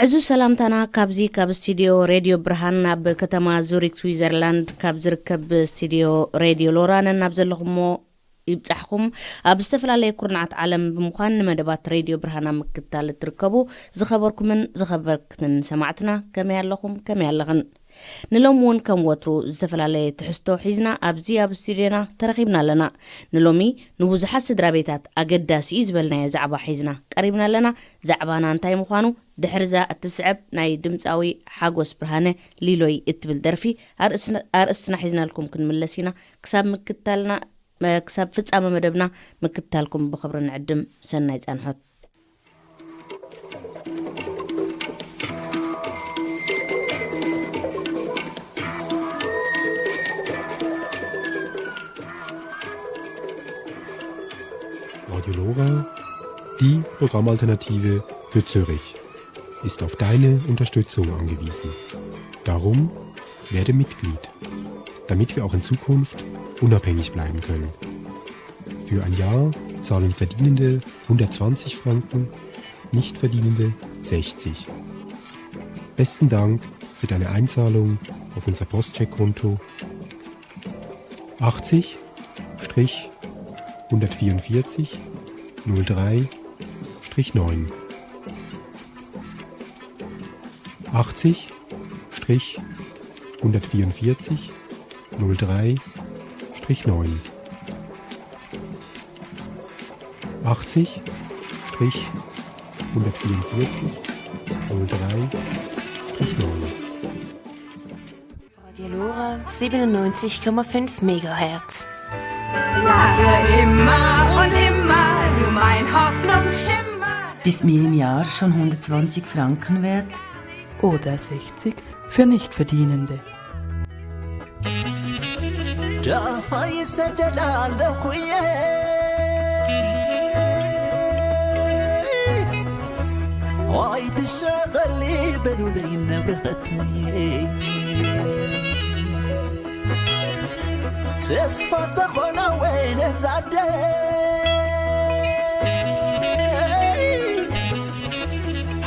ዕዙዝ ሰላምታና ካብዚ ካብ ስቱድዮ ሬድዮ ብርሃን ኣብ ከተማ ዙሪክ ስዊዘርላንድ ካብ ዝርከብ ስቱድዮ ሬድዮ ሎራነን ናብ ዘለኹሞ ይብጻሕኩም። ኣብ ዝተፈላለየ ኩርናዓት ዓለም ብምዃን ንመደባት ሬድዮ ብርሃን ኣብ ምክትታል እትርከቡ ዝኸበርኩምን ዝኸበርክትን ሰማዕትና ከመይ ኣለኹም? ከመይ ኣለኽን? ንሎሚ እውን ከም ወትሩ ዝተፈላለየ ትሕዝቶ ሒዝና ኣብዚ ኣብ ስቱድዮና ተረኺብና ኣለና። ንሎሚ ንብዙሓት ስድራ ቤታት ኣገዳሲ እዩ ዝበልናዮ ዛዕባ ሒዝና ቀሪብና ኣለና። ዛዕባና እንታይ ምዃኑ ድሕርዛ እትስዕብ ናይ ድምፃዊ ሓጎስ ብርሃነ ሊሎይ እትብል ደርፊ ኣርእስና ኣርእስትና ሒዝናልኩም ክንምለስ ኢና። ክሳብ ምክታልና መ- ክሳብ ፍጻመ መደብና ምክትታልኩም ብኽብሪ ንዕድም። ሰናይ ጻንሖት። Radio Lora, die Programmalternative für Zürich, ist auf deine Unterstützung angewiesen. Darum werde Mitglied, damit wir auch in Zukunft unabhängig bleiben können. Für ein Jahr zahlen Verdienende hundertzwanzig Franken, Nichtverdienende sechzig. Besten Dank für deine Einzahlung auf unser Postcheckkonto achtzig Strich hundertvierundvierzig null drei Strich neun. Achtzig Strich hundertvierundvierzig null drei Strich neun. Achtzig Strich hundertvierundvierzig null drei Strich neun. Radio Lora siebenundneunzig Komma fünf Megahertz. Ja, für immer und immer, du mein Hoffnungsschimmer. Bist mir im Jahr schon hundertzwanzig Franken wert? Oder sechzig für Nichtverdienende. ዳኻ ይሰደላ ኣለኹ እየ ኣይትሸቐሊ በሉለይ ነብረኸተይ ተስፋ ተኾና ወይ ነዛደይ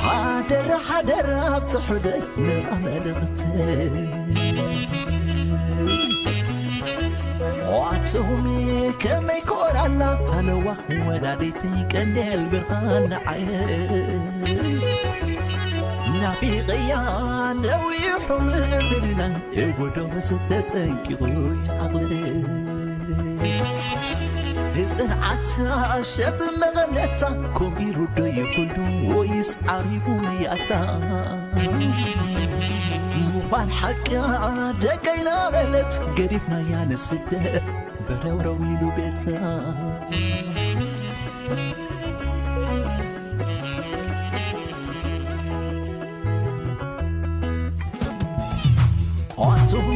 ሓደራ ሓደራ ኣብፅሑለይ ነዛ መልእኽቲ ዋትሁሚ ከመይ ኮራላ ታለዋ ወላዲቲ ቀንዴል ብርሃን ዓይነ ናፊቐያ ነዊሑ ምብልና እወዶ ተጸንቂቑ ዓቕሊ ንጽንዓት ኣሸት መቐነታ ኮቢሩ ዶ ይኹሉ ወይስ ዓሪቡ ንያታ ምዃን ሓቂ ደቀይና በለት ገዲፍናያ ንስደት በረውረው ኢሉ ቤታ ኣቱም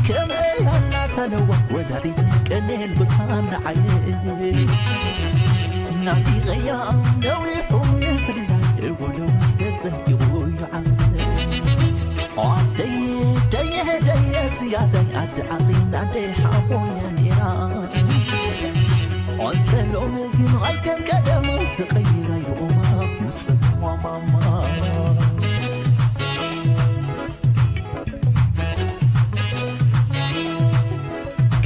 ከመይ ኣናተለዋ ወላዲት ቀኔል ብርሃን ንዓየ ናቢቐያ ነዊሑ ፍልላይ ወሎ ዝተጸጊቡ ይዓለ ኣደይ ደየ ደየ ዝያዳይ ኣደ ዓቕሊና ደይ ሓቦያ ነይራ ኣንተ ሎሚ ግን ኣይከም ቀደሙ ተቐይራ ይኡማ ምስ ማማ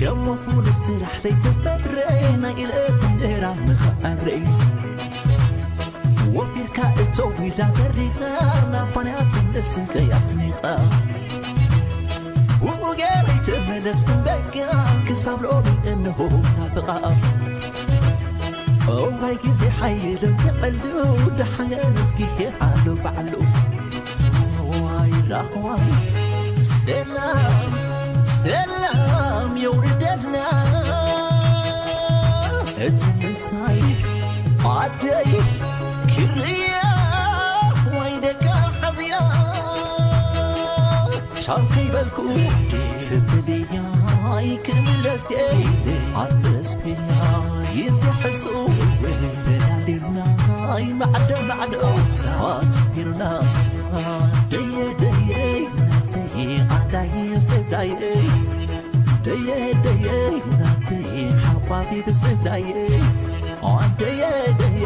ከሞት ሙሉ ስራሕ ለይትበድረ ናይ ኢለት እንጀራ ምኽኣረይ ወፊርካ እቶ ዊላ በሪኻ ናባንያ ክንደስንቀይ ኣስኒቓ ብኡ ገይረይ ተመለስኩ በቃ ክሳብ ሎሚ እንሆ ናፍቓ እዋይ ግዜ ሓይሎም ይቐሉ ደሓነ ነዝጊሄ ኣሎ ባዕሉ ዋይ ራኽዋይ ሰላም ሰላም የውርደልና እቲ ምንታይ ኣደይ ክርያ ወይ ደቃ ሓዚና ቻው ከይበልኩ ትብልያይ ክምለስ ኣተስፍያ ይዝሕሱ ወላዲናይ ማዕዶ ማዕዶ ኣስፊርና ደየ ደየ ናተይ ኣዳይ ስዳየ ደየ ደየ ናተይ ሓባቢት ስዳየ ደየ ደየ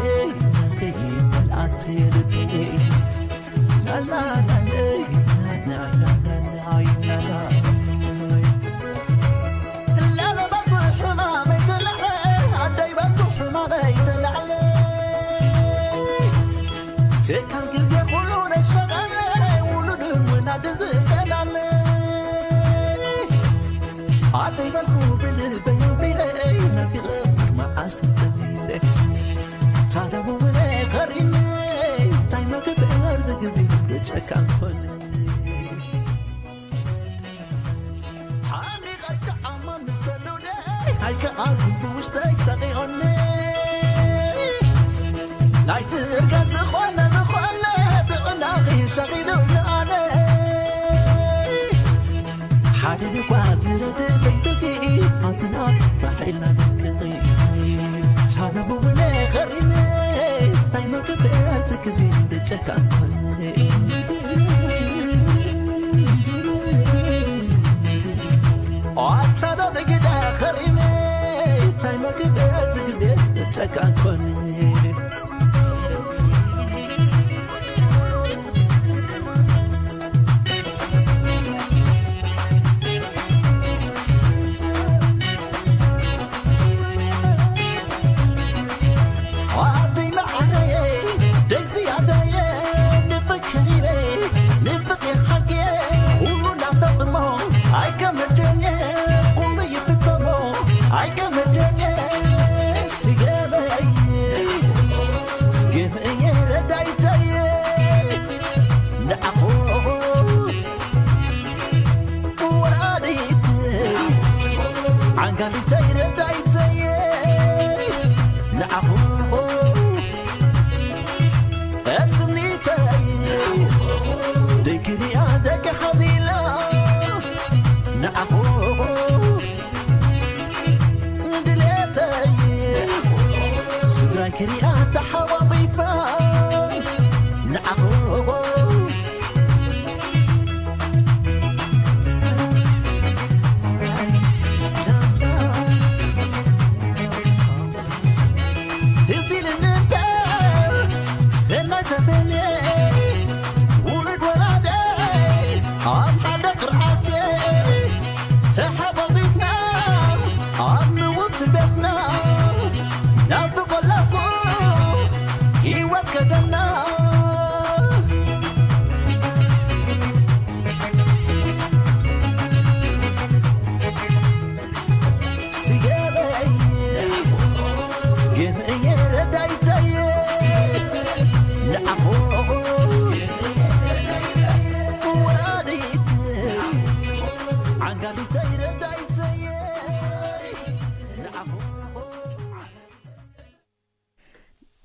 ናተይ መልኣት ልበይ ትካል ግዜ ኩሉ ነሸቐለ ውሉድ ምናድ ዝቀናለ ኣደይ በልኩ ብልበይ ኣቢለይ ናፊቐ መዓስ ተሰቢረ ታለሙ ብለ ኸሪነ እንታይ መግበር ዝግዜ ጨካን ኮነ ሓሚቐካ ኣማን ምስ በሉለ ኣይከኣልኩ ብውሽጠይ ሰቒኦኒ ናይቲ እርጋን ዝኾነ ዝኾነ ጥዕናኺ ሸቒሉ ንኣነ ሓደ ልኳ ዝረድ ዘይብልኪ ኣንትናት ባሒልና ንክኺ ሳለሙ ውነ ኸሪነ እንታይ መግበር ዝግዜ ብጨካን ኣታ ዶ ብግዳ ኸሪነ እንታይ መግበር ዝግዜ ብጨካን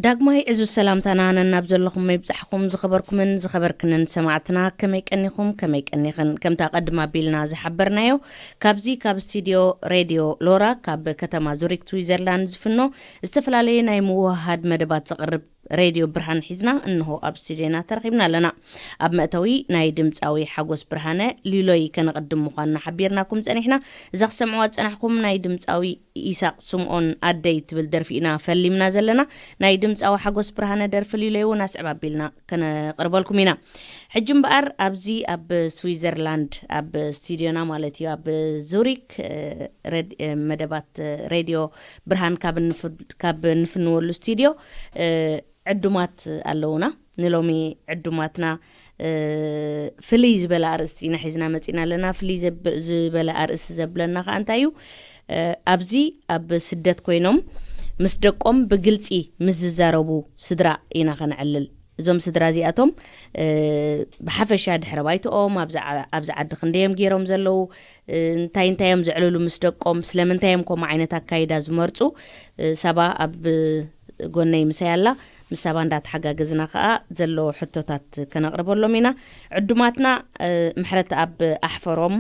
ዳግማይ ዕዙዝ ሰላምታና ነናብ ዘለኹም መይብጻሕኹም ዝኸበርኩምን ዝኸበርክንን ሰማዕትና ከመይ ቀኒኹም ከመይ ቀኒኽን ከምታ ቀድም ኣቢልና ዝሓበርናዮ ካብዚ ካብ ስቱድዮ ሬድዮ ሎራ ካብ ከተማ ዙሪክ ስዊዘርላንድ ዝፍኖ ዝተፈላለየ ናይ ምውህሃድ መደባት ዘቕርብ ሬድዮ ብርሃን ሒዝና እንሆ ኣብ ስቱድዮና ተረኺብና ኣለና። ኣብ መእተዊ ናይ ድምፃዊ ሓጎስ ብርሃነ ሊሎይ ከነቐድም ምዃንና ሓቢርናኩም ጸኒሕና። እዛ ክሰምዕዋ ዝጸናሕኩም ናይ ድምፃዊ ኢሳቕ ስምኦን ኣደይ ትብል ደርፊ ኢና ፈሊምና ዘለና። ናይ ድምፃዊ ሓጎስ ብርሃነ ደርፊ ሊሎይ እውን ኣስዕብ ኣቢልና ከነቕርበልኩም ኢና። ሕጂ እምበኣር ኣብዚ ኣብ ስዊዘርላንድ ኣብ ስቱድዮና ማለት እዩ ኣብ ዙሪክ መደባት ሬድዮ ብርሃን ካብ እንፍንወሉ ስቱድዮ ዕዱማት ኣለውና። ንሎሚ ዕዱማትና ፍልይ ዝበለ ኣርእስቲ ኢና ሒዝና መፂና ኣለና። ፍልይ ዝበለ ኣርእስቲ ዘብለና ከዓ እንታይ እዩ? ኣብዚ ኣብ ስደት ኮይኖም ምስ ደቆም ብግልፂ ምስ ዝዛረቡ ስድራ ኢና ከነዕልል። እዞም ስድራ እዚኣቶም ብሓፈሻ ድሕረ ባይትኦም ኣብዚ ዓዲ ክንደዮም ገይሮም ዘለዉ እንታይ እንታይ እዮም ዘዕልሉ ምስ ደቆም ስለምንታይ እዮም ከምኡ ዓይነት ኣካይዳ ዝመርፁ? ሳባ ኣብ ጎነይ ምሳይ ኣላ። ምስ ሳባ እንዳተሓጋገዝና ከዓ ዘሎ ሕቶታት ከነቕርበሎም ኢና። ዕዱማትና ምሕረት ኣብ ኣሕፈሮም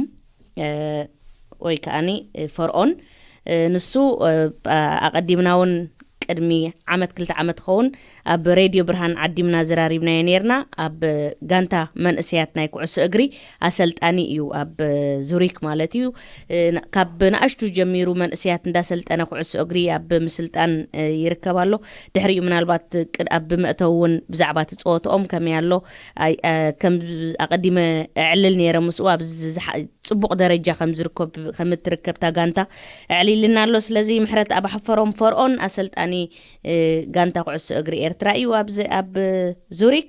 ወይ ከዓኒ ፈርኦን ንሱ ኣቐዲምና እውን ቅድሚ ዓመት ክልተ ዓመት ክኸውን ኣብ ሬድዮ ብርሃን ዓዲምና ዘራሪብናዮ ነይርና። ኣብ ጋንታ መንእሰያት ናይ ኩዕሶ እግሪ ኣሰልጣኒ እዩ፣ ኣብ ዙሪክ ማለት እዩ። እ፣ ን-፣ ካብ ንኣሽቱ ጀሚሩ መንእሰያት እንዳሰልጠነ ኩዕሶ እግሪ ኣብ ምስልጣን፣ እ፣ ይርከብ ኣሎ። ድሕሪኡ ምናልባት ቅድ-፣ ኣብ መእተዊ እውን ብዛዕባ እቲ ጸወትኦም ከመይ ኣሎ፣ ኣይ፣ እ፣ ከም ኣቐዲመ እዕልል ነይረ ምስኡ ኣብ ዝዝሓ-፣ ጽቡቕ ደረጃ ከም ዝርከብ፣ ከም እትርከብ እታ ጋንታ ኣዕሊልና ኣሎ። ስለዚ ምሕረት ኣብ ሓፈሮም ፈርኦን ኣሰልጣኒ፣ እ፣ ጋንታ ኩዕሶ እግሪ ኤርትራ እዩ ኣብዚ ኣብ ዙሪክ።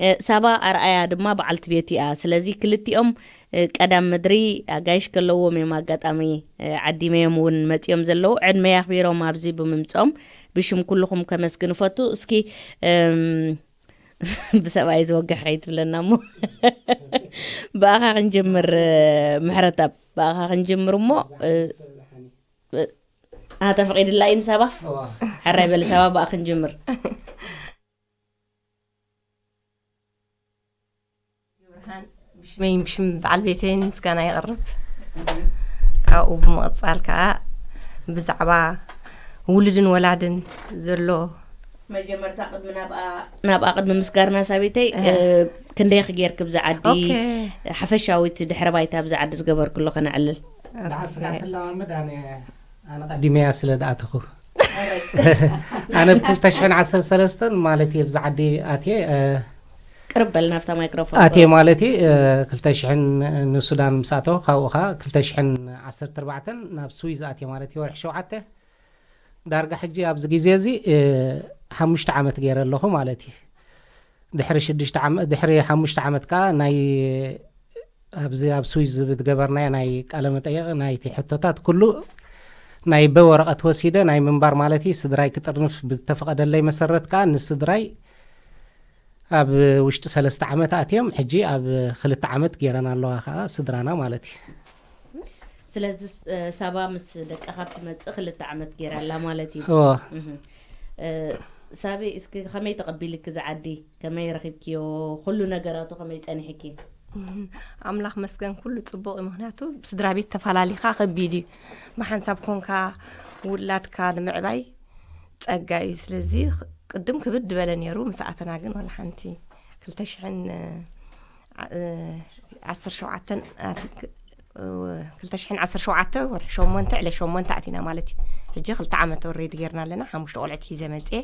እ፣ ሳባ ኣርኣያ ድማ በዓልቲ ቤቱ እያ። ስለዚ ክልቲኦም፣ እ፣ ቀዳም ምድሪ ኣጋይሽ ከለዎም እዮም ኣጋጣሚ፣ እ፣ ዓዲመዮም እውን መጺኦም ዘለዉ። ዕድመ ኣኽቢሮም ኣብዚ ብምምጽኦም ብሽም ኩልኹም ከመስግን እፈቱ። እስኪ፣ እም፣ ብሰብኣይ ዝወግሕ ከይትብለና እሞ ብኣኻ ክንጅምር፣ እ፣ ምሕረተኣብ፣ ብኣኻ ክንጅምር እሞ፣ እ፣ እ፣ ኣ፣ ተፈቒድላ እዩ ንሳባ? እዋ። ሕራይ በሊ ሳባ፣ ብኣ ክንጅምር። ብርሃን፣ ብሽመይን ብሽም በዓል ቤተይን ምስጋና የቕርብ። ካብኡ ብምቕጻል ከኣ ብዛዕባ ውሉድን ወላድን ዘሎ መጀመርታ ቅድሚ ናብኣ፣ ናብኣ ቅድሚ ምስጋርና ሳቤተይ፣ እ። እ፣ ክንደይ ክጌርክ ብዛ ዓዲ፣ ኦኬ። ሓፈሻዊት ድሕረ ባይታ ብዛ ዓዲ ዝገበርክሎ ከነዕልል። ኦኬ። ደሓን ስጋብ ትለማመድ ኣነ፣ ኣነ ቀዲመያ ስለ ደኣተኹ። ኣነ ብ ክልተ ሽሕን ዓሰርተ ሰለስተን ማለት እየ ብዛ ዓዲ ኣትየ፣ እ፣ ቅርብ በል ናብታ ማይክሮፎን። ኣትየ ማለት እዩ፣ እ፣ ክልተ ሽሕን ንሱዳን ምስ ኣተኹ፣ ካብኡ ኸኣ ክልተ ሽሕን ዓሰርተ ኣርባዕተን ናብ ስዊዝ ኣትየ ማለት እዩ፣ ወርሒ ሸውዓተ። ዳርጋ ሕጂ ኣብዚ ግዜ እዚ፣ እ፣ ሓሙሽተ ዓመት ገይረ ኣለኹ ማለት እዩ። ድሕሪ ሽዱሽተ ዓመ-፣ ድሕሪ ሓሙሽተ ዓመት ከኣ ናይ ኣብዚ ኣብ ስዊዝ ዝገበርናዮ ናይ ቃለ መጠይቕ ናይቲ ሕቶታት ኩሉ ናይ በወረቐት ወሲደ ናይ ምንባር ማለት እዩ። ስድራይ ክጥርንፍ ብዝተፈቐደለይ መሰረት ከኣ ንስድራይ ኣብ ውሽጢ ሰለስተ ዓመት ኣትዮም ሕጂ ኣብ ክልተ ዓመት ገይረን ኣለዋ ከኣ ስድራና ማለት እዩ። ስለዚ፣ እ፣ ሳባ ምስ ደቃ ካብ ትመጽእ ክልተ ዓመት ገይራ ኣላ ማለት እዩ። እወ። እህ። እ፣ ሳቢ፣ እስኪ ከመይ ተቐቢልኪ እዚ ዓዲ? ከመይ ረኺብክዮ? ኩሉ ነገራቱ ከመይ ጸኒሕኪ? እህ፣ ኣምላኽ መስገን ኩሉ ጽቡቕ እዩ። ምኽንያቱ ስድራ ቤት ተፈላሊኻ ከቢድ እዩ። ብሓንሳብ ኮንካ ውላድካ ንምዕባይ ጸጋ እዩ። ስለዚ ኽ-፣ ቅድም ክብድ ዝበለ ነይሩ፣ ምስ ኣተና ግን ዋላ ሓንቲ ክልተ ሽሕን፣ እ፣ ዓ-፣ እ፣ ዓሰርተ ሸውዓተን ኣቲ-፣ እ፣ ክልተ ሽሕን ዓሰርተ ሸውዓተ ወርሒ ሸሞንተ ዕለት ሸሞንተ ኣቲና ማለት እዩ። ሕጂ ክልተ ዓመት ኦልሬዲ ጌርና ኣለና። ሓሙሽተ ቆልዑት ሒዘ መጽየ።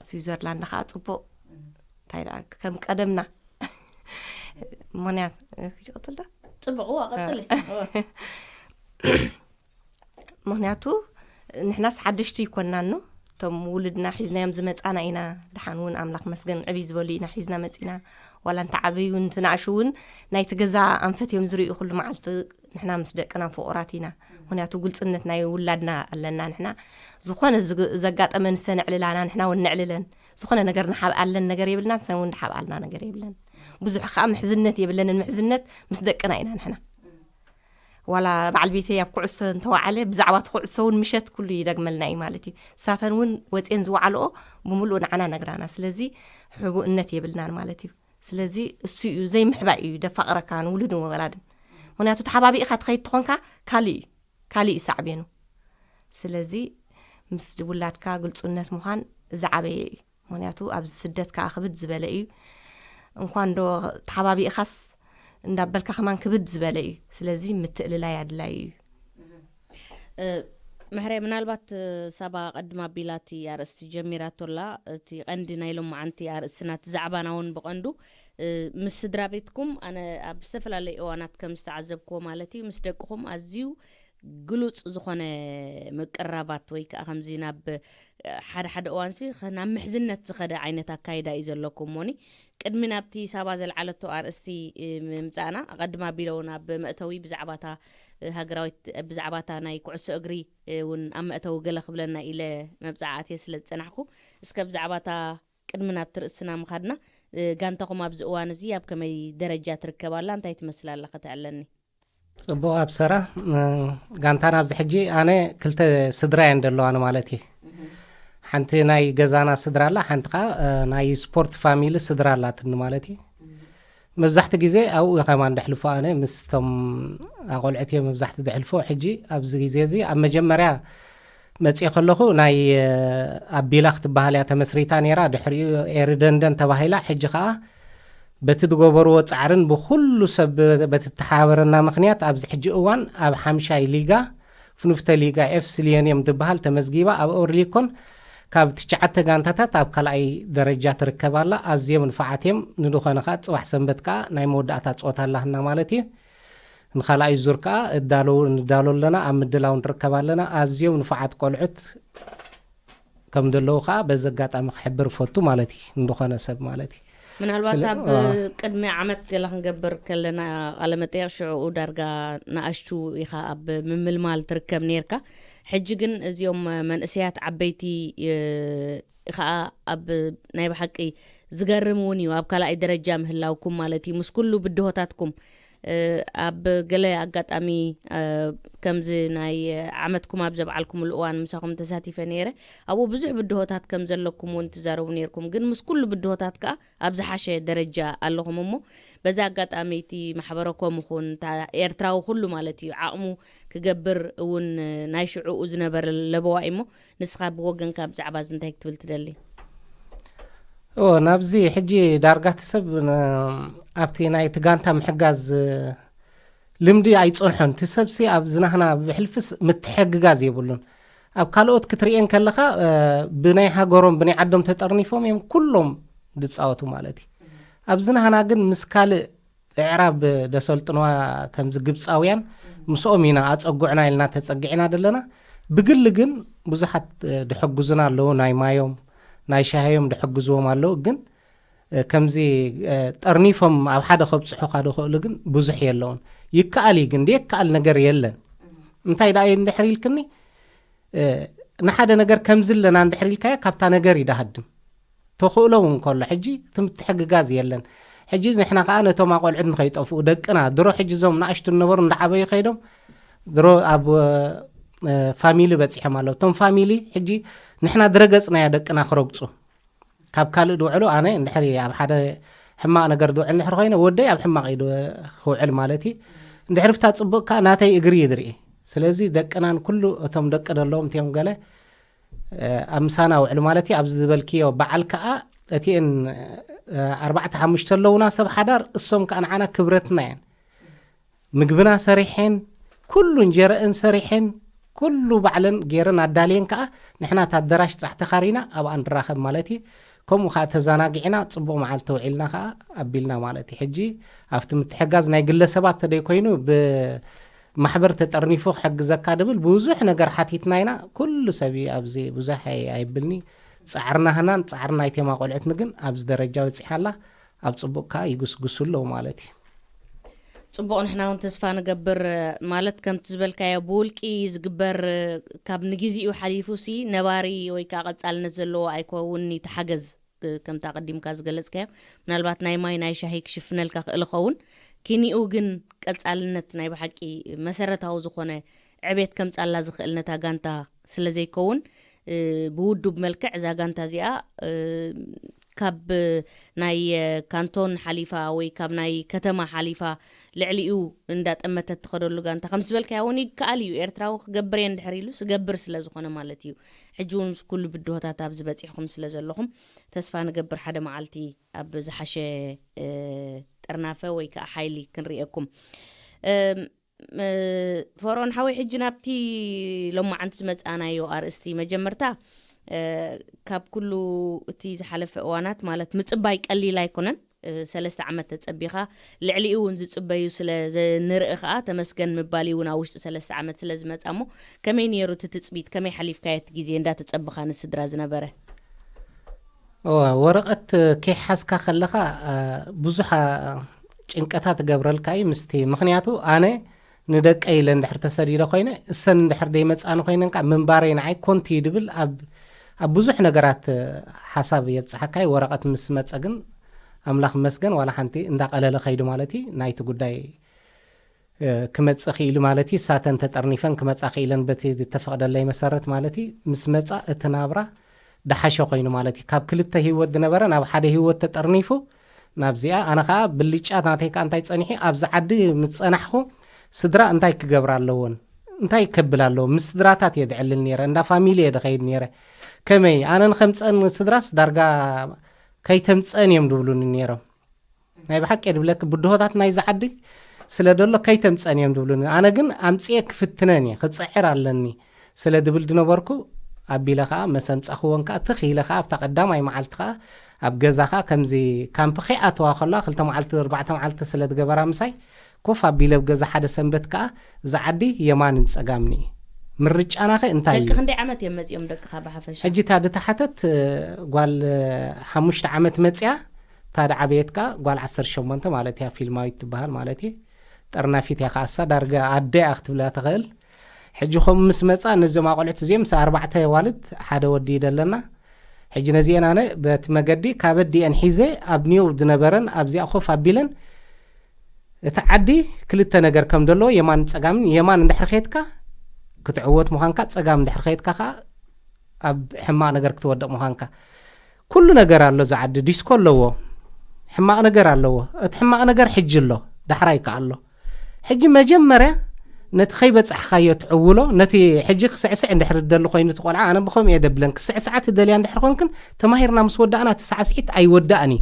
ስዊዘርላንድ ከኣ ጽቡቕ፣ እንታይ ደኣ፣ ከም ቀደምና። ምኽንያት፣ እ፣ ይቕጽል ዶ? ጽቡቕ፣ እዋ፣ ቀጽሊ። ምኽንያቱ ንሕናስ ሓደሽቲ ኣይኮንናን፣ እቶም ውሉድና ሒዝናዮም ዝመጻና ኢና። ደሓን እውን ኣምላኽ መስገን ዕብይ ዝበሉ ኢና ሒዝና መጺና። ዋላ እንተ ዓበዩ፣ እንተ ንኣሽቱ እውን ናይቲ ገዛ ኣንፈት እዮም ዝርእዩ ኩሉ መዓልቲ። ንሕና ምስ ደቅና ፍቑራት ኢና። ምኽንያቱ ግልጽነት ናይ ውላድና ኣለና። ንሕና ዝኾነ ዝግ-፣ ዘጋጠመ ንሰን ኣዕልላና፣ ንሕና እውን ነዕልለን። ዝኾነ ነገር ንሓብኣለን ነገር የብልና፣ ንሰን እውን ዝሓብኣልና ነገር የብለን። ብዙሕ ከኣ ምሕዝነት የብለንን። ምሕዝነት ምስ ደቅና ኢና ንሕና። ዋላ በዓል ቤተይ ኣብ ኩዕሶ እንተወዓለ፣ ብዛዕባ እቲ ኩዕሶ እውን ምሸት ኩሉ ይደግመልና እዩ ማለት እዩ። ንሳተን እውን ወፅየን ዝወዓልኦ ብምሉእ ንዓና ነግራና። ስለዚ ሕቡእነት የብልናን ማለት እዩ። ስለዚ እሱ እዩ ዘይምሕባእ እዩ ደፋቕረካ ንውሉድን ወላድን። ምኽንያቱ ተሓባቢእኻ ትኸይድ ትኾንካ ካልእ እዩ፣ ካልእ እዩ ሳዕቤኑ። ስለዚ ምስ ውላድካ ግልጹነት ምዃን ዝዓበየ እዩ። ምኽንያቱ ኣብዚ ስደት ከኣ ክብድ ዝበለ እዩ። እንኳን ዶ ተሓባቢእኻስ እንዳበልካ ከማን ክብድ ዝበለ እዩ። ስለዚ ምትእልላይ ኣድላዪ እዩ። እ፣ ምሕረ፣ ምናልባት፣ እ፣ ሳባ ቀድም ኣቢላ እቲ ኣርእስቲ ጀሚራቶ ኣላ። እቲ ቀንዲ ናይ ሎማዓንቲ ኣርእስትና፣ እቲ ዛዕባና እውን ብቐንዱ፣ እ፣ ምስ ስድራ ቤትኩም፣ ኣነ ኣብ ዝተፈላለዩ እዋናት ከም ዝተዓዘብክዎ ማለት እዩ፣ ምስ ደቅኹም ኣዝዩ ግሉጽ ዝኾነ ምቅርራባት ወይ ከኣ ከምዚ ናብ፣ እ፣ ሓደ ሓደ እዋንሲ ኸ-፣ ናብ ምሕዝነት ዝኸደ ዓይነት ኣካይዳ እዩ ዘለኩም። እሞኒ ቅድሚ ናብቲ ሳባ ዘልዓለቶ ኣርእስቲ፣ እ፣ ምምጻእና፣ ኣቐድም ኣቢለ እውን ኣብ መእተዊ ብዛዕባታ፣ እ፣ ሃገራዊት፣ ብዛዕባታ ናይ ኩዕሶ እግሪ፣ እ፣ እውን ኣብ መእተዊ ገለ ክብለና ኢለ መብጽዓ ኣትየ ስለ ዝጸናሕኩ፣ እስከ ብዛዕባታ ቅድሚ ናብቲ ርእስና ምኻድና፣ እ፣ ጋንታኹም ኣብዚ እዋን እዚ ኣብ ከመይ ደረጃ ትርከብ ኣላ? እንታይ ትመስል ኣላ? ከተዕለኒ። ጽቡቕ ኣብሰራ፣ እ፣ ጋንታና ኣብዚ ሕጂ ኣነ ክልተ ስድራ እየን ዘለዋኒ ማለት እዩ። ሓንቲ ናይ ገዛና ስድራ ኣላ፣ ሓንቲ ከኣ፣ እ፣ ናይ ስፖርት ፋሚሊ ስድራ ኣላትኒ ማለት እዩ። መብዛሕትኡ ግዜ ኣብኡ እየ ከማን ደሕልፎ፣ ኣነ ምስቶም ኣቆልዑት እየ መብዛሕትኡ ደሕልፎ። ሕጂ ኣብዚ ግዜ እዚ ኣብ መጀመርያ መፅእ ከለኹ ናይ ኣቢላ ክትበሃል እያ ተመስሪታ ነይራ። ድሕሪኡ ኤሪደንደን ተባሂላ። ሕጂ ከዓ በቲ ዝገበርዎ ፃዕርን ብኩሉ ሰብ በቲ ተሓባበረና ምክንያት ኣብዚ ሕጂ እዋን ኣብ ሓምሻይ ሊጋ ፍኑፍተ ሊጋ ኤፍሲ ሊዮንየም ትበሃል ተመዝጊባ ኣብ ኦርሊኮን ካብ ትሽዓተ ጋንታታት ኣብ ካልኣይ ደረጃ ትርከብ ኣላ። ኣዝዮም ንፉዓት እዮም። ንድኾነ ከዓ ፅባሕ ሰንበት ከዓ ናይ መወዳእታ ፀወታ ኣላህና ማለት እዩ። ንኻልኣይ ዙር ከዓ እዳለዉ ንዳሎ ኣለና፣ ኣብ ምድላው ንርከብ ኣለና። ኣዝዮም ንፉዓት ቆልዑት ከም ዘለዉ ከዓ በዚ ኣጋጣሚ ክሕብር እፈቱ ማለት እዩ። ንድኾነ ሰብ ማለት እዩ። ምናልባት ኣብ ቅድሚ ዓመት ገለ ክንገብር ከለና ቃለ መጠየቕ ሽዑኡ ዳርጋ ንኣሽቱ ኢኻ ኣብ ምምልማል ትርከብ ነርካ። ሕጂ ግን እዚኦም መንእሰያት ዓበይቲ ከዓ ኣብ ናይ ብሓቂ ዝገርም እውን እዩ ኣብ ካልኣይ ደረጃ ምህላውኩም ማለት እዩ ምስ ኩሉ ብድሆታትኩም ኣብ ገለ ኣጋጣሚ ከምዚ ናይ ዓመትኩም ኣብ ዘብዓልኩምሉ እዋን ምሳኹም ተሳቲፈ ነይረ። ኣብኡ ብዙሕ ብድሆታት ከም ዘለኩም እውን ትዛረቡ ነይርኩም፣ ግን ምስ ኩሉ ብድሆታት ከዓ ኣብ ዝሓሸ ደረጃ ኣለኹም። እሞ በዚ ኣጋጣሚ እቲ ማሕበረኮም ይኹን ኤርትራዊ ኩሉ ማለት እዩ ዓቕሙ ክገብር እውን ናይ ሽዑኡ ዝነበረ ለበዋ እሞ ንስኻ ብወገንካ ብዛዕባ እዚ እንታይ ክትብል ትደሊ? ኦ ናብዚ ሕጂ ዳርጋ እቲ ሰብ ኣብቲ ናይ እቲ ጋንታ ምሕጋዝ ልምዲ ኣይፀንሖን። እቲ ሰብሲ ኣብ ዝናህና ብሕልፍስ ምትሕግጋዝ የብሉን። ኣብ ካልኦት ክትርእየን ከለኻ ብናይ ሃገሮም ብናይ ዓዶም ተጠርኒፎም እዮም ኩሎም ዝፃወቱ ማለት እዩ። ኣብ ዝናህና ግን ምስ ካልእ እዕራብ ደሰልጥንዋ ከምዚ ግብፃውያን ምስኦም ኢና ኣፀጉዕና ኢልና ተፀጊዕና ዘለና። ብግሊ ግን ብዙሓት ድሕግዙና ኣለዉ። ናይ ማዮም ናይ ሻሃዮም ድሕግዝዎም ኣለዉ። ግን ከምዚ ጠርኒፎም ኣብ ሓደ ከብፅሑካ ዝኽእሉ ግን ብዙሕ የለውን። ይከኣል እዩ ግን ዘይከኣል ነገር የለን። እንታይ ደኣ እንድሕር ኢልክኒ ንሓደ ነገር ከምዚ ኣለና እንድሕር ኢልካዮ ካብታ ነገር እዩ ድሃድም። ተኽእሎ እውን ከሎ ሕጂ እቲ ምትሕግጋዝ የለን። ሕጂ ንሕና ከዓ ነቶም ኣቆልዑት ንኸይጠፍኡ ደቅና ድሮ ሕጂ እዞም ንኣሽቱ ዝነበሩ እንዳዓበዩ ከይዶም ድሮ ኣብ ፋሚሊ በፂሖም ኣለዉ። እቶም ፋሚሊ ሕጂ ንሕና ድረገፅናዮ ደቅና ክረግፁ ካብ ካልእ ድውዕሉ ኣነ እንድሕር ኣብ ሓደ ሕማቕ ነገር ድውዕል እንድሕር ኮይነ ወደይ ኣብ ሕማቕ እዩ ክውዕል ማለት እዩ። እንድሕር ፍታ ፅቡቅ ከዓ ናተይ እግሪ እዩ ዝርኢ። ስለዚ ደቅናን ኩሉ እቶም ደቂ ደለዎም እቲኦም ገለ ኣብ ምሳና ውዕሉ ማለት እዩ። ኣብዚ ዝበልክዮ በዓል ከዓ እቲኤን ኣርባዕተ ሓሙሽተ ኣለውና ሰብ ሓዳር እሶም ከዓ ንዓና ክብረትና እየን። ምግብና ሰሪሐን ኩሉ እንጀረአን ሰሪሐን ኩሉ ባዕለን ገይረን ኣዳልየን ከዓ ንሕና እታ ኣደራሽ ጥራሕ ተኻሪና ኣብኣ ንራኸብ ማለት እዩ። ከምኡ ከዓ ተዘናጊዕና ፅቡቕ መዓልቲ ውዒልና ከዓ ኣቢልና ማለት እዩ። ሕጂ ኣብቲ ምትሕጋዝ ናይ ግለሰባት ተደይ ኮይኑ ብማሕበር ተጠርኒፉ ክሕግዘካ ድብል ብዙሕ ነገር ሓቲትና ኢና። ኩሉ ሰብ እዩ ኣብዚ ብዙሕ ኣይ- ኣይብልኒ። ፃዕርና ህናን ፃዕሪ ናይቴማ ቆልዑትኒ ግን ኣብዚ ደረጃ በፂሓ ኣላ። ኣብ ፅቡቕ ከዓ ይጉስጉሱ ኣለዉ ማለት እዩ። ፅቡቕ ንሕና እውን ተስፋ ንገብር። ማለት ከምቲ ዝበልካዮ ብውልቂ ዝግበር ካብ ንግዜኡ ሓሊፉ ሲ ነባሪ ወይ ከዓ ቀፃልነት ዘለዎ ኣይከውን እቲ ሓገዝ። ከምቲ ኣቐዲምካ ዝገለፅካዮ ምናልባት ናይ ማይ ናይ ሻሂ ክሽፍነልካ ክእል ኸውን፣ ኪኒኡ ግን ቀፃልነት ናይ ብሓቂ መሰረታዊ ዝኾነ ዕቤት ከምፃላ ዝኽእል ነታ ጋንታ ስለ ዘይከውን ብውዱብ መልክዕ እዛ ጋንታ እዚኣ ካብ ናይ ካንቶን ሓሊፋ ወይ ካብ ናይ ከተማ ሓሊፋ ልዕሊኡ እንዳጠመተት ትኸደሉ ጋንታ ከም ዝበልካያ እውን ይከኣል እዩ። ኤርትራዊ ክገብር እየ እንድሕር ኢሉ ስገብር ስለ ዝኾነ ማለት እዩ። ሕጂ እውን ምስ ኩሉ ብድሆታት ኣብዚ በፂሕኹም ስለ ዘለኹም ተስፋ ንገብር ሓደ መዓልቲ ኣብ ዝሓሸ ጥርናፈ ወይ ከዓ ሓይሊ ክንርእየኩም። ፈሮን ሓወይ ሕጂ ናብቲ ሎማዓንቲ ዝመፃናዮ ኣርእስቲ መጀመርታ ካብ ኩሉ እቲ ዝሓለፈ እዋናት ማለት ምፅባይ ቀሊል ኣይኮነን። ሰለስተ ዓመት ተፀቢኻ ልዕሊኡ እውን ዝፅበዩ ስለ ንርኢ ከዓ ተመስገን ምባል እውን ኣብ ውሽጢ ሰለስተ ዓመት ስለ ዝመፃ እሞ ከመይ ነይሩ እቲ ትፅቢት ከመይ ሓሊፍካዮ እቲ ግዜ እንዳተፀብኻ ንስድራ ዝነበረ? ወረቐት ከይሓዝካ ከለኻ ብዙሕ ጭንቀታት ገብረልካ እዩ ምስቲ ምክንያቱ ኣነ ንደቀይ ኢለ እንድሕር ተሰዲደ ኮይነ እሰን እንድሕር ደይመፃኒ ኮይነን ከዓ ምንባረይ ንዓይ ኮንቲ እዩ ድብል ኣብ ኣብ ብዙሕ ነገራት ሓሳብ የብፅሓካ እዩ። ወረቐት ምስ መፀ ግን ኣምላኽ መስገን ዋላ ሓንቲ እንዳቐለለ ከይዱ ማለት እዩ። ናይቲ ጉዳይ ክመፅእ ክኢሉ ማለት እዩ። እሳተን ተጠርኒፈን ክመፃ ክኢለን በቲ ዝተፈቕደለይ መሰረት ማለት እዩ። ምስ መፃ እቲ ናብራ ደሓሸ ኮይኑ ማለት እዩ። ካብ ክልተ ህይወት ዝነበረ ናብ ሓደ ህይወት ተጠርኒፉ ናብዚኣ ኣነ ከዓ ብልጫ ናተይ ከዓ እንታይ ፀኒሑ ኣብዚ ዓዲ ምስ ፀናሕኩ ስድራ እንታይ ክገብራ ኣለዎን እንታይ ከብል ኣለዎ? ምስ ስድራታት እየ ዝዕልል ነይረ፣ እንዳ ፋሚሊ እየ ዝኸይድ ነይረ። ከመይ ኣነ ንኸምፀን ስድራስ ዳርጋ ከይተምፀን እዮም ዝብሉኒ ነይሮም። ናይ ብሓቂ እየ ዝብለኪ፣ ብድሆታት ናይዚ ዓዲ ስለ ደሎ ከይተምፀን እዮም ዝብሉኒ። ኣነ ግን ኣምፅኤ ክፍትነን እየ፣ ክፅዕር ኣለኒ ስለ ዝብል ዝነበርኩ፣ ኣቢለ ከዓ መሰምፃኽዎን ከዓ ትኽ ኢለ ከዓ ኣብታ ቀዳማይ መዓልቲ ከዓ ኣብ ገዛ ከዓ ከምዚ ካምፕ ከይኣተዋ ከለዋ ክልተ መዓልቲ ኣርባዕተ መዓልቲ ስለ ዝገበራ ምሳይ ኮፍ ኣቢለ ኣብ ገዛ ሓደ ሰንበት ከዓ እዚ ዓዲ የማንን ፀጋምን እዩ። ምርጫናኸ እንታይ ደቂ እዩ? ክንደይ ዓመት እዮም መፂኦም ደቅኻ ብሓፈሻ? ሕጂ እታ ዝተሓተት እ፣ ጓል እ፣ ሓሙሽተ ዓመት መፅያ፣ እታ ዝዓበየት ከዓ ጓል ዓሰርተ ሸሞንተ ማለት እያ፣ ፊልማዊት ትበሃል ማለት እዩ። ጠርናፊት እያ ከኣሳ፣ ዳርጋ ኣደ እያ ክትብላ ትኽእል። ሕጂ ከምኡ ምስ መፃ ነዚኦም ኣቆልዑት እዚኦም ምስ ኣርባዕተ ዋልድ ሓደ ወዲ እዩ ደለና። ሕጂ ነዚአን ኣነ በቲ መገዲ ካብ ኣዲአን ሒዘ ኣብ ኒው ዝነበረን ኣብዚኣ ኮፍ ኣቢለን እቲ ዓዲ ክልተ ነገር ከም ዘለዎ የማን ፀጋምን፣ የማን እንድሕር ከየድካ ክትዕወት ምዃንካ፣ ፀጋም እንድሕር ከየድካ ከዓ ኣብ ሕማቕ ነገር ክትወድቕ ምዃንካ። ኩሉ ነገር ኣሎ፣ እዚ ዓዲ ዲስኮ ኣለዎ፣ ሕማቕ ነገር ኣለዎ። እቲ ሕማቕ ነገር ሕጂ ኣሎ፣ ዳሕራይ ከዓ ኣሎ። ሕጂ መጀመርያ ነቲ ከይበፃሕካዮ ትዕውሎ፣ ነቲ ሕጂ ክስዕስዕ እንድሕር ትደሊ ኮይኑ እቲ ቆልዓ፣ ኣነ ብኸምኡ እየ ደብለን፣ ክስዕስዓ ትደልያ እንድሕር ኮንክን፣ ተማሂርና ምስ ወዳእና እቲ ሳዕስዒት ኣይወዳእን እዩ።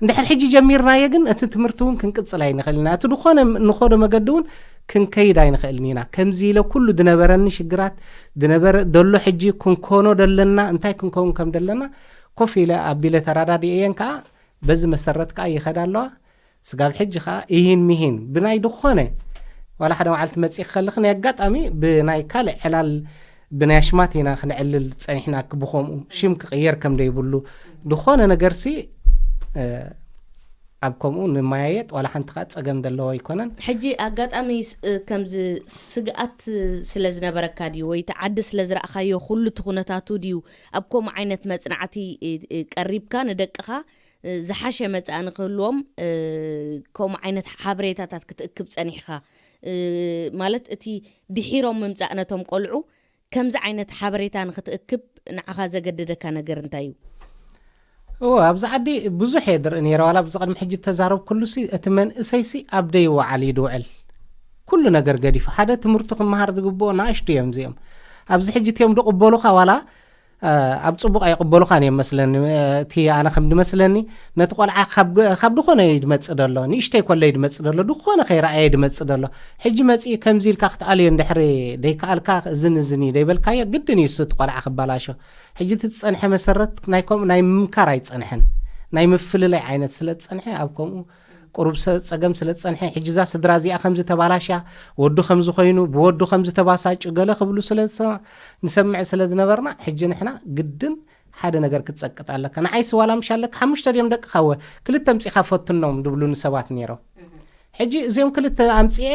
እንድሕር ሕጂ ጀሚርናዮ ግን እቲ ትምህርቲ እውን ክንቅፅል ኣይንኽእል ኢና። እቲ ዝኾነ ንኸዶ መገዲ እውን ክንከይድ ኣይንኽእልን ኢና። ከምዚ ኢለ ኩሉ ዝነበረኒ ሽግራት፣ ዝነበረ ዘሎ ሕጂ ክንኮኖ ደለና፣ እንታይ ክንከውን ከም ደለና ኮፍ ኢለ ኣቢለ ተራዳዲኤየን ከዓ በዚ መሰረት ከዓ ይኸዳ ኣለዋ። ስጋብ ሕጂ ከዓ ይሂን ምሂን ብናይ ድኾነ ዋላ ሓደ መዓልቲ መፂእ ከለኽ ናይ ኣጋጣሚ ብናይ ካልእ ዕላል ብናይ ኣሽማት ኢና ክንዕልል ፀኒሕና። ብኸምኡ ሽም ክቕየር ከም ደይብሉ ድኾነ ነገርሲ እ፣ ኣብ ከምኡ ንመያየጥ ዋላ ሓንቲ ከዓ ፀገም ዘለዎ ኣይኮነን። ሕጂ ኣጋጣሚ ስ- እ፣ ከምዚ ስግኣት እ፣ ስለ ዝነበረካ ድዩ ወይ እቲ ዓዲ ስለ ዝረእኻዮ ኩሉ እቲ ኩነታቱ ድዩ ኣብ ከምኡ ዓይነት መፅናዕቲ እ፣ እ፣ ቀሪብካ ንደቅኻ እ፣ ዝሓሸ መፅኣ ንክህልዎም እ፣ ከምኡ ዓይነት ሓበሬታታት ክትእክብ ፀኒሕኻ እ፣ ማለት እቲ ድሒሮም ምምፃእ ነቶም ቆልዑ ከምዚ ዓይነት ሓበሬታ ንክትእክብ ንዓኻ ዘገደደካ ነገር እንታይ እዩ? እዎ፣ ኣብዚ ዓዲ ብዙሕ እየ ዝርኢ ነይረ። ዋላ ኣብዚ ቅድሚ ሕጂ እተዛረብኩሉ ሲ እቲ መንእሰይ ሲ ኣብ ደይ ይወዓል እዩ ዝውዕል። ኩሉ ነገር ገዲፉ ሓደ ትምህርቱ ክመሃር ዝግብኦ ንኣሽቱ እዮም እዚኦም። ኣብዚ ሕጂ እቲኦም ዝቕበሉኻ ዋላ እ፣ ኣብ ፅቡቕ ኣይቕበሉኻን እዮም መስለኒ። እ፣ እቲ ኣነ ከም ዝመስለኒ ነቲ ቆልዓ ካብ ገ- ካብ ዝኾነ እዩ ዝመፅእ ዘሎ፣ ንእሽተይ ኮለይ ዝመፅእ ዘሎ፣ ዝኾነ ከይረኣየ ዝመፅእ ዘሎ። ሕጂ መፂኡ ከምዚ ኢልካ ክትኣልዮ እንድሕሪ ደይከኣልካ እዝን እዝን እዩ ደይበልካዮ ግድን እዩ እሱ እቲ ቆልዓ ክባላሾ። ሕጂ እቲ ዝፀንሐ መሰረት ናይ ከምኡ ናይ ምምካር ኣይፀንሐን፣ ናይ ምፍልላይ ዓይነት ስለ ዝፀንሐ ኣብ ከምኡ ቁሩብ ሰ- ፀገም ስለ ዝፀንሐ ሕጂ እዛ ስድራ እዚኣ ከምዚ ተባላሽያ፣ ወዱ ከምዚ ኮይኑ፣ ብወዱ ከምዚ ተባሳጩ ገለ ክብሉ ስለ ዝሰማ- ንሰምዕ ስለ ዝነበርና ሕጂ ንሕና ግድን ሓደ ነገር ክትፀቅጥ ኣለካ። ንዓይሲ ዋላ ምሽ ኣለካ ሓሙሽተ ድዮም ደቅኻ ወ ክልተ ምፂኻ ፈትኖም ድብሉኒ ሰባት ነይሮም። ሕጂ እዚኦም ክልተ ኣምፅኤ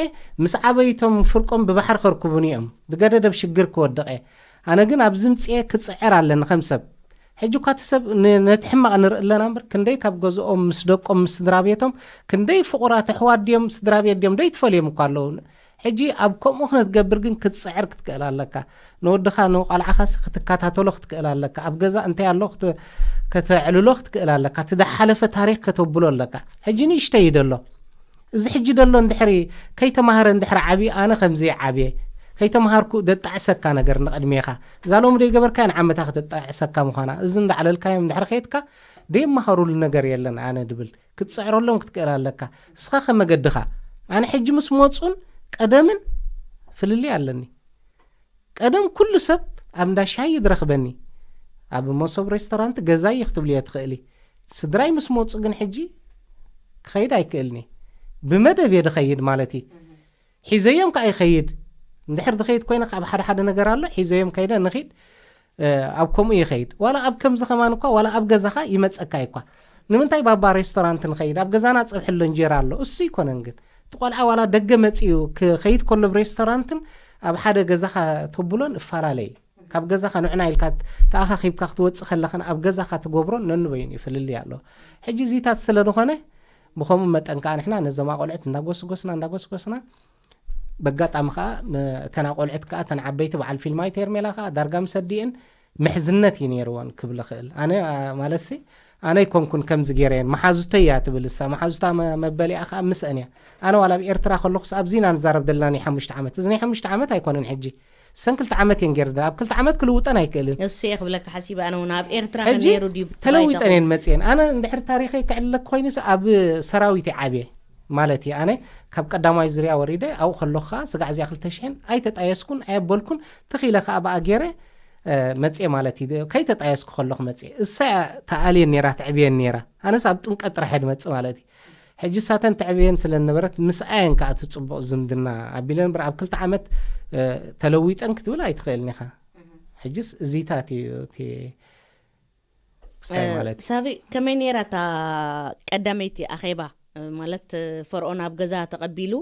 ምስ ዓበይቶም ፍርቆም ብባሕሪ ከርክቡኒ እዮም፣ ዝገደደብ ሽግር ክወድቐ። ኣነ ግን ኣብዚ ምፅኤ ክፅዕር ኣለኒ ከም ሰብ። ሕጂ እኳ እቲ ሰብ ን- ነቲ ሕማቕ ንርኢ ኣለና እምበር ክንደይ ካብ ገዝኦም ምስ ደቆም ምስ ስድራ ቤቶም ክንደይ ፍቑራት ኣሕዋት ድዮም ስድራ ቤት ድዮም ደይትፈልዮም እኳ ኣለዉ። ሕጂ ኣብ ከምኡ ክትገብር ግን ክትፅዕር ክትክእል ኣለካ። ንወድኻ ንቆልዓኻሲ ክትከታተሎ ክትክእል ኣለካ። ኣብ ገዛ እንታይ ኣሎ ክት- ከተዕልሎ ክትክእል ኣለካ። እቲ ዝሓለፈ ታሪክ ከተብሎ ኣለካ። ሕጂ ንእሽተይ እዩ ደሎ። እዚ ሕጂ ደሎ እንድሕሪ ከይተማሃረ እንድሕሪ ዓብዩ ኣነ ከምዚ ዓብየ ከይተማሃርኩ ዘጣዕሰካ ነገር ንቕድሜኻ እዛ ሎሚ ደይገበርካያ ንዓመታ ክተጣዕሰካ ምዃና እዚ እንዳዕለልካዮም እንድሕሪ ከየትካ ደየመሃሩሉ ነገር የለን ኣነ ድብል ክትፅዕረሎም ክትክእል ኣለካ። እስኻ ከመገድኻ ኣነ ሕጂ ምስ መፁን ቀደምን ፍልልይ ኣለኒ። ቀደም ኩሉ ሰብ ኣብ እንዳ ሻሂ ዝረኽበኒ ኣብ መሶብ ሬስቶራንት ገዛይ ክትብልዮ ትኽእሊ። ስድራይ ምስ መፁ ግን ሕጂ ክኸይድ ኣይክእልኒ። ብመደብ እየ ድኸይድ ማለት እዩ። ሒዘዮም ከዓ ይኸይድ። እንድሕር ድኸይድ ኮይነ ካብ ሓደ ሓደ ነገር ኣሎ ሒዘዮም ከይደ ንኺድ እ፣ ኣብ ከምኡ ይኸይድ ዋላ ኣብ ከምዚ ከማን እኳ ዋላ ኣብ ገዛኻ ይመፀካ እኳ። ንምንታይ ባባ ሬስቶራንት ንኸይድ ኣብ ገዛና ፀብሒ ኣሎ እንጀራ ኣሎ እሱ ይኮነን ግን እቲ ቆልዓ ዋላ ደገ መፅኡ ክኸይድ ከሎ ብ ሬስቶራንትን ኣብ ሓደ ገዛኻ ተብሎን እፈላለየ እዩ። ካብ ገዛኻ ንዕና ኢልካ ተኣኻኺብካ ክትወፅእ ከለኽን ኣብ ገዛኻ ትገብሮን ነንበይኑ እዩ ፍልልይ ኣሎ። ሕጂ እዚታት ስለ ዝኾነ ብኸምኡ መጠን ከዓ ንሕና ነዞም ኣቆልዑት እንዳጎስጎስና እንዳጎስጎስና በጋጣሚ ከዓ ም- እተን ኣቆልዑት ከዓ እተን ዓበይቲ በዓል ፊልማዊት ሄርሜላ ከዓ ዳርጋ ምስ ኣዲኤን ምሕዝነት እዩ ነይርዎን ክብል እኽእል ኣነ ኣ- ማለትሲ ኣነ ኣይኮንኩን ከምዚ ገይረየን፣ መሓዙተይ እያ ትብል እሳ። መሓዙታ መ-፣ መበሊኣ ከዓ ምስአን እያ። ኣነ ዋላ ኣብ ኤርትራ ከለኹስ ኣብዚ ኢና ንዛረብ ዘለና ናይ ሓሙሽተ ዓመት። እዚ ናይ ሓሙሽተ ዓመት ኣይኮነን ሕጂ። ሰን ክልተ ዓመት እየን ገይረ። ኣብ ክልተ ዓመት ክልውጠን ኣይክእልን። እሱ እየ ክብለካ ሓሲበ። ኣነ እውን ኣብ ኤርትራ ሕጂ ከነይሩ ድዩ ብትግራይ ተለዊጠን ተኾይኑ? እየን መፅየን። ኣነ እንድሕር ታሪኸይ ክዕለክ ኮይኑስ ኣብ ሰራዊት እየ ዓብየ። ማለት እዩ። ኣነ ካብ ቀዳማይ ዙርያ ወሪደ ኣብኡ ከለኹ ከዓ ስጋዕ እዚኣ ክልተ ሽሕን ኣይተጣየስኩን፣ ኣየበልኩን፣ ተኺለ ከዓ ብኣ ገይረ፣ እ፣ መፅየ ማለት እዩ። ከይተጣየስኩ ከለኹ መፅየ። እሳ እያ ተኣልየን ነይራ፣ ተዕብየን ነይራ። ኣነስ ኣብ ጥምቀት ጥራሕ እየ ድመፅእ ማለት እዩ። ሕጂ እሳተን ተዕብየን ስለ ዝነበረት ምስኣየን ከዓ እቲ ፅቡቕ ዝምድና ኣቢለን እምበር ኣብ ክልተ ዓመት፣ እ፣ ተለዊጠን ክትብል ኣይትኽእልን ኢኻ። ሕጅስ እዚታት እዩ እቲ ክስታይ እ፣ ማለት እዩ። ሳቢ፣ ከመይ ነይራ እታ ቀዳመይቲ ኣኼባ? እ፣ ማለት፣ እ፣ ፈርኦን ኣብ ገዛ ተቐቢሉ፣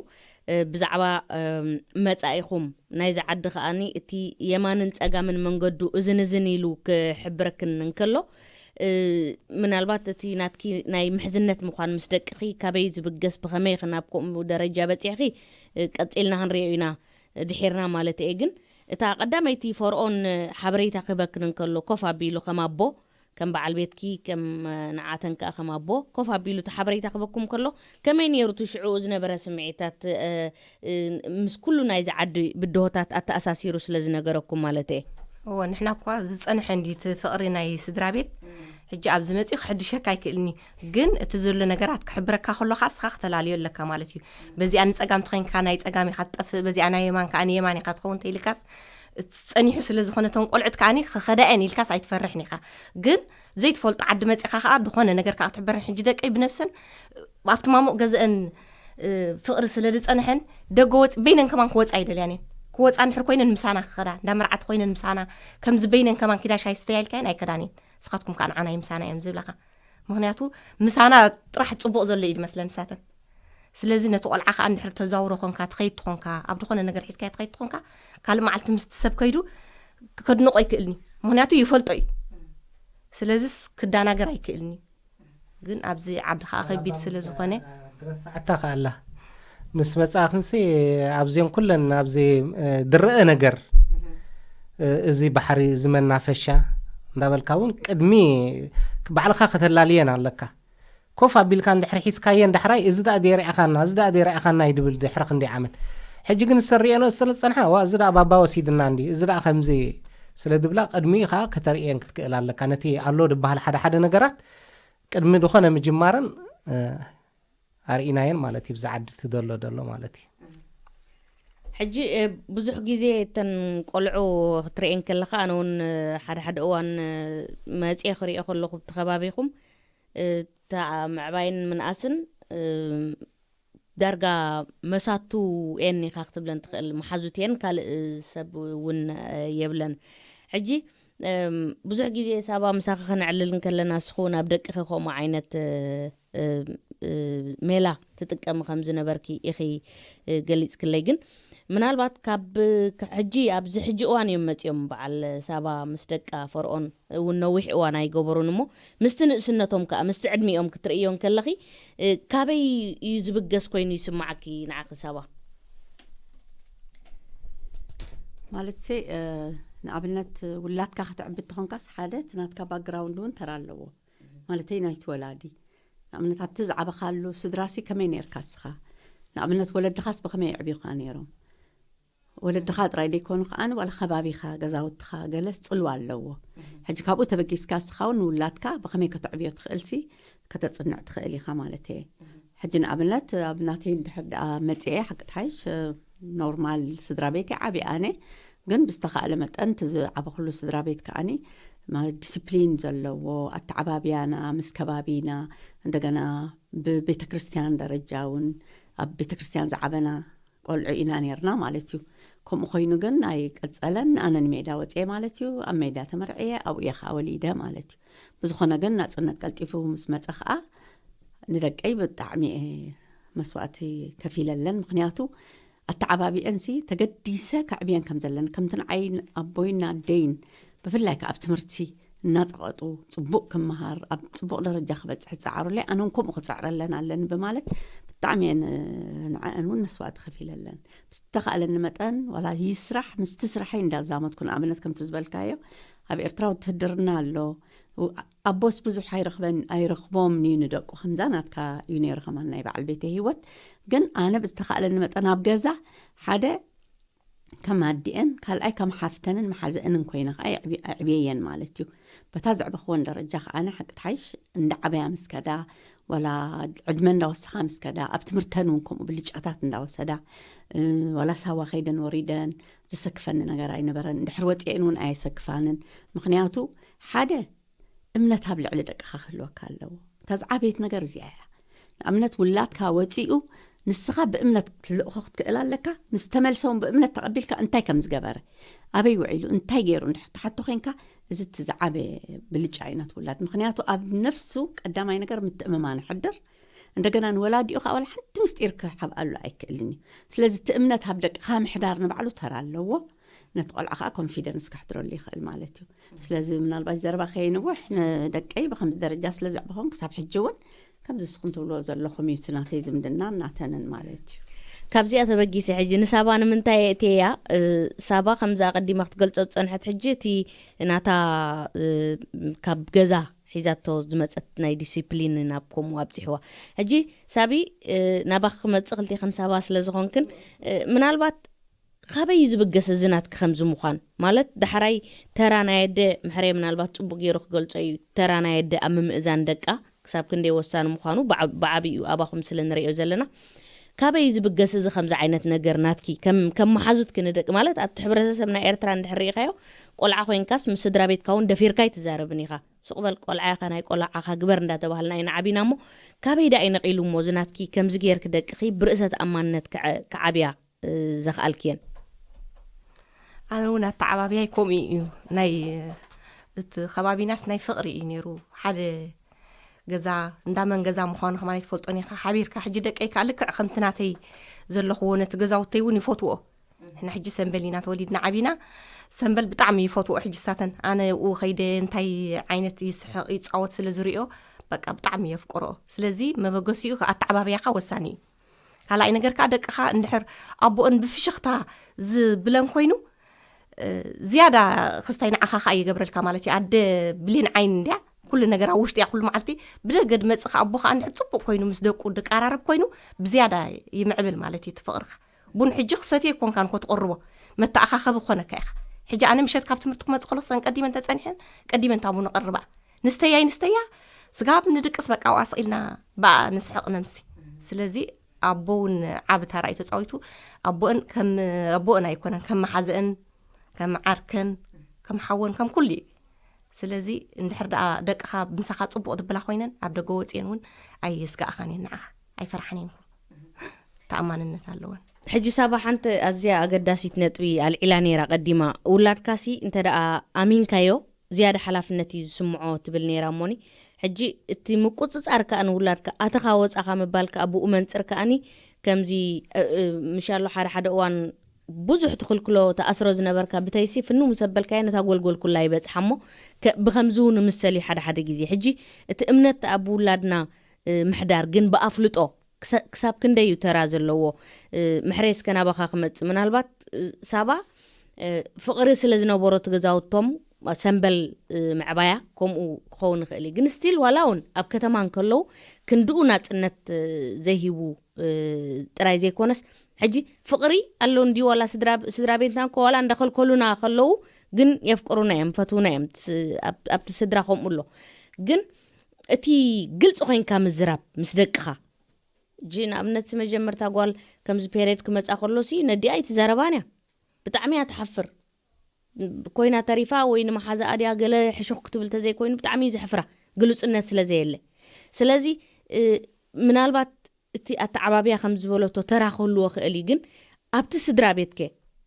እ፣ ብዛዕባ፣ እም፣ መጻኢኹም ናይዚ ዓዲ ከኣኒ እቲ የማንን ጸጋምን መንገዱ እዝን እዝን ኢሉ ክሕብረክን እንከሎ፣ እ፣ ምናልባት እቲ ናትኪ ናይ ምሕዝነት ምዃን ምስ ደቅኺ ካበይ ዝብገስ፣ ብኸመይ ኢኺ ናብ ከምኡ ደረጃ በጺሕኺ፣ እ፣ ቀጺልና ክንሪኦ ኢና፣ ድሒርና ማለት እየ። ግን እታ ቀዳመይቲ ፈርኦን ሓበሬታ ክህበክን እንከሎ ኮፍ ኣቢሉ ከም ኣቦ፣ ከም በዓል ቤትኪ፣ ከም፣ እ፣ ንዓተን ከኣ ከም ኣቦ ኮፍ ኣቢሉ እቲ ሓበሬታ ክህበኩም ከሎ ከመይ ነይሩ እቲ ሽዑ ዝነበረ ስምዒታት፣ እ፣ እ፣ ምስ ኩሉ ናይዚ ዓዲ ብድሆታት ኣተኣሳሲሩ ስለ ዝነገረኩም ማለት እየ? እወ፣ ንሕና እኳ ዝጸንሐ እንድዩ እቲ ፍቕሪ ናይ ስድራ ቤት። ሕጂ ኣብዚ መጺኡ ክሕድሸካ ኣይክእልኒ። ግን እቲ ዘሎ ነገራት ክሕብረካ ከሎ ከኣ እስኻ ክተላልዮ ኣለካ ማለት እዩ። በዚኣ ንጸጋም ተኾይንካ ናይ ጸጋም ኢኻ ትጠፍእ፣ በዚኣ ናይ የማን ከኣ ንየማን ኢኻ ትኸውን ተኢልካስ፣ እቲ ጸኒሑ ስለ ዝኾነ እቶም ቆልዑት ከኣኒ ክኸዳ እየን ኢልካስ ኣይትፈርሕን ኢኻ። ግን ዘይትፈልጦ ዓዲ መጺኻ ከኣ ዝኾነ ነገር ከኣ ክትሕበረን ሕጂ ደቀይ ብነብሰን ኣብቲ ማሙቕ ገዝአን፣ እ፣ ፍቕሪ ስለ ዝጸንሐን ደገ ወጽ-፣ በይነን ከማን ክወጻ ኣይደልያን እየን። ክወጻ እንድሕር ኮይነን ምሳና ክኸዳ፣ እንዳ መርዓቲ ኮይነን ምሳና፣ ከምዚ በይነን ከማን ኪዳ ሻይ ስተያ ኢልካየን ኣይከዳን እየን። ንስኻትኩም ከኣ ንዓና ምሳና እየን ዝብላኻ። ምኽንያቱ ምሳና ጥራሕ ጽቡቕ ዘሎ እዩ ዝመስለን ንሳተን። ስለዚ ነቲ ቆልዓ ከኣ እንድሕር ተዛውሮ ኾንካ፣ ትኸይድ ትኾንካ፣ ኣብ ዝኾነ ነገር ሒዝካዮ ትኸይድ ትኾንካ፣ ካልእ መዓልቲ ምስቲ ሰብ ከይዱ ከድንቖ ኣይክእልን እዩ። ምኽንያቱ ይፈልጦ እዩ። ስለዚስ ክዳናገር ኣይክእልን እዩ። ግን ኣብዚ ዓዲ ከኣ ከቢድ ስለ ዝኾነ ክረስዓታ ከኣ ኣላ። ምስ መጻእክንሲ ኣብዚኦም ኩለን ኣብዚ፣ እ፣ ድረአ ነገር፣ እ፣ እዚ ባሕሪ፣ እዚ መናፈሻ እንዳበልካ እውን ቅድሚ ባዕልኻ ከተላልየን ኣለካ። ኮፍ ኣቢልካ እንድሕሪ ሒዝካየን ዳሕራይ፣ "እዚ ደኣ ደይረኣኻና፣ እዚ ደኣ ደይረኣኻና" እዩ ድብል ድሕሪ ክንደይ ዓመት። ሕጂ ግን ዝሰሪአኖ ስለ ዝጸንሓ፣ "ዋ፣ እዚ ደኣ ባባ ወሲድና እንዲ፣ እዚ ደኣ ከምዚ" ስለ ድብላ፣ ቅድሚኡ ከኣ ከተርእየን ክትክእል ኣለካ። ነቲ ኣሎ ድበሃል ሓደ ሓደ ነገራት ቅድሚ ዝኾነ ምጅማረን፣ እ፣ ኣርኢናየን ማለት እዩ፣ ብዛ ዓዲ እቲ ዘሎ ዘሎ ማለት እዩ። ሕጂ፣ እ፣ ብዙሕ ግዜ እተን ቆልዑ ክትርእየን ከለኻ፣ ኣነ እውን፣ እ፣ ሓደ ሓደ እዋን፣ እ፣ መጽየ ክርእዮ ከለኹ ብቲ ከባቢኹም፣ እ፣ እታ ምዕባይን ምንኣስን፣ እ፣ ዳርጋ መሳቱ ኤን ኢኻ ክትብለን ትኽእል፣ መሓዙት ኤን ካልእ ሰብ እውን፣ እ፣ የብለን። ሕጂ፣ እም፣ ብዙሕ ግዜ ሳባ ምሳኺ ከነዕልል እንከለና፣ ንስኺ እውን ኣብ ደቅኺ ከምኡ ዓይነት፣ እ፣ እ፣ እ፣ ሜላ ትጥቀሚ ከም ዝነበርኪ ኢኺ፣ እ፣ ገሊጽክለይ። ግን ምናልባት ካብ፣ ክ-፣ ሕጂ፣ ኣብዚ ሕጂ እዋን እዮም መጺኦም በዓል ሳባ ምስ ደቃ ፈርኦን እውን ነዊሕ እዋን ኣይገበሩን እሞ፣ ምስቲ ንእስነቶም ከኣ፣ ምስቲ ዕድሚኦም ክትርእዮ እንከለኺ፣ እ፣ ካበይ እዩ ዝብገስ ኮይኑ ይስምዓኪ ንዓኺ ሳባ? ማለት፣ እ፣ ንኣብነት ውላድካ ከተዕቢ እንተኾንካስ ሓደ እቲ ናትካ ባክግራውንድ እውን ተራ ኣለዎ። ማለተይ ናይቲ ወላዲ። ንኣብነት ኣብቲ ዝዓበኻሉ ስድራሲ ከመይ ነይርካ እስኻ? ንኣብነት ወለድኻስ ብኸመይ የዕብዩኻ ነይሮም? ወለድኻ ጥራይ ደይኮኑ ከኣ ዋላ ከባቢኻ፣ ገዛውትኻ ገለስ ጽልዋ ኣለዎ። ሕጂ ካብኡ ተበጊስካ እስኻ እውን ንውላድካ ብኸመይ ከተዕብዮ ትኽእልሲ ከተጽንዕ ትኽእል ኢኻ ማለት እየ። ሕጂ ንኣብነት ኣብ ናተይ እንድሕር ደኣ መጽአ ሓቂ ትሓይሽ፣ ኖርማል ስድራ ቤት እየ ዓብየ ኣነ፣ ግን ብዝተኻእለ መጠን እቲ ዝዓበኹሉ ስድራ ቤት ከኣኒ ማለት ዲስፕሊን ዘለዎ ኣተዓባብያና ምስ ከባቢና፣ እንደገና ብቤተ ክርስቲያን ደረጃ እውን ኣብ ቤተ ክርስቲያን ዝዓበና ቆልዑ ኢና ነርና ማለት እዩ። ከምኡ ኮይኑ ግን ኣይቀጸለን። ኣነ ንሜዳ ወጽየ ማለት እዩ። ኣብ ሜዳ ተመርዕየ፣ ኣብኡ እየ ከዓ ወሊደ ማለት እዩ። ብዝኾነ ግን ናጽነት ቀልጢፉ ምስ መጸ ከዓ ንደቀይ ብጣዕሚ እየ መስዋእቲ ከፊለለን። ምኽንያቱ ኣተዓባቢአንሲ ተገዲሰ ከዕብየን ከም ዘለን፣ ከምቲ ንዓይ ኣቦይን ኣደይን ብፍላይ ከዓ ኣብ ትምህርቲ እናጸቐጡ ጽቡቕ ክመሃር፣ ኣብ ጽቡቕ ደረጃ ክበጽሕ ዝጸዓሩለይ፣ ኣነ እውን ከምኡ ክጽዕረለን ኣለኒ ብማለት ብጣዕሚ እየን ንዐአን እውን መስዋእቲ ከፊለለን። ብዝተኻእለኒ መጠን ዋላ ይስራሕ ምስቲ ስራሐይ እንዳዛመድኩ፣ ንኣብነት ከምቲ ዝበልካዮ ኣብ ኤርትራ ውትህድርና ኣሎ። ኣቦስ ብዙሕ ኣይረኽበን ኣይረኽቦምን እዩ ንደቁ፣ ከምዛ ናትካ እዩ ነይሩ ከማን ናይ በዓል ቤተይ ህይወት። ግን ኣነ ብዝተኻእለኒ መጠን ኣብ ገዛ ሓደ ከም ኣዲአን፣ ካልኣይ ከም ሓፍተንን መሓዘእንን ኮይነ ከዓ የዕብየየን ማለት እዩ። በታ ዘዕበኽወን ደረጃ ከዓ ኣነ ሓቂ ትሓይሽ እንዳ ዓበያ ምስ ከዳ፣ ወላ ዕድመ እንዳወሰኻ ምስ ከዳ፣ ኣብ ትምህርተን እውን ከምኡ ብልጫታት እንዳወሰዳ፣ ዋላ ሳዋ ከይደን ወሪደን ዘሰክፈኒ ነገር ኣይነበረን። እንድሕር ወፂአን እውን ኣየሰክፋንን። ምክንያቱ ሓደ እምነት ኣብ ልዕሊ ደቅኻ ክህልወካ ኣለዎ። እታ ዝዓበየት ነገር እዚኣ እያ። ንኣብነት ውላድካ ወፂኡ ንስኻ ብእምነት ክትልእኾ ክትክእል ኣለካ። ምስ ተመልሰውን ብእምነት ተቐቢልካ እንታይ ከም ዝገበረ፣ ኣበይ ውዒሉ፣ እንታይ ገይሩ እንድሕር ትሓቶ ኮይንካ፣ እዚ እቲ ዝዓበየ ብልጫ እዩ ናት ውላድ። ምክንያቱ ኣብ ነፍሱ ቀዳማይ ነገር ምትእምማን ይሕድር። እንደገና ንወላዲኡ ከዓ ዋላ ሓንቲ ምስጢር ክሓብኣሉ ኣይክእልን እዩ። ስለዚ እቲ እምነት ኣብ ደቅኻ ምሕዳር ንባዕሉ ተራ ኣለዎ። ነቲ ቆልዓ ከዓ ኮንፊደንስ ከሕድረሉ ይኽእል ማለት እዩ። ስለዚ ምናልባት ዘረባ ከይንውሕ ንደቀይ ብከምዚ ደረጃ ስለ ዘዕበኹም ክሳብ ሕጂ እውን ከምዚ ንስኹም ትብልዎ ዘለኹም እዩ እቲ ናተይ ዝምድና እናተንን ማለት እዩ። ካብዚኣ ተበጊሰ ሕጂ ንሳባ ንምንታይ የእትየያ? ሳባ ከምዛ ኣቐዲማ ክትገልጾ ዝጸንሐት ሕጂ እቲ ናታ ካብ ገዛ ሒዛቶ ዝመጸት ናይ ዲሲፕሊን ናብ ከምኡ ኣብጺሕዋ። ሕጂ ሳቢ ናባኺ ክመጽእ ክልቴኽን ሳባ ስለ ዝኾንክን ምናልባት ካበይ እዩ ዝብገስ እዚ ናትኪ ከምዚ ምዃን? ማለት ዳሕራይ ተራ ናይ ኣደ ምሕረይ ምናልባት ጽቡቕ ገይሩ ክገልጾ እዩ። ተራ ናይ ኣደ ኣብ ምምእዛን ደቃ ክሳብ ክንደይ ወሳኒ ምዃኑ ብዓቢኡ ኣባኹም ስለ ንርእዮ ዘለና፣ ካበይ እዩ ዝብገስ እዚ ከምዚ ዓይነት ነገር ናትኪ ከም መሓዙትኪ ንደቂ? ማለት ኣብቲ ሕብረተሰብ ናይ ኤርትራ እንድሕር ርኢኻዮ፣ ቆልዓ ኮይንካስ ምስ ስድራ ቤትካ እውን ደፊርካ ኣይትዛረብን ኢኻ። ሱቕ በል ቆልዓ ኢኻ፣ ናይ ቆልዓኻ ግበር እንዳተባህልና ኢና ዓቢና እሞ፣ ካበይ ደኣ እዩ ነቒሉ እሞ እዚ ናትኪ ከምዚ ገይርኪ ደቅኺ ብርእሰ ተኣማንነት ክዓብያ ዘኽኣልክየን? ኣነ እውን ኣተዓባብያይ ከምኡ እዩ። ናይ እቲ ከባቢናስ ናይ ፍቕሪ እዩ ነይሩ። ሓደ ገዛ እንዳመን ገዛ ምዃኑ ከማን ኣይትፈልጦን ኢኻ። ሓቢርካ ሕጂ ደቀይ ከዓ ልክዕ ከምቲ ናተይ ዘለኽዎ ነቲ ገዛውተይ እውን ይፈትዎ። ንሕና ሕጂ ሰንበል ኢና ተወሊድና ዓቢና። ሰንበል ብጣዕሚ ይፈትዎ ሕጂ ሳተን። ኣነ ኡ ከይደ እንታይ ዓይነት ይስሕቕ ይፃወት ስለ ዝሪኦ በቃ ብጣዕሚ የፍቅሮ። ስለዚ መበገሲኡ ኣተዓባብያኻ ወሳኒ እዩ። ካልኣይ ነገር ከዓ ደቅኻ እንድሕር ኣቦኦን ብፍሽኽታ ዝብለን ኮይኑ ዝያዳ ክስታይ ንዓኻ ከዓ ይገብረልካ ማለት እዩ። ኣደ ብሌን ዓይን እንድያ ኩሉ ነገር ኣብ ውሽጢ እያ ኩሉ መዓልቲ። ብደገ ድመፅእ ከዓ ኣቦ ከዓ እንድሕር ፅቡቅ ኮይኑ ምስ ደቁ ድቀራረብ ኮይኑ ብዝያዳ ይምዕብል ማለት እዩ እቲ ፍቅርካ። ቡን ሕጂ ክሰትዮ ኣይኮንካን እኮ ትቕርቦ፣ መተኣኻኸቢ ክኾነካ ኢኻ። ሕጂ ኣነ ምሸት ካብ ትምህርቲ ክመጽእ ከሎ ሰን ቀዲመን ተጸኒሐን ቀዲመን ታቡ ንቐርባ ንስተያ ይንስተያ ስጋብ ንድቅስ በቃ ኣብኣ ስቕ ኢልና ብኣ ንስሕቕ ነምሲ። ስለዚ ኣቦ እውን ዓቢ ታራ እዩ ተጻዊቱ። ኣቦአን ከም ኣቦአን ኣይኮነን ከም መሓዘአን ከም ዓርከን ከም ሓወን ከም ኩሉ እዩ። ስለዚ እንድሕር ደኣ ደቅኻ ምሳኻ ጽቡቕ ድብላ ኮይነን ኣብ ደገ ወጽየን እውን ኣየስጋእኻን እየን ንዓኻ ኣይፈርሓን እየን። ተኣማንነት ኣለወን። ሕጂ ሳባ ሓንቲ ኣዝያ ኣገዳሲት ነጥቢ ኣልዒላ ነይራ ቀዲማ። ውላድካሲ እንተ ደኣ ኣሚንካዮ ዝያዳ ሓላፍነት እዩ ዝስምዖ ትብል ነይራ እሞኒ። ሕጂ እቲ ምቁጽጻር ከኣ ንውላድካ ኣተኻ ወጻኻ ምባል ከኣ ብኡ መንጽር ከኣኒ ከምዚ ምሻሎ ሓደ ሓደ እዋን ብዙሕ ትኽልክሎ ተኣስሮ ዝነበርካ ብተይሲ ፍንው ምስ ኣበልካዮ ነታ ጎልጎል ኩላ ይበጽሓ እሞ ብከምዚ እውን ምሰል እዩ ሓደ ሓደ ግዜ። ሕጂ እቲ እምነት ኣብ ውላድና ምሕዳር ግን ብኣፍልጦ ክሳብ ክንደይ እዩ ተራ ዘለዎ? ምሕሬ እስከ ናባኻ ክመጽእ። ምናልባት ሳባ ፍቕሪ ስለ ዝነበሮ እቲ ገዛውቶም ሰንበል ምዕባያ ከምኡ ክኸውን ይኽእል እዩ። ግን ስቲል ዋላ እውን ኣብ ከተማ እንከለዉ ክንድኡ ናጽነት ዘይሂቡ ጥራይ ዘይኮነስ ሕጂ ፍቕሪ ኣሎ እንዲ ዋላ ስድራ ቤትና እኮ ዋላ እንዳኸልከሉና ከለዉ ግን የፍቅሩና እዮም ፈትውና እዮም። ኣብቲ ስድራ ከምኡ ኣሎ። ግን እቲ ግልፂ ኮይንካ ምዝራብ ምስ ደቅኻ እጂ ንኣብነት መጀመርታ ጓል ከምዚ ፔሬድ ክመፃ ከሎ ሲ ነዲኣ ኣይትዛረባን እያ። ብጣዕሚ እያ ትሓፍር ኮይና ተሪፋ ወይ ንመሓዛኣ ድያ ገለ ሕሹኽ ክትብል ተዘይኮይኑ ብጣዕሚ እዩ ዘሕፍራ ግሉፅነት ስለ ዘየለ። ስለዚ ምናልባት እቲ ኣተዓባብያ ከም ዝበለቶ ተራ ክህልዎ ክእል እዩ፣ ግን ኣብቲ ስድራ ቤትከ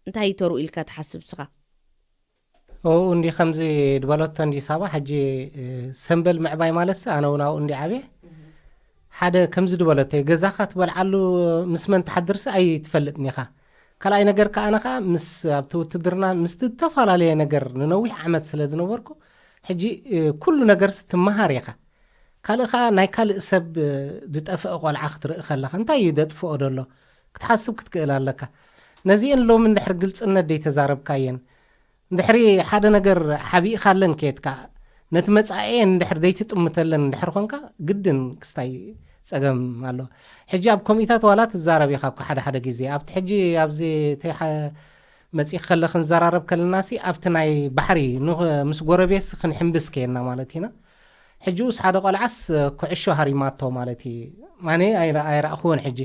እንታይ እዩ ተርኡ ኢልካ ትሓስብ ስኻ? ኦኡ እንዲ ከምዚ ድበለቶ እንዲ ሳባ ሕጂ ሰንበል ምዕባይ ማለትሲ ኣነ እውን ኣብኡ እንዲ ዓብየ ሓደ ከምዚ ድበለቶ ገዛኻ ትበልዓሉ ምስ መን ትሓድርሲ ኣይትፈልጥን ኢኻ። ካልኣይ ነገር ከኣ ኣነ ከኣ ምስ ኣብቲ ውትድርና ምስ ዝተፈላለየ ነገር ንነዊሕ ዓመት ስለ ዝነበርኩ ሕጂ ኩሉ ነገርሲ ትመሃር ኢኻ። ካልእ ከኣ ናይ ካልእ ሰብ ዝጠፍአ ቆልዓ ክትርኢ ከለኻ እንታይ እዩ ደጥፍኦ ደሎ ክትሓስብ ክትክእል ኣለካ። ነዚአን ሎሚ እንድሕር ግልፅነት ደይተዛረብካየን እንድሕሪ ሓደ ነገር ሓቢእካለን ከየትካ፣ ነቲ መጻኤን እንድሕር ዘይትጥምተለን እንድሕር ኾንካ፣ ግድን ክስታይ ጸገም ኣሎ። ሕጂ ኣብ ኮሚታት ዋላ ትዛረብ ኢኻ እኮ ሓደ ሓደ ግዜ። ኣብቲ ሕጂ ኣብዚ ተይ ሓ-፣ መጺእ ከለ ክንዘራረብ ከለናሲ ኣብቲ ናይ ባሕሪ ንኽ-፣ ምስ ጎረቤትሲ ክንሕምብስ ከየና ማለት ኢና። ሕጂ ኡስ ሓደ ቆልዓስ ኩዕሾ ሃሪማቶ ማለት እዩ። ኣነ ኣይረ-፣ ኣይረኣኽዎን ሕጂ።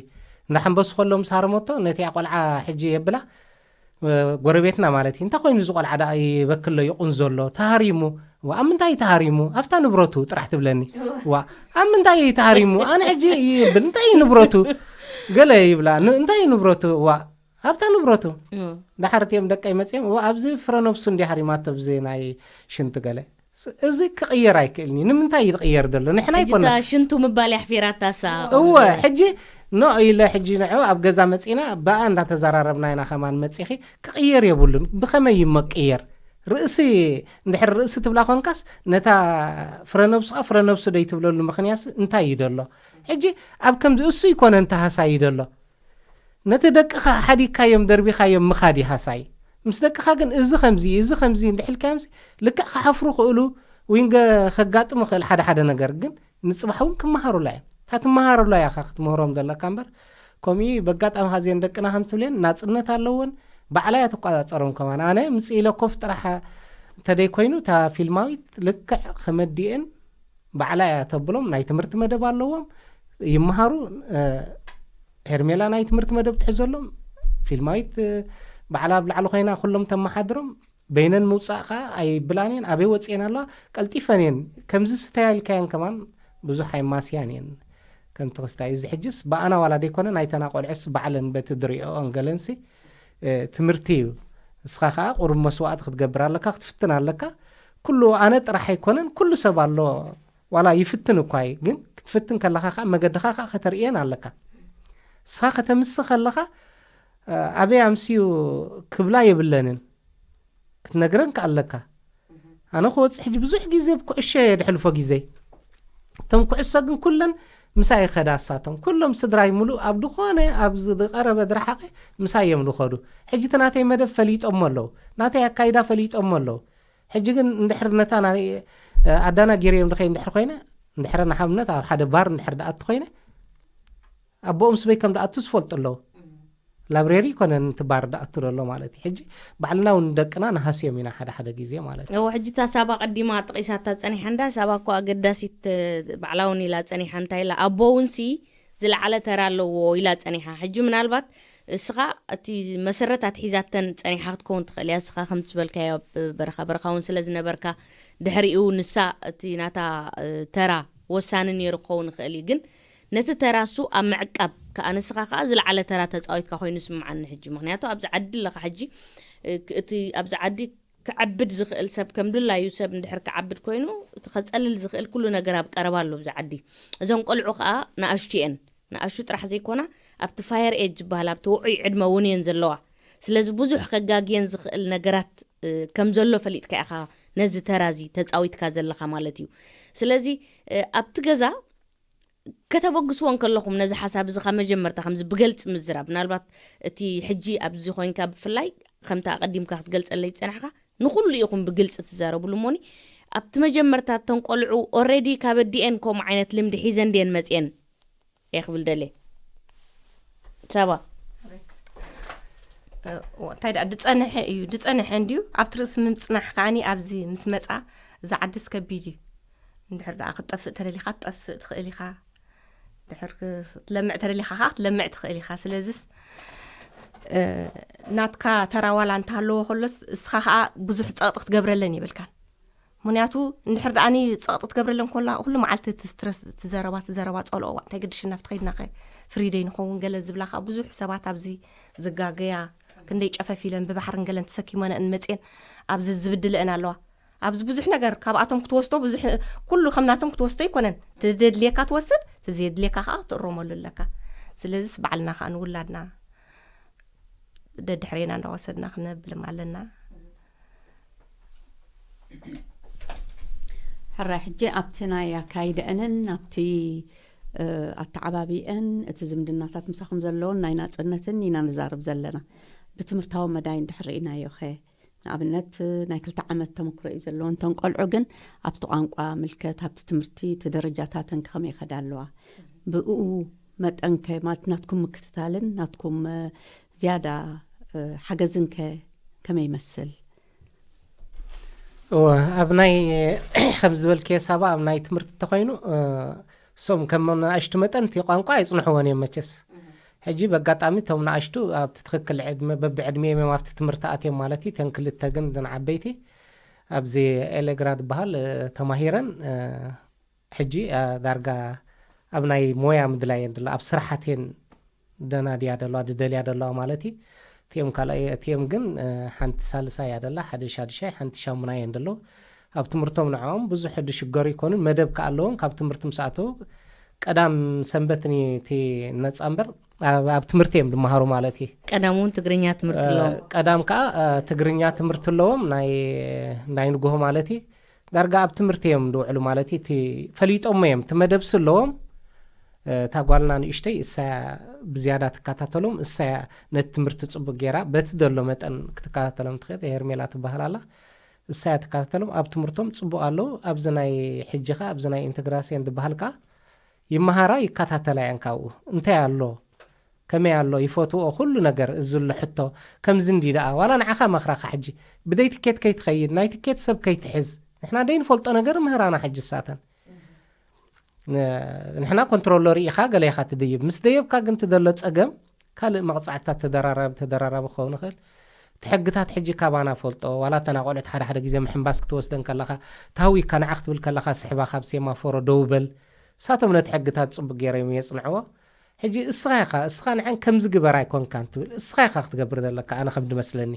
እንዳሓንበሱ ከሎ ምስ ሃረመቶ ነቲኣ ቆልዓ ሕጂ የብላ፣ እ፣ ጎረቤትና ማለት እዩ። እንታይ ኮይኑ እዚ ቆልዓ ደኣ ይበክሎ ይቑንዞ ኣሎ? ተሃሪሙ። ዋ፣ ኣብ ምንታይ እዩ ተሃሪሙ? ኣብታ ንብረቱ ጥራሕ ትብለኒ። ዋ፣ ኣብ ምንታይ እዩ ተሃሪሙ? ኣነ ሕጂ ይብል፣ እንታይ እዩ ንብረቱ? ገለ ይብላ፣ ን-፣ እንታይ እዩ ንብረቱ? ዋ፣ ኣብታ ንብረቱ። እዎ። ደሓር እቲኦም ደቀይ መጺኦም፣ ዋ፣ ኣብዚ ፍረ ነብሱ እንዲ ሃሪማቶ፣ ኣብዚ ናይ ሽንቲ ገለ። ስ-፣ እዚ ክቕየር ኣይክእልኒ። ንምንታይ እዩ ዝቕየር ዘሎ? ንሕና ሕጂ ኣይኮነ እታ ሽንቱ ምባል እያ ኣሕፊራታ እሳ። እወ፣ ሕጂ ኖ ኢለ ሕጂ ንዑ ኣብ ገዛ መጺና ብኣ እንዳተዘራረብና ኢና ከማን መጺኺ ክቕየር የብሉን። ብኸመይ እዩ መቅየር? ርእሲ፣ እንድሕር ርእሲ ትብላ ኮንካስ ነታ ፍረ ነብሱ ከኣ ፍረ ነብሱ ደይ ትብለሉ ምኽንያትስ እንታይ እዩ ደሎ? ሕጂ ኣብ ከምዚ እሱ ይኮነ እንተ ሃሳይ እዩ ደሎ። ነቲ ደቅኻ ሓዲግካዮም ደርቢኻዮም ምኻድ እዩ ሃሳይ። ምስ ደቅኻ ግን እዚ ከምዚ፣ እዚ ከምዚ እንድሕልካዮምሲ ልክዕ ክሓፍሩ ክእሉ ወይ ገ-፣ ከጋጥሙ ክእል ሓደ ሓደ ነገር ግን ንጽባሕ እውን ክመሃሩላ እዮም። እታ ትመሃሩላ ኢኻ ክትምህሮም ዘለካ እምበር፣ ከምኡ በጋጣሚ ኻዚአን ደቅና ከም ትብልየን ናጽነት ኣለወን፣ ባዕላ እያ ትቆጻጸሮም ከማን። ኣነ ምጽእ ኢለ ኮፍ ጥራሕ እንተደይ ኮይኑ፣ እታ ፊልማዊት ልክዕ ከመዲኤን ባዕላ እያ ተብሎም። ናይ ትምህርቲ መደብ ኣለዎም፣ ይመሃሩ። እ፣ ሄርሜላ ናይ ትምህርቲ መደብ ትሕዘሎም፣ ፊልማዊት፣ እ፣ ባዕላ ኣብ ላዕሊ ኮይና ኩሎም ተመሓድሮም። በይነን ምውጻእ ከኣ ኣይብላን እየን። ኣበይ ወጺኤን ኣለዋ? ቀልጢፈን እየን። ከምዚ ስተያ ኢልካየን ከማን ብዙሕ ኣይማስያን እየን። ከምቲ ክስታይ እዚ ሕጅስ ብኣና ዋላ ደይኮነ ናይተን ኣቆልዑስ ባዕለን በቲ ድሪኦኦን ገለንሲ፣ እ፣ ትምህርቲ እዩ። ንስኻ ከኣ ቁሩብ መስዋእቲ ክትገብር ኣለካ፣ ክትፍትን ኣለካ። ኩሉ ኣነ ጥራሕ ኣይኮነን፣ ኩሉ ሰብ ኣሎ። ዋላ ይፍትን እኳ እዩ፣ ግን ክትፍትን ከለኻ ከኣ መገድኻ ከኣ ከተርእየን ኣለካ። ንስኻ ከተምሲ ከለኻ፣ እ፣ ኣበይ ኣምስዩ ክብላ የብለንን። ክትነግረን ከኣ ኣለካ። ኣነ ክወጽእ ሕጂ ብዙሕ ግዜ ብኩዕሾ እየ ድሕልፎ ግዜ። እቶም ኩዕሶ ግን ኩለን ምሳይ ይኸዳ፣ እሳቶም ኩሎም ስድራይ ምሉእ ኣብ ድኾነ ኣብ ዝቐረበ ድረሓቐ ምሳይ እዮም ዝኸዱ። ሕጂ እቲ ናተይ መደብ ፈሊጦሞ ኣለዉ፣ ናተይ ኣካይዳ ፈሊጦሞ ኣለዉ። ሕጂ ግን እንድሕር ነታ ናይ፣ እ፣ ኣዳና ገይረዮም ድኸይ እንድሕር ኮይነ፣ እንድሕር ንሓብነት ኣብ ሓደ ባር እንድሕር ደኣቱ ኮይነ፣ ኣቦኦም ስበይ ከም ደኣቱ ዝፈልጡ ኣለዉ። ላብሬሪ ይኮነን እቲ ባር ደኣቱ ዘሎ ማለት እዩ። ሕጂ ባዕልና እውን ደቅና ንሃስዮም ኢና ሓደ ሓደ ግዜ ማለት እዩ። እዎ፣ ሕጂ እታ ሳባ ቀዲማ ጠቒሳታ ጸኒሓ እንዳ፣ ሳባ እኮ ኣገዳሲት፣ እ፣ ባዕላ እውን ኢላ ጸኒሓ። እንታይ ኢላ? ኣቦ እውን ሲ ዝለዓለ ተራ ኣለዎ ኢላ ጸኒሓ። ሕጂ ምናልባት እስኻ እቲ መሰረት ኣትሒዛተን ጸኒሓ ክትከውን ትኽእል እያ። እስኻ ከምቲ ዝበልካዮ ኣብ በረኻ፣ በረኻ እውን ስለ ዝነበርካ፣ ድሕሪኡ ንሳ እቲ ናታ፣ እ፣ ተራ ወሳኒ ነይሩ ክኸውን ይኽእል እዩ። ግን ነቲ ተራ እሱ ኣብ ምዕቃብ ከኣ ንስኻ ከኣ ዝለዓለ ተራ ተጻዊትካ ኮይኑ ይስምዓኒ ሕጂ። ምኽንያቱ ኣብዚ ዓዲ ኣለኻ ሕጂ፣ እ፣ ክ-፣ እቲ ኣብዚ ዓዲ ክዓብድ ዝኽእል ሰብ ከም ድላዩ ሰብ እንድሕር ክዓብድ ኮይኑ፣ እቲ ከጸልል ዝኽእል ኩሉ ነገር ኣብ ቀረባ ኣሎ ኣብዚ ዓዲ። እዘን ቆልዑ ከኣ ንኣሽቱ እየን። ንኣሽቱ ጥራሕ ዘይኮና፣ ኣብቲ ፋየር ኤጅ ዝበሃል፣ ኣብቲ ውዑይ ዕድመ እውን እየን ዘለዋ። ስለዚ ብዙሕ ከጋግየን ዝኽእል ነገራት፣ እ፣ ከም ዘሎ ፈሊጥካ ኢኻ ነዚ ተራ እዚ ተጻዊትካ ዘለኻ ማለት እዩ። ስለዚ፣ እ፣ ኣብቲ ገዛ ከተበግስዎ እንከለኹም ነዚ ሓሳብ እዚ ካብ መጀመርታ ከምዚ ብገልጺ ምዝራብ፣ ምናልባት እቲ ሕጂ ኣብዚ ኮይንካ ብፍላይ ከምቲ ኣቐዲምካ ክትገልጸለይ ዝጸናሕካ ንኹሉ ኢኹም ብግልጺ ትዛረብሉ እሞኒ፣ ኣብቲ መጀመርታ እተን ቆልዑ ኦሬዲ ካብ ኣዲኤን ከምኡ ዓይነት ልምዲ ሒዘን ድየን መጽየን? እየ ክብል ደልየ። ሳባ። እ፣ እንታይ ደኣ ድጸንሐ እዩ፣ ድጸንሐ እንድዩ። ኣብቲ ርእሲ ምጽናሕ ከኣኒ ኣብዚ ምስ መጻ፣ እዛ ዓድስ ከቢድ እዩ። እንድሕር ደኣ ክትጠፍእ ተደሊኻ፣ ክትጠፍእ ትኽእል ኢኻ። እንድሕር ክትለምዕ ተደሊኻ ከኣ ክትለምዕ ትኽእል ኢኻ። ስለዝስ፣ እ፣ ናትካ ተራ ዋላ እንተሃለዎ ከሎስ፣ እስኻ ከኣ ብዙሕ ጸቕጢ ክትገብረለን የብልካን። ምኽንያቱ፣ እንድሕር ደኣኒ ጸቕጢ ክትገብረለን ኮላ፣ ኩሉ መዓልቲ እቲ ስትረስ፣ እቲ ዘረባ፣ እቲ ዘረባ ጸልኦ፣ "ዋእ፣ እንታይ ገድሽና፣ ኣብቲ ከይድናኸ ፍሪ ዶ ይንኸውን?" ገለ ዝብላ ከኣ ብዙሕ ሰባት ኣብዚ ዝጋገያ፣ ክንደይ ጨፈፍ ኢለን ብባሕርን ገለን ተሰኪመንአን መጽየን ኣብዚ ዝብድልአን ኣለዋ። ኣብዚ ብዙሕ ነገር ካብኣቶም ክትወስዶ ብዙሕ፣ ኩሉ ከም ናቶም ክትወስዶ ኣይኮነን። እቲ ዘድልየካ ትወስድ፣ እቲ ዘየድልየካ ከኣ ትእረመሉ ኣለካ። ስለዚስ ባዕልና ከኣ ንውላድና ደድሕሬና እንዳወሰድና ክነብልም ኣለና። ሕራይ፣ ሕጂ ኣብቲ ናይ ኣካይደአንን ኣብቲ፣ እ፣ ኣተዓባቢአን እቲ ዝምድናታት ምሳኹም ዘለዎን ናይ ናጽነትን ኢና ንዛረብ ዘለና። ብትምህርታዊ መዳይ እንድሕር ርኢናዮ ኸ? ንኣብነት ናይ ክልተ ዓመት ተመክሮ እዩ ዘለወን እተን ቆልዑ፣ ግን ኣብቲ ቋንቋ ምልከት ኣብቲ ትምህርቲ እቲ ደረጃታተን ከመይ ይኸዳ ኣለዋ? ብእኡ መጠንከ ማለት ናትኩም ምክትታልን ናትኩም ዝያዳ ሓገዝንከ ከመይ ይመስል? እወ፣ ኣብ ናይ ከም ዝበልክዮ ሳባ፣ ኣብ ናይ ትምህርቲ እንተኮይኑ፣ እሶም ከም ንኣሽቱ መጠን እቲ ቋንቋ ኣይፅንሕዎን እዮም መቸስ። ሕጂ በጋጣሚ እቶም ንኣሽቱ ኣብቲ ትክክል ዕድመ፣ በብዕድሜ እዮም ኣብቲ ትምህርቲ ኣትዮም ማለት እዩ። እተን ክልተ ግን፣ እዘን ዓበይቲ ኣብዚ ኤሌግራ ዝበሃል ተማሂረን፣ ሕጂ ዳርጋ ኣብ ናይ ሞያ ምድላይ እየን ዘሎ፣ ኣብ ስራሓት እየን ደናድያ ደለዋ፣ ድደልያ ደለዋ ማለት እዩ። እቲኦም ካልኣይ፣ እቲኦም ግን ሓንቲ ሳልሳይ እያ ደላ፣ ሓደ ሻድሻይ፣ ሓንቲ ሻሙናይ እየን ደለዉ። ኣብ ትምህርቶም ንዕኦም ብዙሕ ድሽገሩ ይኮኑን፣ መደብ ከኣ ኣለዎም። ካብ ትምህርቲ ምስ ኣተዉ ቀዳም ሰንበት እቲ ነፃ እምበር ኣብ ትምህርቲ እዮም ድመሃሩ ማለት እዩ። ቀዳም እውን ትግርኛ ትምህርቲ ኣለዎም። ቀዳም ከዓ ትግርኛ ትምህርቲ ኣለዎም፣ ናይ ንግሆ ማለት እዩ። ዳርጋ ኣብ ትምህርቲ እዮም ድውዕሉ ማለት እዩ። እቲ ፈሊጦሞ እዮም፣ እቲ መደብሲ ኣለዎም። እታ ጓልና ንእሽተይ እሳ ብዝያዳ ትከታተሎም፣ እሳ ነቲ ትምህርቲ ፅቡቅ ገይራ በቲ ዘሎ መጠን ክትከታተሎም ትኽእል። ሄርሜላ ትበሃል ኣላ፣ እሳ እያ ትከታተሎም። ኣብ ትምህርቶም ፅቡቅ ኣለዉ። ኣብዚ ናይ ሕጂ ኸ ኣብዚ ናይ ኢንተግራሲዮን ዝበሃል ከ ይመሃራ ይከታተላ እየን። ካብኡ እንታይ ኣሎ፣ ከመይ ኣሎ፣ ይፈትዎ ኩሉ ነገር። እዚ ኣሎ ሕቶ ከምዚ እንዲ ደኣ ዋላ ንዓኻ መኽራኻ ሕጂ ብደይ ትኬት ከይትኸይድ፣ ናይ ትኬት ሰብ ከይትሕዝ፣ ንሕና ደይ ንፈልጦ ነገር ምህራና ሕጂ ሳተን ንሕና ኮንትሮሎ ርኢኻ ገለ ኢኻ ትድይብ። ምስ ደየብካ ግን ትደሎ ጸገም ካልእ መቕጻዕትታት ተደራራቢ ተደራራቢ ክኸውን ይኽእል። እቲ ሕግታት ሕጂ ካባና ፈልጦ፣ ዋላ እተን ኣቆልዑት ሓደ ሓደ ግዜ ምሕንባስ ክትወስደን ከለኻ፣ ታዊካ ንዓ ክትብል ከለኻ ስሕባ ካብ ሴማፎሮ ደው በል። እሳቶም ነቲ ሕግታት ጽቡቅ ገይሮም የጽንዕዎ። ሕጂ እስኻ ኢኻ፣ እስኻ ንዐን ከምዚ ግበር ኣይኮንካን ትብል፣ እስኻ ኢኻ ክትገብር ዘለካ፣ ኣነ ከም ድመስለኒ።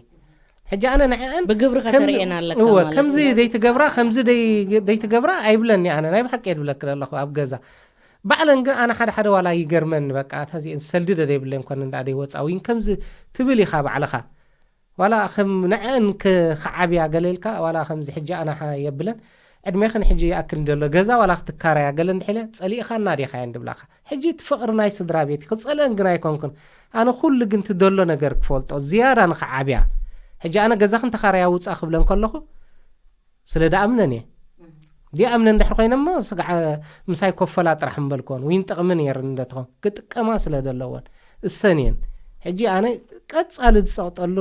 ሕጂ ኣነ ንዐን ብግብሪ ከም ከተርእየን ኣለካ እወ፣ ማለት ከምዚ እዩ። ደይትገብራ፣ ከምዚ ደይ- ደይትገብራ ኣይብለኒ። ኣነ ናይ ብሓቂ እየ ድብለክ ዘለኹ ኣብ ገዛ። ባዕለን ግን ኣነ ሓደ ሓደ ዋላ ይገርመኒ፣ በቃ እታ እዚአን ሰልዲ ደ ደይብለን ኮነ እንዳ ደይ ወፃ ወይን ከምዚ ትብል ኢኻ ባዕልኻ። ዋላ ከም ንዐን ክ- ክዓብያ ገለ ኢልካ፣ ዋላ ከምዚ ሕጂ ኣነ ሓ- የብለን ዕድሜኽን ሕጂ ይኣክል እንደሎ ገዛ ዋላ ክትካረያ ገለ እንድሒለ ጸሊእኻና ዲኻ እየን ድብላኻ። ሕጂ እቲ ፍቕሪ ናይ ስድራ ቤት ክጸልአን ግን ኣይኮንኩን። ኣነ ኩሉ ግን ትደሎ ነገር ክፈልጦ ዝያዳ ንኽዓብያ። ሕጂ ኣነ ገዛኽን ተኻረያ ውጻ ክብለን ከለኹ ስለ ደኣምነን እየ። ዲኣምነን እንድሕር ኮይነ እሞ ስጋዕ ምሳይ ኮፈላ ጥራሕ እምበልክወን፣ ዊን ጥቕሚ ነይርን እንደትኾን ክጥቀማ ስለ ዘለወን እሰን እየን። ሕጂ ኣነ ቀጻሊ ዝጸቕጠሉ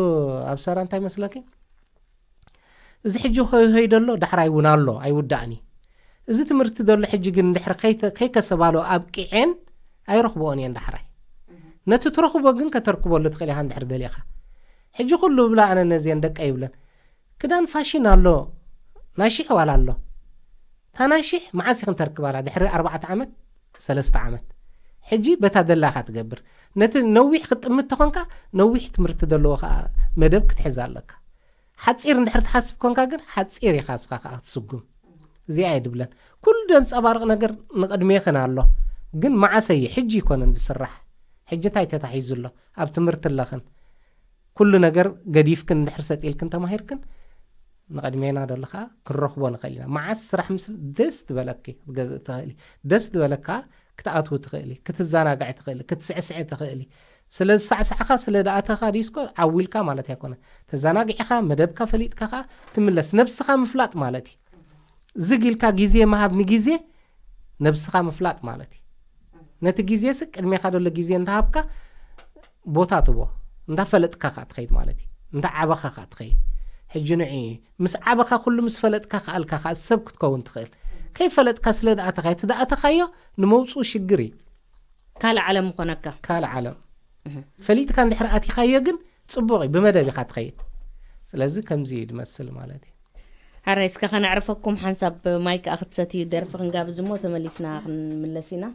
ኣብ ሰራ እንታይ መስለኪ? እዚ ሕጂ ሆይ ሆይ ደሎ ዳሕራይ እውን ኣሎ፣ ኣይውዳእን እዩ። እዚ ትምህርቲ ደሎ ሕጂ ግን እንድሕር ከይተ- ከይከሰባሉ ኣብቂዐን ኣይረኽብኦን እየን ዳሕራይ። ነቲ ትረኽቦ ግን ከተርክበሉ ትኽእል ኢኻ እንድሕር ደሊኻ። ሕጂ ኩሉ ብላ ኣነ ነዚአን ደቀ ይብለን። ክዳን ፋሽን ኣሎ፣ ናይ ሽሕ ዋላ ኣሎ። እታ ናይ ሽሕ መዓስ ኢኽን ተርክባላ? ድሕሪ ኣርባዕተ ዓመት፣ ሰለስተ ዓመት። ሕጂ በታ ደላኻ ትገብር። ነቲ ነዊሕ ክትጥምት ተኾንካ፣ ነዊሕ ትምህርቲ ዘለዎ ኸዓ መደብ ክትሕዝ ኣለካ። ሓፂር እንድሕር ትሓስብ ኮንካ ግን ሓፂር ኢኻ እስኻ ከዓ ክትስጉም። እዚኣ እየ ድብለን። ኩሉ ደንፀባርቕ ነገር ንቕድሜኽን ኣሎ። ግን መዓሰ እየ? ሕጂ ይኮነን ዝስራሕ። ሕጂ እንታይ ተታሒዙ ኣሎ? ኣብ ትምህርቲ ኣለኽን። ኩሉ ነገር ገዲፍክን እንድሕር ሰጥ ኢልክን ተማሂርክን ንቕድሜና ደሎ ከዓ ክንረኽቦ ንኽእል ኢና። መዓስ ስራሕ ምስ ደስ ዝበለኪ ክትገዝእ ትኽእሊ፣ ደስ ዝበለካ ክትኣትዊ ትኽእሊ፣ ክትዘናግዒ ትኽእሊ፣ ክትስዕስዒ ትኽእሊ። ስለ ዝሳዕሳዕኻ ስለ ደኣተኻ ዲስኮ ዓዊልካ ማለት ኣይኮነ። ተዘናጊዕኻ መደብካ ፈሊጥካ ከዓ ትምለስ። ነብስኻ ምፍላጥ ማለት እዩ። ዝግ ኢልካ ግዜ ምሃብ ንግዜ ነብስኻ ምፍላጥ ማለት እዩ። ነቲ ግዜስ ቅድሜኻ ዘሎ ግዜ እንተሃብካ ቦታ ትቦ እንዳፈለጥካ ከዓ ትኸይድ ማለት እዩ። እንዳዓበኻ ከዓ ትኸይድ። ሕጂ ንዒ ምስ ዓበኻ ኩሉ ምስ ፈለጥካ ከኣልካ ከዓ ሰብ ክትከውን ትኽእል። ከይፈለጥካ ስለ ደኣተኻዮ እቲ ደኣተኻዮ ንመውፅኡ ሽግር እዩ። ካልእ ዓለም ምኾነካ። ካልእ ዓለም ፈሊጥካ እንድሕር ኣቲኻዮ ግን ፅቡቕ እዩ፣ ብመደብ ኢኻ ትኸይድ። ስለዚ ከምዚ እዩ ድመስል ማለት እዩ። ሓራይ እስከ ከነዕርፈኩም ሓንሳብ ማይ ከዓ ክትሰትዩ ደርፊ ክንጋብዝ እሞ ተመሊስና ክንምለስ ኢና።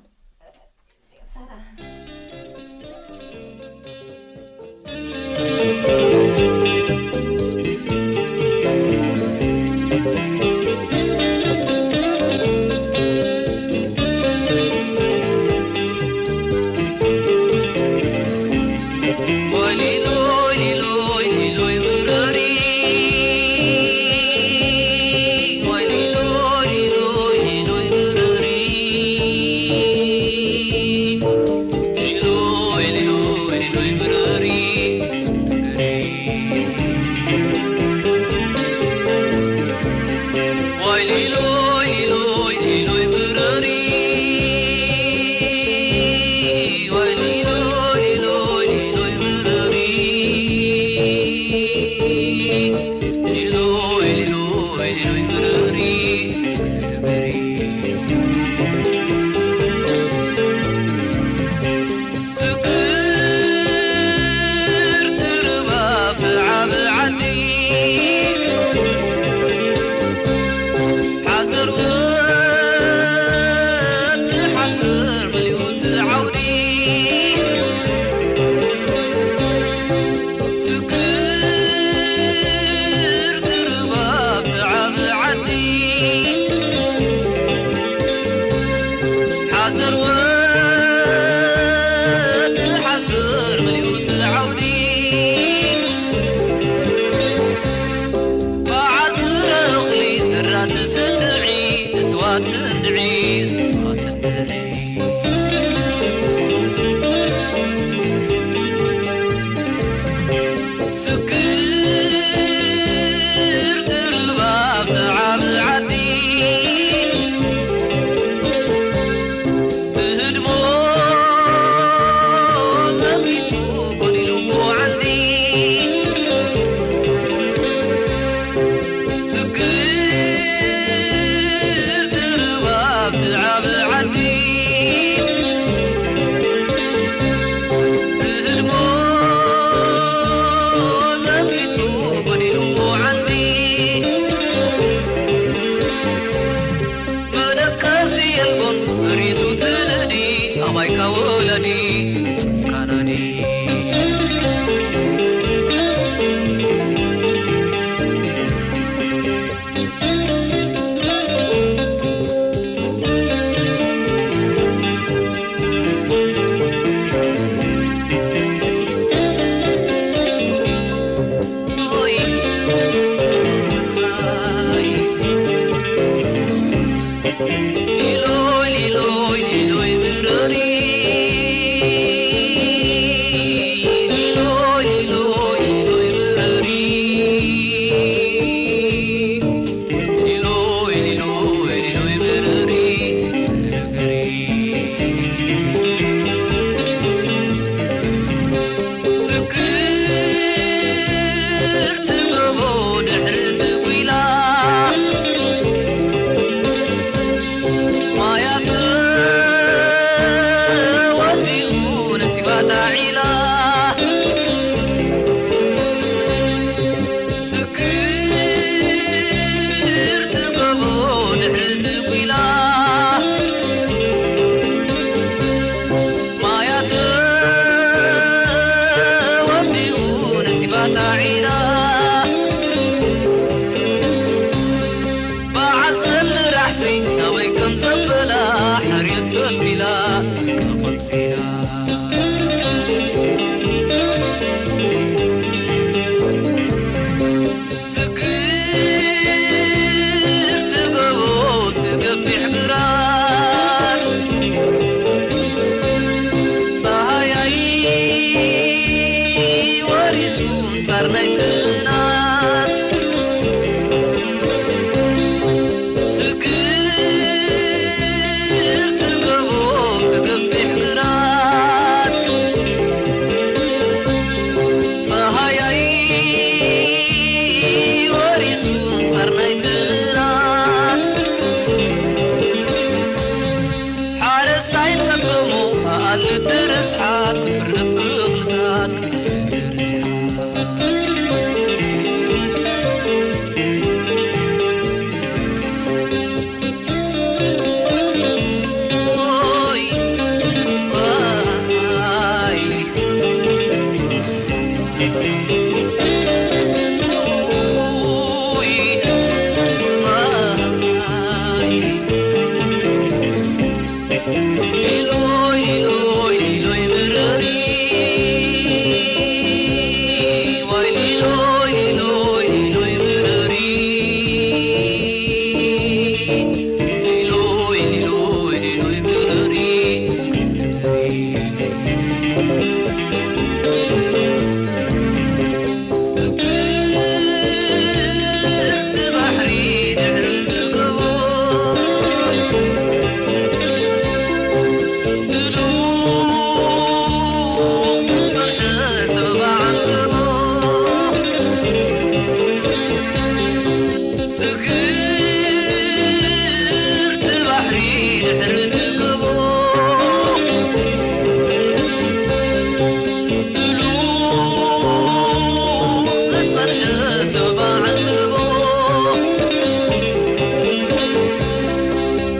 ተባዕትቦ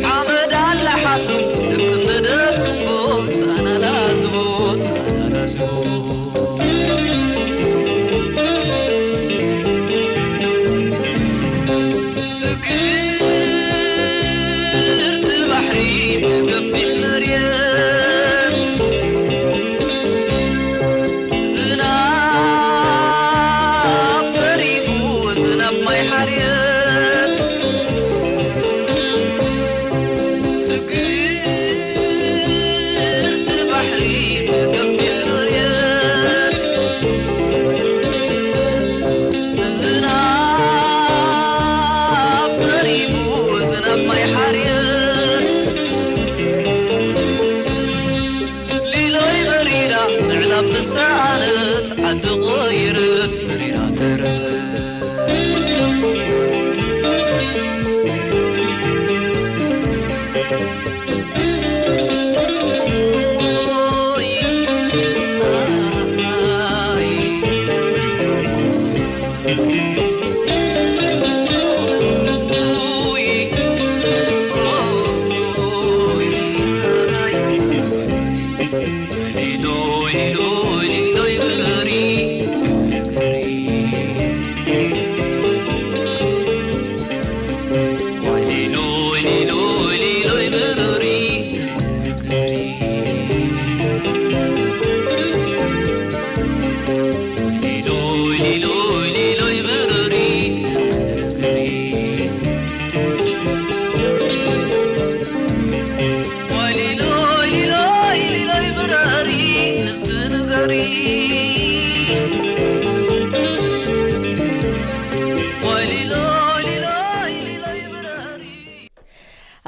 ሓመድ ኣለሓሱ ደቅምደቅቦ ሳናላዝቦ ሳናላዝቦ ስግርት ባሕሪ ገፊሕ መሬት ዝናብ ዘሪጉ ዝናብ ማይ ሓርየት ስግርት ባሕሪ ገፊሕ መሬት ዝናብ ዘሪጉ ዝናብ ማይ ሓርየት ሊሎይ በሪዳ ምዕላብ ምሰኣነት ዓዲ ቐይረት በሪዳ ተረፈ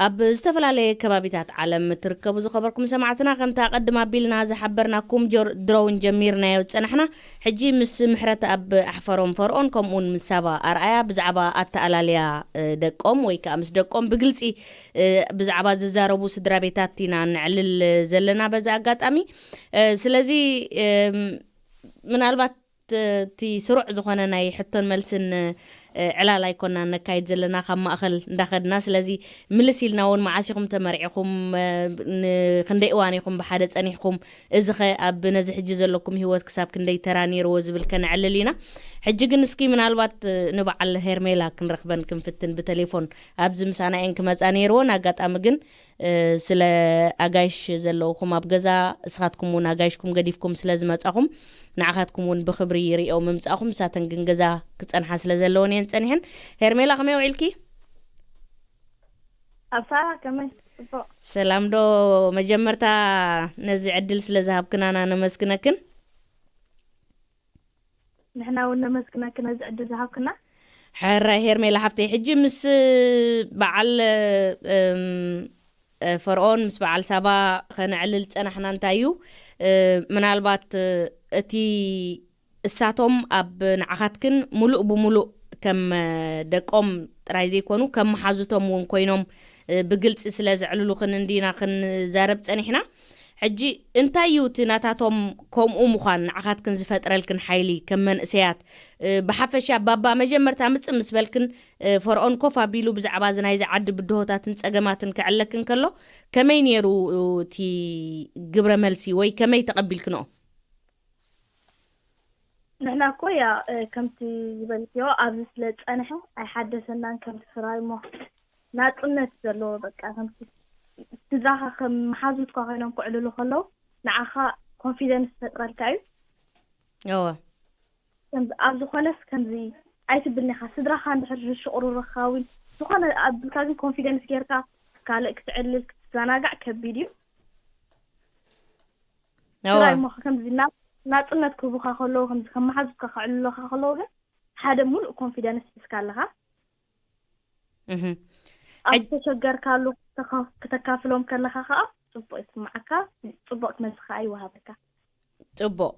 ኣብ ዝተፈላለየ ከባቢታት ዓለም እትርከቡ ዝኸበርኩም ሰማዕትና፣ ከምቲ ኣቐድም ኣቢልና ዝሓበርናኩም ጆር-፣ ድሮውን ጀሚርናዮ ዝጸናሕና፣ ሕጂ ምስ ምሕረት ኣብ ኣሕፈሮም ፈርኦን፣ ከምኡውን ምስ ሳባ ኣርኣያ ብዛዕባ ኣተኣላልያ፣ እ፣ ደቆም ወይ ከኣ ምስ ደቆም ብግልጺ፣ እ፣ ብዛዕባ ዝዛረቡ ስድራ ቤታት ኢና ነዕልል ዘለና በዚ ኣጋጣሚ። እ፣ ስለዚ፣ እም፣ ምናልባት እቲ ስሩዕ ዝኾነ ናይ ሕቶን መልስን፣ እ፣ ዕላል ኣይኮናን ነካይድ ዘለና፣ ካብ ማእኸል እንዳኸድና። ስለዚ ምልስ ኢልና እውን፣ መዓስ ኢኹም ተመርዒኹም? እ፣ ንክንደይ እዋን ኢኹም ብሓደ ጸኒሕኩም? እዚኸ ኣብ ነዚ ሕጂ ዘለኩም ህይወት ክሳብ ክንደይ ተራ ነይርዎ ዝብል ከነዕልል ኢና። ሕጂ ግን እስኪ ምናልባት፣ እ፣ ንበዓል ሄርሜላ ክንረኽበን ክንፍትን ብቴሌፎን። ኣብዚ ምሳና እየን ክመጻ ነይርወን። ኣጋጣሚ ግን፣ እ፣ ስለ ኣጋይሽ ዘለውኹም ኣብ ገዛ፣ እስኻትኩም እውን ኣጋይሽኩም ገዲፍኩም ስለ ዝመጻኹም፣ ንዓኻትኩም እውን ብኽብሪ ይርእዮ ምምጻእኹም፣ ንሳተን ግን ገዛ ክጸንሓ ስለ ዘለወን እየን ጸኒሐን። ሄርሜላ፣ ከመይ ውዒልኪ? ኣብ ሳራ ከመይ? ጽቡቕ። ሰላም ዶ? መጀመርታ ነዚ ዕድል ስለ ዝሃብክናና ነመስግነክን። ንሕና እውን ነመስግነኪ ነዚ ዕድል ዝሃብክና። ሕራይ ሄርሜላ ሓፍተይ፣ ሕጂ ምስ በዓል፣ እም፣ ፈርኦን፣ ምስ በዓል ሳባ ኸነዕልል ዝጸናሕና እንታይ እዩ፣ እ፣ ምናልባት፣ እ፣ እቲ እሳቶም ኣብ ንዓኻትክን ምሉእ ብምሉእ ከም፣ እ፣ ደቆም ጥራይ ዘይኮኑ፣ ከም መሓዙቶም እውን ኮይኖም፣ እ፣ ብግልጺ ስለ ዘዕልሉኽን እንዲና ክንዛረብ ጸኒሕና። ሕጂ እንታይ እዩ እቲ ናታቶም ከምኡ ምዃን ንዓኻትክን ዝፈጥረልክን ሓይሊ ከም መንእሰያት? እ፣ ብሓፈሻ ባባ መጀመርታ ምጽእ ምስ በልክን፣ እ፣ ፈርኦን ኮፍ ኣቢሉ ብዛዕባ እዚ ናይዚ ዓዲ ብድሆታትን ጸገማትን ክዕለክን ከሎ ከመይ ነይሩ እቲ ግብረ መልሲ ወይ ከመይ ተቐቢልክንኦ? ንሕና እኮ ያ፣ እ፣ ከምቲ ዝበልክዮ ኣብዚ ስለ ዝጸንሐ ኣይሓደሰናን። ከምቲ ስራይ እሞ ናጽነት ዘለዎ በቃ ከምቲ ስድራኻ ከም መሓዙትካ ኮይኖም ክዕልሉ ከለዉ ንዓኻ ኮንፊደንስ ይፈጥረልካ እዩ። እወ። ከምዚ ኣብ ዝኾነስ ከምዚ ኣይትብልኒ ኢኻ። ስድራኻ እንድሕር ዝሽቕሩሩኻ ወይ ዝኾነ ኣብልካ ግን ኮንፊደንስ ጌርካ ካልእ ክትዕልል ክትዘናጋዕ ከቢድ እዩ። እወ። ስራይ እሞ ከምዚ ና-፣ ናጽነት ክህቡኻ ከለዉ ከምዚ ከም መሓዙትካ ከዕልሉኻ ከለዉ ግን ሓደ ሙሉእ ኮንፊደንስ ሒዝካ ኣለኻ። እህ። ኣብ ሕጅ-፣ ዝተሸገርካሉ ክተኻ-፣ ክተካፍሎም ከለኻ ኸኣ ጽቡቕ ይስምዓካ፣ ጽቡቕ መልሲ ኸኣ ይወሃበካ። ጽቡቕ።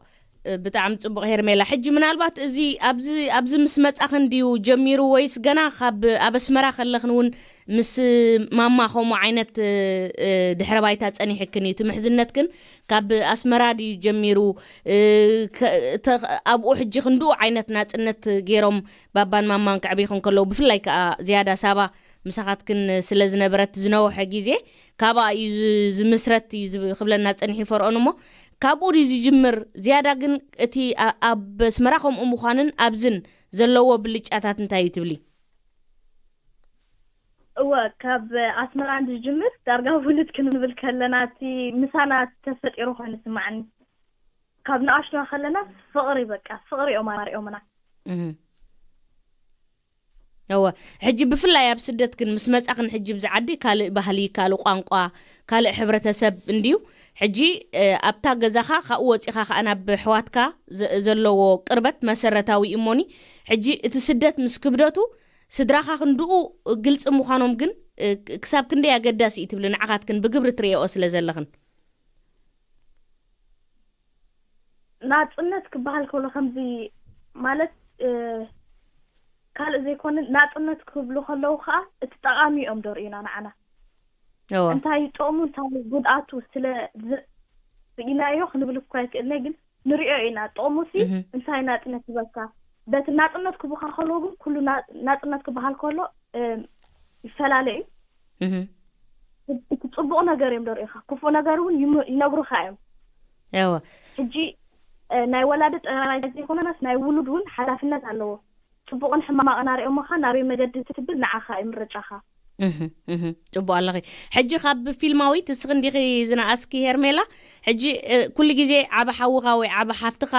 ብጣዕሚ ጽቡቕ ሄርሜላ። ሕጂ ምናልባት እዚ ኣብዚ ኣብዚ ምስ መጻኽን ድዩ ጀሚሩ፣ ወይስ ገና ካብ ኣብ ኣስመራ ከለኽን እውን ምስ ማማ ከምኡ ዓይነት፣ እ፣ እ፣ ድሕረ ባይታ ጸኒሕክን እዩ? እቲ ምሕዝነትክን ካብ ኣስመራ ድዩ ጀሚሩ? እ፣ ከ-፣ ተ-፣ ኣብኡ ሕጂ ክንድኡ ዓይነት ናጽነት ገይሮም ባባን ማማን ከዕብይኹም ከለዉ፣ ብፍላይ ከኣ ዝያዳ ሳባ ምሳኻትክን ስለ ዝነበረት ዝነውሐ ግዜ፣ ካብኣ እዩ ዝ-፣ ዝምስረት እዩ ዝብ-፣ ክብለና ጸኒሑ ፈርዖን። እሞ ካብኡ ድዩ ዝጅምር? ዝያዳ ግን እቲ ኣ-፣ ኣብ ኣስመራ ከምኡ ምዃንን ኣብዝን ዘለዎ ብልጫታት እንታይ እዩ ትብሊ? እወ፣ ካብ ኣስመራ ዝጅምር ዳርጋ ውሉድ ክንብል ከለና፣ እቲ ምሳና ተፈጢሩ ኮይኑ ይስማዓኒ። ካብ ንኣሽቱና ከለና ፍቕሪ፣ በቃ ፍቕሪ እዮም ኣማሪኦምና። እህ። እወ፣ ሕጂ ብፍላይ ኣብ ስደት ግን ምስ መጻኽን፣ ሕጂ ብዚ ዓዲ ካልእ ባህሊ፣ ካልእ ቋንቋ፣ ካልእ ሕብረተሰብ እንድዩ። ሕጂ፣ እ፣ ኣብታ ገዛኻ ካብኡ ወጺኻ ከኣ ናብ ኣሕዋትካ ዘ-፣ ዘለዎ ቅርበት መሰረታዊ እዩ እሞኒ። ሕጂ እቲ ስደት ምስ ክብደቱ፣ ስድራኻ ክንድኡ ግልጺ ምዃኖም ግን፣ እ፣ ክ-፣ ክሳብ ክንደይ ኣገዳሲ እዩ ትብሊ? ንዓኻትክን ብግብሪ ትርእየኦ ስለ ዘለኽን። ናጽነት ክበሃል ከሎ ከምዚ ማለት፣ እ፣ ካልእ ዘይኮነ፣ ናጽነት ክብሉ ከለዉ ከኣ እቲ ጠቓሚ እዮም ደርእዩና ንዓና። እወ። እንታይ ጥቕሙ እንታይ ጉድኣቱ ስለ ዝ-፣ ርኢናዮ ክንብል እኳ ኣይክእልናይ፣ ግን ንሪኦ ኢና። ጥቕሙሲ እህ። እንታይ ናጽነት ይበካ? በቲ ናጽነት ክቡኻ ከለዉ ግን ኩሉ ና-፣ ናጽነት ክበሃል ከሎ፣ እ፣ ይፈላለ እዩ። እህ። እቲ ጽቡቕ ነገር እዮም ደርእኻ፣ ክፉእ ነገር እውን ይም-፣ ይነግሩኻ እዮም። እወ። ሕጂ፣ እ፣ ናይ ወላዲ ጥራይ ዘይኮነስ ናይ ውሉድ እውን ሓላፍነት ኣለዎ። ጽቡቕን ሕማቕን ኣርእዮምኻ ናበይ መገዲ ትብል ንዓኻ እዩ ምርጫኻ። እህ፣ እህ፣ ጽቡቕ ኣለኺ። ሕጂ ካብ ፊልማዊት እስኺ እንዲኺ ዝነኣስኪ ሄርሜላ፣ ሕጂ፣ እ፣ ኩሉ ግዜ ዓቢ ሓውኻ ወይ ዓቢ ሓፍትኻ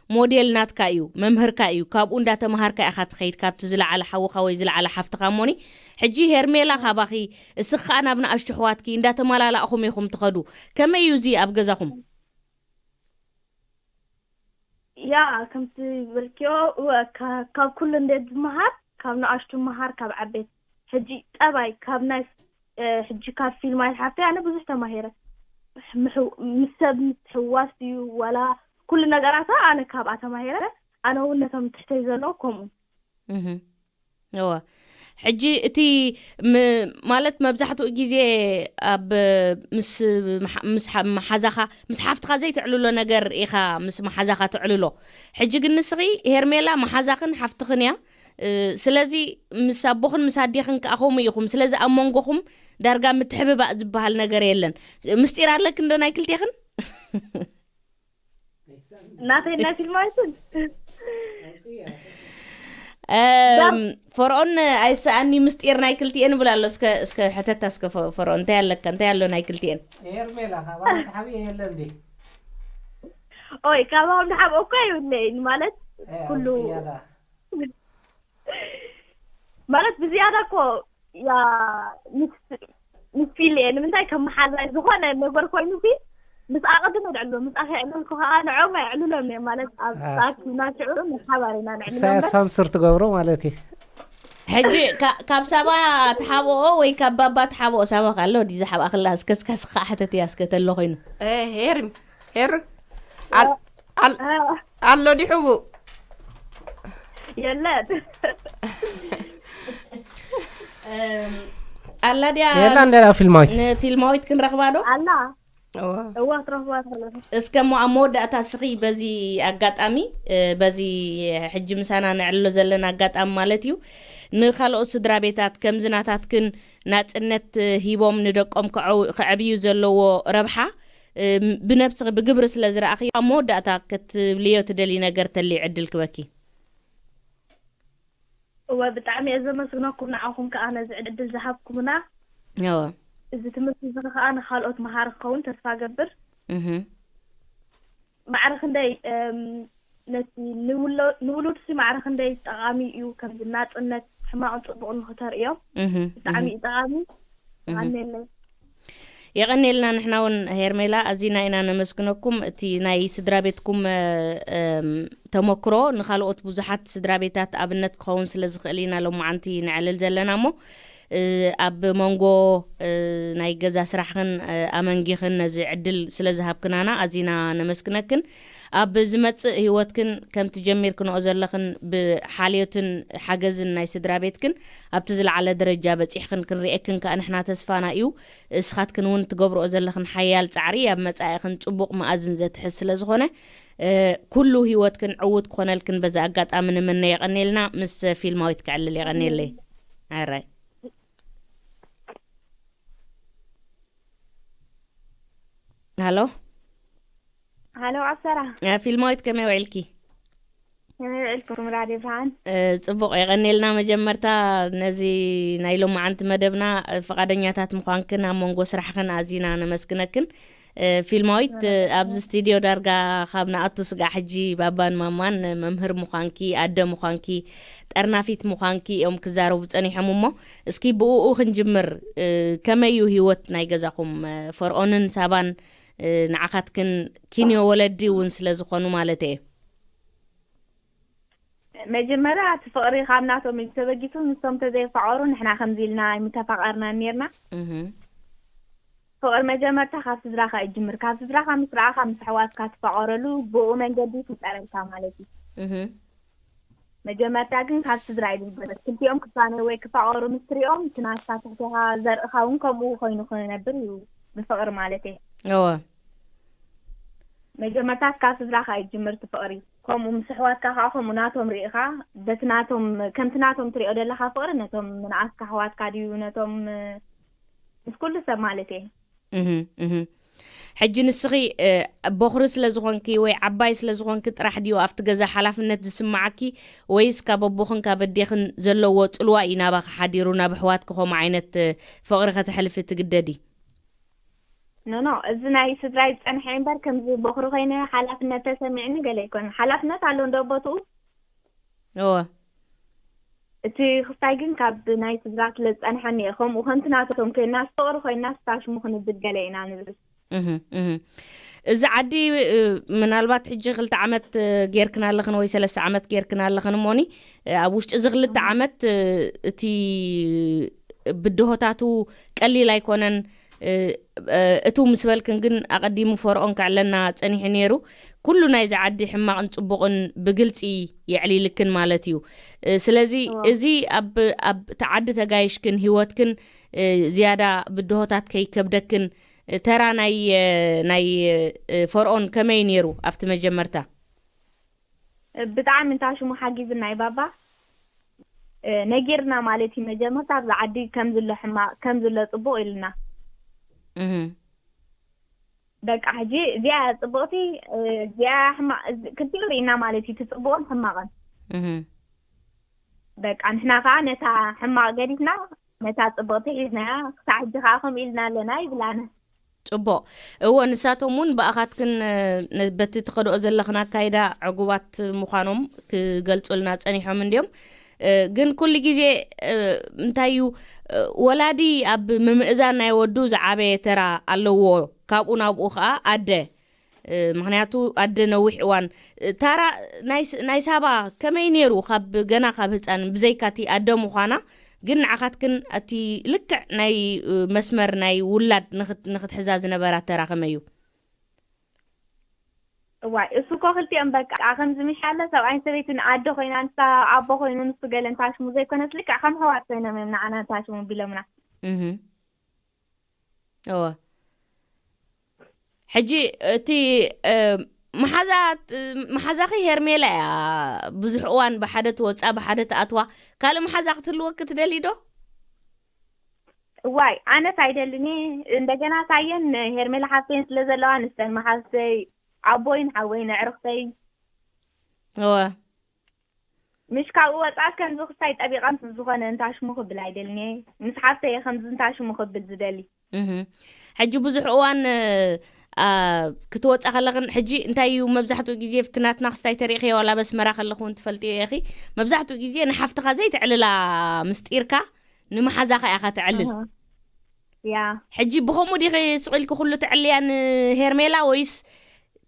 ሞዴል ናትካ እዩ፣ መምህርካ እዩ። ካብኡ እንዳተመሃርካ ኢኻ ትኸይድ፣ ካብቲ ዝለዓለ ሓውኻ ወይ ዝለዓለ ሓፍትኻ እሞኒ። ሕጂ ሄርሜላ ካባኺ፣ እስኺ ከኣ ናብ ንኣሽቱ ኣሕዋትኪ እንዳተመላላእኹም ኢኹም ትኸዱ። ከመይ እዩ እዚ ኣብ ገዛኹም? ያ፣ ከምቲ ዝበልክዮ፣ እወ፣ ካ-፣ ካብ ኩሉ እንዴት ዝመሃር፣ ካብ ንኣሽቱ መሃር፣ ካብ ዓበይቲ። ሕጂ ጠባይ፣ ካብ ናይ፣ እ፣ ሕጂ ካብ ፊልም ኣይሓፍተይ ኣነ ብዙሕ ተማሂረ። ምሕ-፣ ምስ ሰብ ምትሕውዋስ ድዩ፣ ዋላ ኩሉ ነገራታ ኣነ ካብኣ ተማሂረ። ኣነ እውን ነቶም ትሕተይ ዘለዉ ከምኡ። እህ። እወ። ሕጂ እቲ ም-፣ ማለት መብዛሕትኡ ግዜ ኣብ ምስ መሓ-፣ ምስ ሓ-፣ መሓዛኻ፣ ምስ ሓፍትኻ ዘይትዕልሎ ነገር ኢኻ ምስ መሓዛኻ ትዕልሎ። ሕጂ ግን ንስኺ ሄርሜላ መሓዛኽን ሓፍትኽን እያ። እ፣ ስለዚ ምስ ኣቦኽን ምስ ኣዴኽን ከኣ ከምኡ ኢኹም። ስለዚ ኣብ መንጎኹም ዳርጋ ምትሕብባእ ዝበሃል ነገር የለን። ምስጢር ኣለክን ዶ ናይ ክልቴኽን? ናተይ ናይ ፊልማዊትን? እም፣ ፈርዖን ኣይሰኣኒ ምስጢር ናይ ክልቲኤን ይብል ኣሎ። እስከ፣ እስከ ሕተታ እስከ ፈ-፣ ፈርዖን እንታይ ኣለካ? እንታይ ኣሎ ናይ ክልቲኤን? ሄርሜላ፣ ካባና ተሓብኤ የለ እንዴ? ኦይ፣ ካባኹም ዝሓብኦ እኮ የብለይን፣ ማለት፣ እ፣ ኩሉ ኣውፅእያ ዳ። ማለት፣ ብዝያዳ እኮ፣ ያ፣ ምስ፣ ምስ ፊል እየ። ንምንታይ ከም መሓዛይ ዝኾነ ነገር ኮይኑ ሲ፣ ምስ ኣቐድም የድዕሎ፣ ምስ ኣኸ የዕለልኩ ኸዓ ንዕኦም ኣየዕልሎም እየ። ማለት፣ ኣብ አ-፣ ሰዓት ናሽዑ ንሓባር ኢና ነዕልሎ እሳያ እምበር። ሳንሱር ትገብሮ ማለት እዩ። ሕጂ፣ ካ-፣ ካብ ሳባ ትሓብኦ ወይ ካብ ባባ ትሓብኦ? ሳባ ካሎ ድዩ ዝሓብኣ ክላ? እስከ፣ እስከ፣ እስከ ሓተት እያ፣ እስከ ተሎ ኮይኑ። እ፣ ሄርም፣ ሄር፣ ኣል-፣ ኣል-፣ እ። ኣሎ ድዩ ሕቡእ? የለን። እም፣ ኣላ ድያ? የላ እንደ ፊልማዊት። ንፊልማዊት ክንረኽባ ዶ? ኣላ። እዋ። እዋ፣ ትረኽባ ትኽእላ። እስከ እሞ ኣብ መወዳእታ እስኺ በዚ ኣጋጣሚ፣ እ፣ በዚ ሕጂ ምሳና ነዕልሎ ዘለና ኣጋጣሚ ማለት እዩ፣ ንኻልኦት ስድራ ቤታት ከምዚ ናታትክን ናጽነት ሂቦም ንደቆም ክዐው-፣ ከዕብዩ ዘለዎ ረብሓ፣ እ፣ ብነብስኺ ብግብሪ ስለ ዝረኣኽዮ፣ ኣብ መወዳእታ ክትብልዮ ትደልዪ ነገር ተልዩ ዕድል ክበኪ። እወ፣ ብጣዕሚ እየ ዘመስግነኩም ንዓኹም ከኣ ነዚ ዕድል ዝሃብኩምና። እወ። እዚ ትምህርቲ እዚ ከኣ ንኻልኦት መሃሪ ክኸውን ተስፋ እገብር። እህ። ማዕረ ክንደይ፣ እም፣ ነቲ ንውሎ-፣ ንውሉድሲ ማዕረ ክንደይ ጠቓሚ እዩ፣ ከምዚ ናጽነት ሕማቕን ጽቡቕን ንኽተርእዮም። እህ፣ ብጣዕሚ እህ። እዩ ጠቓሚ። እህ። የቐንየለይ። የቐንየልና ንሕና እውን ሄርሜላ ኣዚና ኢና ነመስግነኩም። እቲ ናይ ስድራ ቤትኩም፣ እ፣ እም፣ ተመክሮ ንኻልኦት ብዙሓት ስድራ ቤታት ኣብነት ክኸውን ስለ ዝኽእል ኢና ሎማዓንቲ ነዕልል ዘለና እሞ፣ ኣብ መንጎ ናይ ገዛ ስራሕክን ኣመንጊኽን ነዚ ዕድል ስለ ዝሃብክናና ኣዚና ነመስግነክን። ኣብ ዝመጽእ ህይወትክን ከምቲ ጀሚርክንኦ ዘለኽን ብሓልዮትን ሓገዝን ናይ ስድራ ቤትክን ኣብቲ ዝለዓለ ደረጃ በጺሕክን ክንርእየክን ከኣ ንሕና ተስፋና እዩ። እስኻትክን እውን ትገብርኦ ዘለኽን ሓያል ጻዕሪ ኣብ መጻኢኽን ጽቡቕ መኣዝን ዘትሕዝ ስለ ዝኾነ ኩሉ ህይወትክን ዕዉት ክኾነልክን በዚ ኣጋጣሚ ንምነ። የቐኔልና። ምስ ፊልማዊት ክዕልል። የቐኔለይ። ኣራይ። ሃሎ። ሃሎ ኣሰራ። ፊልማዊት ከመይ ውዒልኪ? ከመይ ውዒልኩም ራድዮ ብርሃን? ጽቡቕ። የቐኔልና። መጀመርታ ነዚ ናይ ሎማዓንቲ መደብና ፍቓደኛታት ምዃንክን ኣብ መንጎ ስራሕክን ኣዚና ነመስግነክን። ፊልማዊት፣ ኣብዚ ስቱድዮ ዳርጋ ካብ ንኣቱ ስጋዕ ሕጂ ባባን ማማን፣ መምህር ምዃንኪ፣ ኣደ ምዃንኪ፣ ጠርናፊት ምዃንኪ እዮም ክዛረቡ ጸኒሖም። እሞ እስኪ ብእኡ ክንጅምር። ከመይ እዩ ህይወት ናይ ገዛኹም? ፈርኦንን ሳባን ንዓኻትክን ኪንዮ ወለዲ እውን ስለ ዝኾኑ ማለት እየ። መጀመርያ እቲ ፍቕሪ ካብ ናቶም እዩ ተበጊሱ። ንሶም ተዘይፋቐሩ ንሕና ከምዚ ኢልና ኣይምተፋቐርናን ኔርና። ፍቕሪ መጀመርታ ካብ ስድራኻ እዩ ጅምር። ካብ ስድራኻ ምስ ረኣኻ ምስ ኣሕዋትካ ትፋቐረሉ፣ ብኡ መንገዲ ይፍጠረልካ ማለት እዩ። መጀመርታ ግን ካብ ስድራ እዩ ዝጀምር። ክልቲኦም ክፋነው ወይ ክፋቐሩ ምስ ትሪኦም፣ እቲ ናትካ ትሕቴኻ ዘርእኻ እውን ከምኡ ኮይኑ ክነብር እዩ ብፍቕሪ ማለት እየ። እወ። መጀመርታ ካብ ስድራኻ እዩ ጅምር እቲ ፍቕሪ። ከምኡ ምስ ኣሕዋትካ ከዓ ከምኡ ናቶም ርኢኻ፣ በቲ ናቶም፣ ከምቲ ናቶም ትሪኦ ዘለኻ ፍቕሪ ነቶም ንኣስካ ኣሕዋትካ ድዩ፣ ነቶም ምስ ኩሉ ሰብ ማለት እየ። እህ፣ እህ። ሕጂ ንስኺ፣ እ፣ ቦኽሪ ስለ ዝኾንኪ ወይ ዓባይ ስለ ዝኾንኪ ጥራሕ ድዩ ኣብቲ ገዛ ሓላፍነት ዝስምዓኪ፣ ወይስ ካብ ኣቦኽን ካብ ኣዴኽን ዘለዎ ጽልዋ እዩ ናባኺ ሓዲሩ ናብ ኣሕዋትኪ ከምኡ ዓይነት፣ እ፣ ፍቕሪ ከተሕልፊ ትግደዲ? ኖ፣ ኖ፣ እዚ ናይ ስድራይ ዝጸንሐ እምበር ከምዚ ቦኽሪ ኮይነ ሓላፍነት ተሰሚዕኒ ገለ ኣይኮነን። ሓላፍነት ኣሎ እንዶ ቦትኡ። እወ። እቲ ክስታይ ግን ካብ ናይ ስድራ ስለ ዝጸንሐኒ እየ። ከምኡ ከምቲ ናቶም ኮይና፣ ፍቕሪ ኮይና፣ ስታሽሙ ክንብል ገለ ኢና ንብል። እህ፣ እህ። እዚ ዓዲ፣ እ፣ ምናልባት ሕጂ ክልተ ዓመት፣ እ፣ ጌርክን ኣለኽን ወይ ሰለስተ ዓመት ጌርክን ኣለኽን እሞኒ፣ እ፣ ኣብ ውሽጢ እዚ ክልተ ዓመት፣ እ፣ እቲ ብድሆታቱ ቀሊል ኣይኮነን። እ፣ እ፣ እቱ ምስ በልክን ግን ኣቐዲሙ ፈርኦን ከዕለና ጸኒሑ ነይሩ። ኩሉ ናይዚ ዓዲ ሕማቕን ጽቡቕን ብግልጺ የዕሊልክን ማለት እዩ። እ፣ ስለዚ እዎ። እዚ ኣብ፣ ኣብ እቲ ዓዲ ተጋይሽክን ህይወትክን፣ እ፣ ዝያዳ ብድሆታት ከይከብደክን፣ እ፣ ተራ ናይ፣ እ፣ ናይ፣ እ፣ ፈርኦን ከመይ ነይሩ ኣብቲ መጀመርታ? ብጣዕሚ እንታ ሽሙ ሓጊዝና እዩ ባባ። እ፣ ነጊርና ማለት እዩ መጀመርታ ኣብዚ ዓዲ ከም ዝሎ ሕማቕ፣ ከም ዝሎ ጽቡቕ ኢልና። እህ። በቃ ሕጂ እዚኣ ጽቡቕቲ፣ እ፣ እዚኣ ሕማቕ፣ እዚ ክልቲኡ ርኢና ማለት እዩ፣ እቲ ጽቡቕን ሕማቕን። እህ። በቃ ንሕና ከኣ ነታ ሕማቕ ገዲፍና ነታ ጽቡቕቲ ሒዝናያ፣ ክሳዕ ሕጂ ከኣ ከምኡ ኢልና ኣለና ይብላና። ጽቡቕ። እወ፣ ንሳቶም እውን ብኣኻትክን፣ እ፣ ነ-፣ በቲ ትኸድኦ ዘለኽን ኣካይዳ ዕጉባት ምዃኖም ክገልጹልና ጸኒሖም እንድዮም። እ፣ ግን ኩሉ ግዜ፣ እ፣ እንታይ እዩ፣ እ፣ ወላዲ ኣብ ምምእዛን ናይ ወዱ ዝዓበየ ተራ ኣለዎ። ካብኡ ናብኡ ኸኣ ኣደ። እ፣ ምኽንያቱ ኣደ ነዊሕ እዋን፣ እ፣ ታራ ናይ ስ-፣ ናይ ሳባ ከመይ ነይሩ? ካብ ገና ካብ ህጻን ብዘይካቲ ኣደ ምዃና፣ ግን ንዓኻትክን እቲ ልክዕ ናይ፣ እ፣ መስመር ናይ ውላድ ንኽት-፣ ንኽትሕዛ ዝነበራ ተራ ከመይ እዩ? እዋይ፣ እሱ እኮ ክልቲኦም በቃ ከምዚ ምሻለ ሰብኣይን ሰበይትን ኣደ ኮይና ንሳ ኣቦ ኮይኑ ንሱ ገለ እንታሽሙ ዘይኮነስ ልክዕ ከም ኣሕዋት ኮይኖም እዮም ንዓና እንታሽሙ ቢሎምና። እህ። እወ። ሕጂ እቲ፣ እ፣ መሓዛ፣ መሓዛኺ ሄርሜላ እያ። ብዙሕ እዋን ብሓደ ትወጻ፣ ብሓደ ትኣትዋ። ካልእ መሓዛ ክትህልወኪ ትደሊ ዶ? እዋይ፣ ኣነስ ኣይደልን እየ። እንደገና ሳየን ሄርሜላ ሓፍተይን ስለ ዘለዋ፣ ንስተን መሓዝተይ፣ ኣቦይን ሓወይን ኣዕርኽተይ። እወ። ምሽ ካብኡ ወጻእ ከምዚ ክስታይ ጠቢቓ ምስ ዝኾነ እንታ ሽሙ ክብል ኣይደልን እየ። ምስ ሓፍተይ እየ ከምዚ እንታ ሽሙ ክብል ዝደሊ። እህ። ሕጂ ብዙሕ እዋን፣ እ፣ ኣ፣ ክትወጻ ከለኽን፣ ሕጂ እንታይ እዩ መብዛሕትኡ ግዜ ኣብቲ ናትና ክስታይ ተሪእኽዮ ዋላ ኣብ ኣስመራ ከለኹ እውን ትፈልጥዮ ኢኺ። መብዛሕትኡ ግዜ ንሓፍትኻ ዘይተዕልላ ምስጢርካ ንመሓዛኻ ኢኻ ተዕልል። እህ። ያ። ሕጂ ብኸምኡ ዲኺ ስቕ ኢልኪ ኩሉ ተዕልያ ንሄርሜላ ወይስ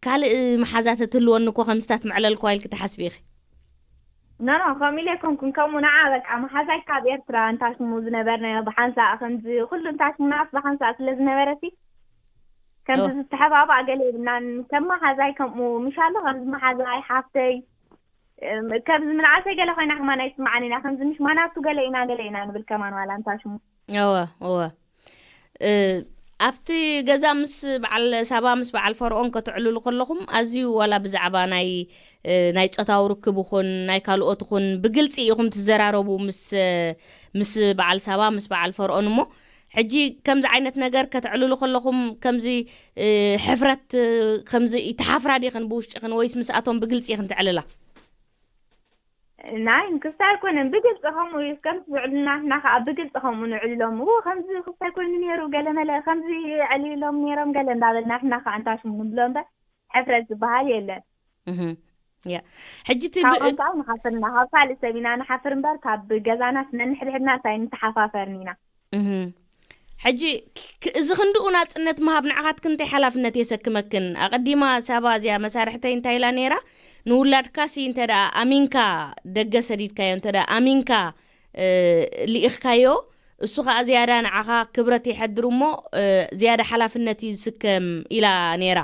ካልእ መሓዛ ተትህልወኒ እኮ ከምስታት መዕለልኳ ኢልኪ ትሓስቢ ኢኺ? ኖ ኖ፣ ከምኡ ኢለ ኣይኮንኩን። ከምኡ ንዓ በቃ መሓዛይ ካብ ኤርትራ እንታሽሙ ዝነበርናዮ ብሓንሳእ ከምዚ ኩሉ እንታሽሙናስ ብሓንሳእ ስለ ዝነበረሲ ከምዚ ዝተሓባባእ ገለ የብልናን። ከም መሓዛይ ከምኡ ምሽ ኣሎ ከምዚ መሓዛይ ሓፍተይ ከምዚ ምንዓሰይ ገለ ኮይና ከማን ኣይስምዓን ኢና። ከምዚ ምሽ ማናቱ ገለ ኢና ገለ ኢና ንብል ከማን ዋላ እንታሽሙ። እወ እወ። ኣብቲ ገዛ ምስ በዓል ሳባ ምስ በዓል ፈርኦን ከተዕልሉ ከለኹም ኣዝዩ ዋላ ብዛዕባ ናይ ናይ ፆታዊ ርክብ ይኹን ናይ ካልኦት ይኹን ብግልፂ ኢኹም ትዘራረቡ ምስ ምስ በዓል ሳባ ምስ በዓል ፈርኦን እሞ ሕጂ ከምዚ ዓይነት ነገር ከተዕልሉ ከለኹም ከምዚ ሕፍረት ከምዚ ይተሓፍራ ዲኽን ብውሽጥኽን ወይስ ምስኣቶም ብግልፂ ኢኽን ትዕልላ? ናይ እንክስታ ኣይኮነን ብግልፂ ከምኡ እዩ ከም ትብዕልና ንሕና ከዓ ብግልፂ ከምኡ ንዕልሎም እዎ ከምዚ ክስታ ኣይኮይኑ ነይሩ ገለ መለ ከምዚ ዕልሎም ነይሮም ገለ እንዳበልና ንሕና ከዓ እንታሽሙ ንብሎ እምበር ሕፍረት ዝበሃል የለን። ያ ሕጂ እቲ ካብ ብ- ቋንቋ ንሓፍር ኢና ካብ ካልእ ሰብ ኢና ንሓፍር እምበር ካብ ገዛና ስነንሕድሕድና እንታይ ንተሓፋፈርን ኢና። እህ። ሕጂ ክ- ክ- እዚ ክንድኡ ናፅነት ምሃብ ንዓኻትክን እንታይ ሓላፍነት የሰክመክን? ኣቐዲማ ሳባ እዚኣ መሳርሕተይ እንታይ ኢላ ነይራ? ንውላድካሲ እንተ ደኣ ኣሚንካ ደገ ሰዲድካዮ እንተ ደኣ ኣሚንካ እ፣ ልኢኽካዮ እሱ ኸዓ ዝያዳ ንዓኻ ክብረት የሐድር እሞ እ፣ ዝያዳ ሓላፍነት እዩ ዝስከም ኢላ ነይራ።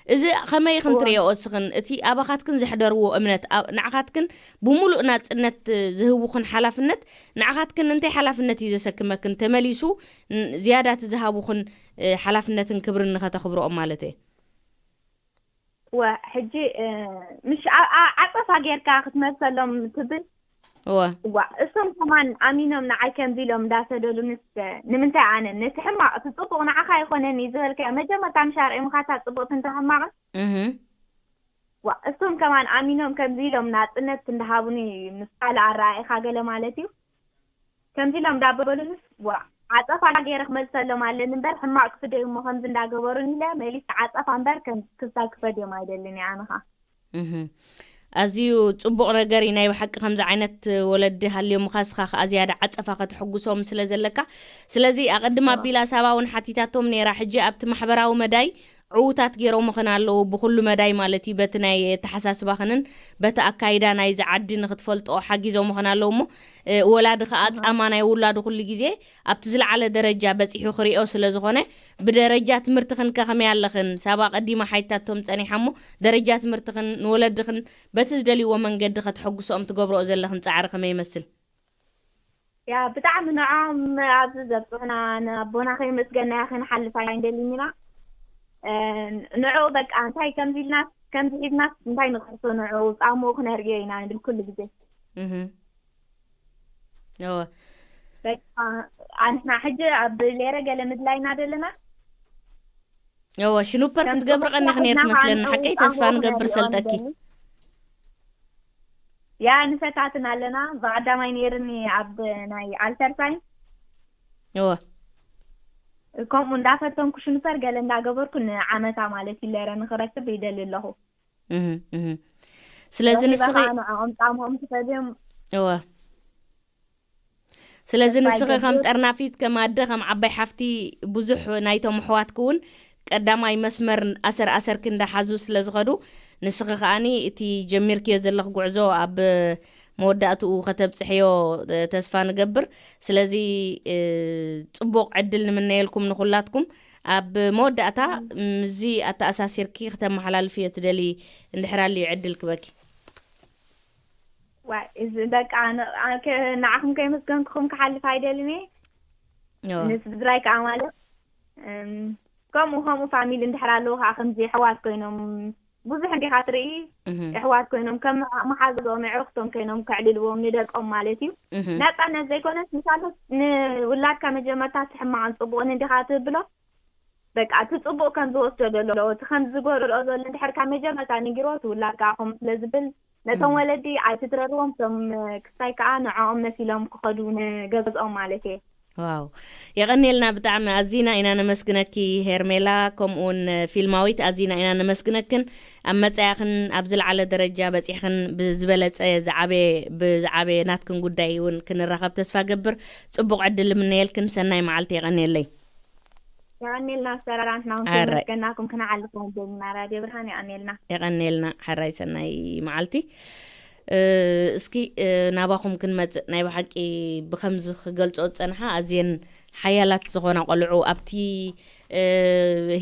እዚ ኸመይ ኢኽን እወ ትርእየኦ እስኽን? እቲ ኣባኻትክን ዘሕደርዎ እምነት ኣ- ንዓኻትክን ብምሉእ ናጽነት ዝህቡኽን ሓላፍነት ንዓኻትክን እንታይ ሓላፍነት እዩ ዘሰክመክን? ተመሊሱ ን- ዝያዳ እቲ ዝሃቡኽን እ፣ ሓላፍነትን ክብርን ንኸተኽብርኦም ማለት እየ። ወ ሕጂ እ፣ ምሽ ዓ- ዓ- ዓጸፋ ጌርካ ክትመልሰሎም ትብል እወ ዋ እሶም ከማን ኣሚኖም ንዓይ ከምዚ ኢሎም እንዳሰደዱንስ ንምንታይ ኣነ ነቲ ሕማቕ እቲ ጽቡቕ ንዓኻ ኣይኮነን እዩ ዝበልካዮ መጀመርታ ምሽ ኣርዒሙኻታ ጽቡቕቲ እንተ ሕማቕን እህ ዋ እሶም ከማን ኣሚኖም ከምዚ ኢሎም ናጽነት እንዳሃቡኒ ምስ ካልእ ኣረኣኢኻ ገለ ማለት እዩ ከምዚ ኢሎም እንዳበሉንስ ዋ ዓጸፋ ገይረ ክመልሰሎም ኣለኒ እምበር ሕማቕ ክፍደዩ እሞ ከምዚ እንዳገበሩን ኢለ መሊስ ዓጸፋ እምበር ከም ክሳይ ክፈድዮም ኣይደልን እየ ኣነ ኸዓ እህ ኣዝዩ ጽቡቕ ነገር እዩ ናይ ብሓቂ ከምዚ ዓይነት ወለዲ ሃልዮምኻ እስኻ ከዓ ዝያዳ ዓጸፋ ከተሐጉሶም ስለ ዘለካ ስለዚ ኣቐድም ኣቢላ ሳባ እውን ሓቲታቶም ነይራ ሕጂ ኣብቲ ማሕበራዊ መዳይ ዕዉታት ገይሮምኽን ኣለዉ ብኹሉ መዳይ ማለት እዩ በቲ ናይ ኣተሓሳስባኽንን በቲ ኣካይዳ ናይዚ ዓዲ ንኽትፈልጥኦ ሓጊዞምኽን ኣለዉ እሞ ወላዲ ከዓ ጻማ ናይ ውላዱ ኩሉ ግዜ ኣብቲ ዝለዓለ ደረጃ በጺሑ ክሪኦ ስለ ዝኾነ ብደረጃ ትምህርትኽን ከ ከመይ ኣለኽን? ሳባ ቀዲማ ሓይታቶም ጸኒሓ እሞ ደረጃ ትምህርትኽን ንወለድኽን በቲ ዝደልይዎ መንገዲ ከተሐጉስኦም ትገብርኦ ዘለኽን ጻዕሪ ከመይ ይመስል? ያ ብጣዕሚ ንዕኦም ኣብዚ ዘብፅሑና ንኣቦና ከይመስገናያ ክንሓልፍ ኣይንደልን ኢና። ንዕኡ በቃ እንታይ ከምዚ ኢልናስ ከምዚ ሒዝናስ እንታይ ንኸርሶ ንዕኡ ፃምኡ ክነርእዮ ኢና ንብል ኩሉ ግዜ። እህ እወ በቃ ኣንሕና ሕጂ ኣብ ሌረ ገለ ምድላይና ዘለና እወ ሽኑፐር ክትገብሪ ቀኒኽ ነይር ትመስለኒ ሓቀይ ተስፋ ንገብር ሰልጠኪ ያ ንፈታትን ኣለና ብቀዳማይ ነይርኒ ኣብ ናይ ኣልተርሳይን እወ ከምኡ እንዳፈተንኩ ሽኑፐር ገለ እንዳገበርኩ ንዓመታ ማለት እዩ ሌረ ንክረክብ ይደሊ ኣለኹ ስለዚ ንስኺ ንዕኦም ጣምኦም ክፈድዮም እወ ስለዚ ንስኺ ከም ጠርናፊት ከም ኣደ ከም ዓባይ ሓፍቲ ብዙሕ ናይቶም ኣሕዋትኪ እውን ቀዳማይ መስመር ኣሰር ኣሰርኪ እንዳሓዙ ስለ ዝኸዱ ንስኺ ከኣኒ እቲ ጀሚርክዮ ዘለኽ ጉዕዞ ኣብ መወዳእትኡ ከተብፅሕዮ ተስፋ ንገብር ስለዚ ፅቡቕ ዕድል ንምነየልኩም ንኩላትኩም ኣብ መወዳእታ ምዚ ኣተኣሳሲርኪ ክተመሓላልፍዮ ትደሊ እንድሕር ኣልዩ ዕድል ክበኪ ዋይ እዚ በቃ ንዓኹም ከይመስገንኩኹም ክሓልፍ ኣይደልን እየ ምስ ብድራይ ከዓ ማለት ከምኡ ከምኡ ፋሚሊ እንድሕር ኣለዉ ከዓ ከምዚ ኣሕዋት ኮይኖም ብዙሕ እንዲኻ ትርኢ ኣሕዋት ኮይኖም ከም መሓዝኦም ኣዕሩኽቶም ኮይኖም ከዕልልዎም ንደቆም ማለት እዩ ናፃነት ዘይኮነስ ምሳሎ ንውላድካ መጀመርታ እቲ ሕማቕን ፅቡቕን እንዲኻ ትብሎ በቃ እቲ ፅቡቕ ከም ዝወስዶ ዘሎ እቲ ከም ዝጎርኦ ዘሎ እንድሕር ካብ መጀመርታ ንጊሮ እቲ ውላድ ከዓ ከምኡ ስለ ዝብል ነቶም ወለዲ ኣይትትረርዎም እቶም ክስታይ ከዓ ንዕኦም መሲሎም ክኸዱ ንገዝኦም ማለት እየ ዋው የቐንየልና ብጣዕሚ ኣዚና ኢና ነመስግነኪ ሄርሜላ ከምኡውን ፊልማዊት ኣዚና ኢና ነመስግነክን ኣብ መጻያኽን ኣብ ዝለዓለ ደረጃ በጺሕኽን ብዝበለጸ ዝዓበየ ብዝዓበየ ናትክን ጉዳይ እውን ክንራኸብ ተስፋ ገብር ጽቡቕ ዕድል እምነየልክን ሰናይ መዓልቲ የቐንየለይ የቐንየልና ሰራራ ንሕና እውን ሓራይ። ከመስገናኩም ክነዓልፍ ወንጀልና ራድዮ ብርሃን የቐንየልና የቐንየልና ሓራይ ሰናይ መዓልቲ እስኪ ናባኹም ክንመፅእ፣ ናይ ብሓቂ ብከምዚ ክገልፆ ዝፀንሓ ኣዝየን ሓያላት ዝኾና ቆልዑ ኣብቲ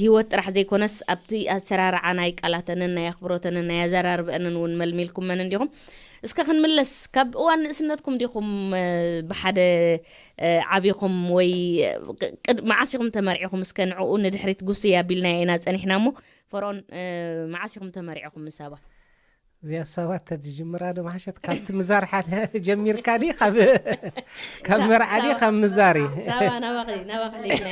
ህይወት ጥራሕ ዘይኮነስ ኣብቲ ኣሰራርዓ ናይ ቃላተንን ናይ ኣኽብሮተንን ናይ ኣዘራርበአንን እውን መልሚልኩመን እንዲኹም። እስከ ክንምለስ፣ ካብ እዋን ንእስነትኩም ዲኹም ብሓደ ዓቢኹም ወይ መዓስ ኢኹም ተመርዒኹም? እስከ ንዕኡ ንድሕሪት ጉስይ ኣቢልና ኢና ጸኒሕና እሞ፣ ፈርኦን፣ መዓስ ኢኹም ተመርዒኹም ንሳባ? እዚኣ ሰባት ተትጅምራ ዶ መሓሸት? ካብቲ ምዛር ሓደ ጀሚርካ ዲ ካብ ካብ መርዓ ዲ ካብ ምዛር እዩ። ሳባ ናባኺ ናባኺ ሌላ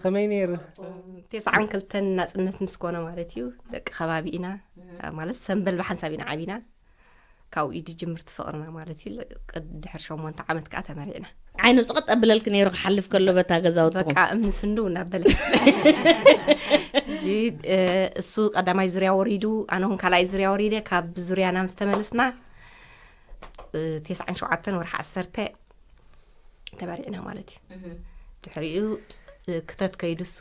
ከመይ ነይሩ? ቴስዓን ክልተን ናፅነት ምስ ኮነ ማለት እዩ። ደቂ ከባቢ ኢና ማለት ሰንበል ብሓንሳብ ኢና ዓቢና። ካብኡ እዩ ድጅምር ትፍቕርና ማለት እዩ። ድሕር ሸሞንተ ዓመት ከዓ ተመሪዕና። ዓይኑ ፅቕጥ ኣብለልክ ነይሩ ክሓልፍ ከሎ በታ ገዛውትኹም። በቃ እምኒ ስንዱ እናበለ እሱ ቀዳማይ ዙርያ ወሪዱ፣ ኣነ እውን ካልኣይ ዙርያ ወሪደ። ካብ ዙርያና ምስ ተመለስና ቴስዓን ሸውዓተን ወርሒ ዓሰርተ ተመሪዕና ማለት እዩ። ድሕሪኡ ክተት ከይዱ እሱ፣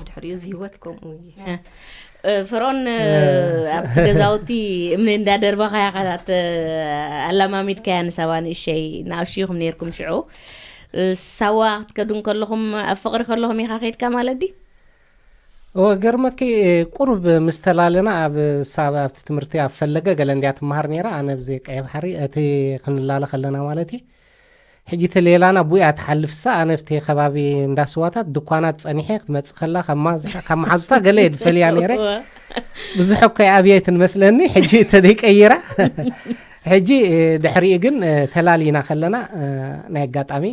ድሕሪኡ እዚ ህይወት ከምኡ እዩ። ፍሮን ኣብቲ ገዛውቲ እምኒ እንዳደርበኻያ ኣላማሚድካያ ንሳባ ንእሸይ ንኣሽኹም ነርኩም ሽዑ ሳዋ ክትከዱ ከለኹም ኣብ ፍቕሪ ከለኹም ኢኻ ከይድካ ማለት ድዩ? እወ ገርመኪ ቁሩብ ምስ ተላለና ኣብ ሳባ ኣብቲ ትምህርቲ ኣብ ፈለገ ገለ እንድያ ትመሃር ነይራ። ኣነ ኣብዚ ቀይሕ ባሕሪ እቲ ክንላለ ከለና ማለት እዩ። ሕጂ እቲ ሌላና ቡያ ትሓልፍሳ ኣነ ኣብቲ ከባቢ እንዳስዋታት ድኳናት ጸኒሐ ክትመጽእ ከላ ካብ ማዝ- ካብ መሓዙታ ገለ እየ ዝፈልያ ነይረ። ብዙሕ እኮ ኣብየትን መስለኒ ሕጂ ተደይቀይራ። ሕጂ ድሕሪኡ ግን ተላሊና ከለና ናይ ኣጋጣሚ